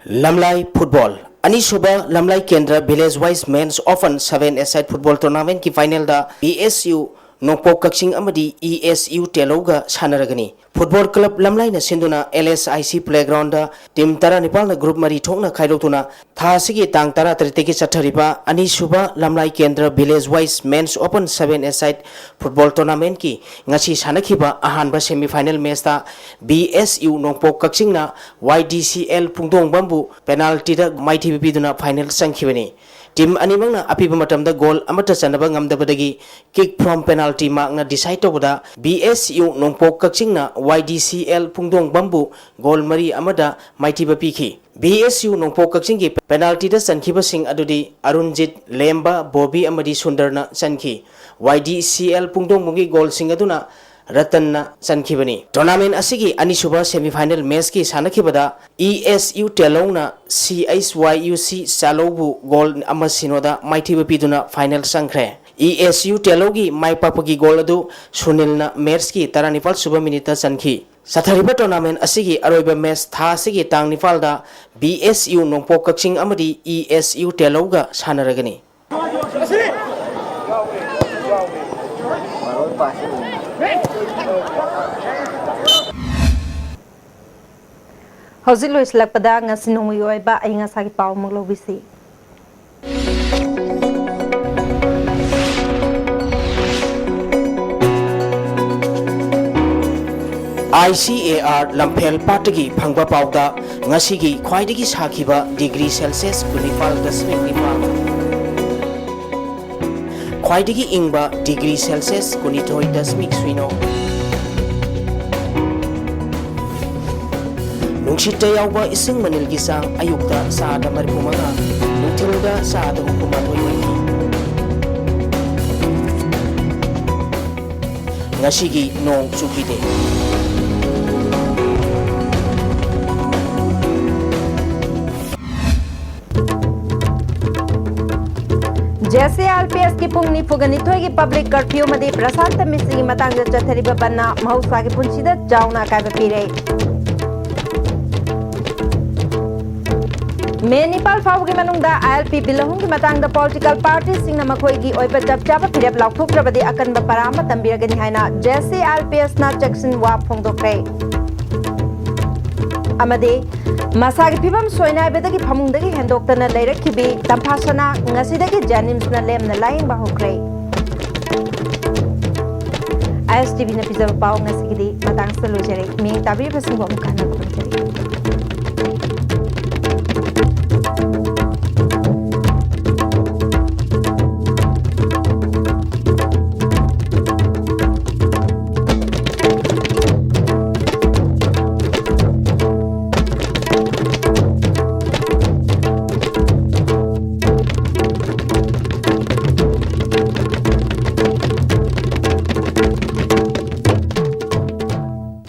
ꯂꯝꯂꯥꯏ ꯐꯨꯠꯕꯣꯜ꯫ ꯑꯅꯤꯁꯨꯕ ꯂꯝꯂꯥꯏ ꯀꯦꯟꯗ꯭ꯔ village wise men's open seven A side football ꯇꯣꯔꯅꯥꯃꯦꯟꯠꯀꯤ ꯐꯥꯏꯅꯦꯜꯗ B S U Nongpok Kakching ꯑꯃꯗꯤ ꯏ ꯑꯦꯁ ꯌꯨ ꯇꯦꯂꯧꯒ ꯁꯥꯟꯅꯔꯒꯅꯤ꯫ ꯐꯨꯠꯕꯣꯜ ꯀ꯭ꯂꯕ ꯂꯝꯂꯥꯏꯅ ꯁꯤꯟꯗꯨꯅ L S I C playground team ꯇꯔꯥꯅꯤꯄꯥꯜꯅ group ꯃꯔꯤ ꯊꯣꯛꯅ ꯈꯥꯏꯗꯣꯛꯇꯨꯅ ꯊꯥ ꯑꯁꯤꯒꯤ ꯇꯥꯡ ꯇꯔꯥꯇꯔꯦꯠꯇꯒꯤ ꯆꯠꯊꯔꯤꯕ ꯑꯅꯤꯁꯨꯕ ꯂꯝꯂꯥꯏ ꯀꯦꯟꯗ꯭ꯔ village wise men's open seven A side football ꯇꯣꯔꯅꯥꯃꯦꯟꯠꯀꯤ ꯉꯁꯤ ꯁꯥꯟꯅꯈꯤꯕ ꯑꯍꯥꯟꯕ ꯁꯦꯃꯤꯐꯥꯏꯅꯦꯜ ꯃꯦꯆꯇ ꯕꯤ ꯑꯦꯁ ꯌꯨ ꯅꯣꯡꯄꯣꯛ ꯀꯛꯆꯤꯡꯅ ꯋꯥꯏ ꯗꯤ ꯁꯤ ꯑꯦꯜ ꯄꯨꯡꯗꯣꯡꯕꯝꯕꯨ ꯄꯦꯅꯥꯜꯇꯤꯗ ꯃꯥꯏꯊꯤꯕ ꯄꯤꯗꯨꯅ ꯐꯥꯏꯅꯦꯜ ꯆꯪꯈꯤꯕꯅꯤ꯫ ꯇꯤꯝ ꯑꯅꯤꯃꯛꯅ ꯑꯄꯤꯕ ꯃꯇꯝꯗ ꯒꯣꯜ ꯑꯃꯠꯇ ꯆꯟꯅꯕ ꯉꯝꯗꯕꯗꯒꯤ ꯀꯤꯛ ꯐ꯭ꯔꯣꯝ ꯄꯦꯅꯥꯜꯇꯤ ꯃꯥꯔꯛꯅ ꯗꯤꯁꯥꯏꯗ ꯇꯧꯕꯗ ꯕꯤ ꯑꯦꯁ ꯌꯨ ꯅꯣꯡꯄꯣꯛ ꯀꯛꯆꯤꯡꯅ ꯋꯥꯏ ꯗꯤ ꯁꯤ ꯑꯦꯜ ꯄꯨꯡꯗꯣꯡꯕꯝꯕꯨ ꯒꯣꯜ ꯃꯔꯤ ꯑꯃꯗ ꯃꯥꯏꯊꯤꯕ ꯄꯤꯈꯤ꯫ ꯕꯤ ꯑꯦꯁ ꯌꯨ ꯅꯣꯡꯄꯣꯛ ꯀꯛꯆꯤꯡꯒꯤ ꯄꯦꯅꯥꯜꯇꯤꯗ ꯆꯟꯈꯤꯕꯁꯤꯡ ꯑꯗꯨꯗꯤ ꯑꯔꯨꯟꯖꯤꯠ, ꯂꯦꯝꯕ, ꯕꯣꯕꯤ ꯑꯃꯗꯤ ꯁꯨꯟꯗꯔꯅ ꯆꯟꯈꯤ꯫ ꯋꯥꯏ ꯗꯤ ꯁꯤ ꯑꯦꯜ ꯄꯨꯡꯗꯣꯡꯕꯝꯒꯤ ꯒꯣꯜꯁꯤꯡ ꯑꯗꯨꯅ ꯔꯇꯟꯅ ꯆꯟꯈꯤꯕꯅꯤ꯫ ꯇꯣꯔꯅꯥꯃꯦꯟꯠ ꯑꯁꯤꯒꯤ ꯑꯅꯤꯁꯨꯕ ꯁꯦꯃꯤꯐꯥꯏꯅꯦꯜ ꯃꯦꯆꯀꯤ ꯁꯥꯟꯅꯈꯤꯕꯗ ꯏ ꯑꯦꯁ ꯌꯨ ꯇꯦꯂꯧꯅ ꯁꯤ ꯑꯩꯆ ꯋꯥꯏ ꯌꯨ ꯁꯤ ꯆꯥꯂꯧꯕꯨ ꯒꯣꯜ ꯑꯃ ꯁꯤꯅꯣꯗ ꯃꯥꯏꯊꯤꯕ ꯄꯤꯗꯨꯅ ꯐꯥꯏꯅꯦꯜ ꯆꯪꯈ꯭ꯔꯦ꯫ ꯏ ꯑꯦꯁ ꯌꯨ ꯇꯦꯂꯧꯒꯤ ꯃꯥꯏ ꯄꯥꯛꯄꯒꯤ ꯒꯣꯜ ꯑꯗꯨ ꯁꯨꯅꯤꯜꯅ ꯃꯦꯆꯀꯤ ꯇꯔꯥꯅꯤꯄꯥꯜ ꯁꯨꯕ ꯃꯤꯅꯤꯠꯇ ꯆꯟꯈꯤ꯫ ꯆꯠꯊꯔꯤꯕ ꯇꯣꯔꯅꯥꯃꯦꯟꯠ ꯑꯁꯤꯒꯤ ꯑꯔꯣꯏꯕ ꯃꯦꯆ ꯊꯥ ꯑꯁꯤꯒꯤ ꯇꯥꯡ ꯅꯤꯄꯥꯜꯗ B S U Nongpok Kakching ꯑꯃꯗꯤ ꯏ ꯑꯦꯁ ꯌꯨ ꯇꯦꯂꯧꯒ ꯁꯥꯟꯅꯔꯒꯅꯤ꯫ ꯍꯧꯖꯤꯛ ꯂꯣꯏꯁꯤꯜꯂꯛꯄꯗ ꯉꯁꯤ ꯅꯣꯡꯃꯒꯤ ꯑꯣꯏꯕ ꯑꯏꯪ ꯑꯁꯥꯒꯤ ꯄꯥꯎ ꯑꯃꯨꯛ ꯂꯧꯕꯤꯁꯤ꯫ ICAR ꯂꯝꯐꯦꯜ ꯄꯥꯠꯇꯒꯤ ꯐꯪꯕ ꯄꯥꯎꯗ ꯉꯁꯤꯒꯤ ꯈ꯭ꯋꯥꯏꯗꯒꯤ ꯁꯥꯈꯤꯕ degree Celsius ꯀꯨꯟꯅꯤꯄꯥꯜ ꯗꯁꯃꯤꯛ ꯅꯤꯄꯥꯜ, ꯈ꯭ꯋꯥꯏꯗꯒꯤ ꯏꯪꯕ degree Celsius ꯀꯨꯟꯅꯤꯊꯣꯏ ꯗꯁꯃꯤꯛ ꯁꯤꯅꯣ, ꯅꯨꯡꯁꯤꯠꯇ ꯌꯥꯎꯕ ꯏꯁꯤꯡ ꯃꯅꯤꯜꯒꯤ ꯆꯥꯡ ꯑꯌꯨꯛꯇ ꯆꯥꯗ ꯃꯔꯤꯐꯨ ꯃꯉꯥ, ꯅꯨꯡꯊꯤꯜꯗ ꯆꯥꯗ ꯍꯨꯝꯐꯨ ꯃꯥꯊꯣꯏ ꯑꯣꯏꯈꯤ꯫ ꯉꯁꯤꯒꯤ ꯅꯣꯡ ꯆꯨꯈꯤꯗꯦ꯫ JCILPS ꯀꯤ ꯄꯨꯡ ꯅꯤꯐꯨꯒ ꯅꯤꯊꯣꯏꯒꯤ public curfew ꯑꯃꯗꯤ ꯄ꯭ꯔꯁꯥꯟꯇ ꯃꯤꯁ꯭ꯔꯤꯒꯤ ꯃꯇꯥꯡꯗ ꯆꯠꯊꯔꯤꯕ ꯕꯟꯅ ꯃꯍꯧꯁꯥꯒꯤ ꯄꯨꯟꯁꯤꯗ ꯆꯥꯎꯅ ꯑꯀꯥꯏꯕ ꯄꯤꯔꯦ꯫ ꯃꯦ ꯅꯤꯄꯥꯜ ꯐꯥꯎꯕꯒꯤ ꯃꯅꯨꯡꯗ ILP bill ꯑꯍꯨꯝꯒꯤ ꯃꯇꯥꯡꯗ political party ꯁꯤꯡꯅ ꯃꯈꯣꯏꯒꯤ ꯑꯣꯏꯕ ꯆꯞ ꯆꯥꯕ ꯐꯤꯔꯦꯞ ꯂꯥꯎꯊꯣꯛꯇ꯭ꯔꯕꯗꯤ ꯑꯀꯟꯕ ꯄꯔꯥ ꯑꯃ ꯇꯝꯕꯤꯔꯒꯅꯤ ꯍꯥꯏꯅ JCILPS ꯅ ꯆꯦꯛꯁꯤꯟꯋꯥ ꯐꯣꯡꯗꯣꯛꯈ꯭ꯔꯦ꯫ ꯑꯃꯗꯤ ꯃꯁꯥꯒꯤ ꯐꯤꯕꯝ ꯁꯣꯏꯅꯥꯏꯕꯗꯒꯤ ꯐꯃꯨꯡꯗꯒꯤ ꯍꯦꯟꯗꯣꯛꯇꯅ ꯂꯩꯔꯛꯈꯤꯕꯤ ꯇꯝꯐꯥꯁꯅꯥ ꯉꯁꯤꯗꯒꯤ JNIMS ꯅ ꯂꯦꯝꯅ ꯂꯥꯌꯦꯡꯕ ꯍꯧꯈ꯭ꯔꯦ꯫ ISTV ꯅ ꯄꯤꯖꯕ ꯄꯥꯎ ꯉꯁꯤꯒꯤꯗꯤ ꯃꯇꯥꯡꯁꯤꯗ ꯂꯣꯏꯖꯔꯦ꯫ ꯃꯤꯠꯌꯦꯡ ꯇꯥꯕꯤꯔꯤꯕꯁꯤꯡꯕꯨ ꯑꯃꯨꯛ ꯍꯟꯅ ꯈꯨꯔꯨꯝꯖꯔꯤ꯫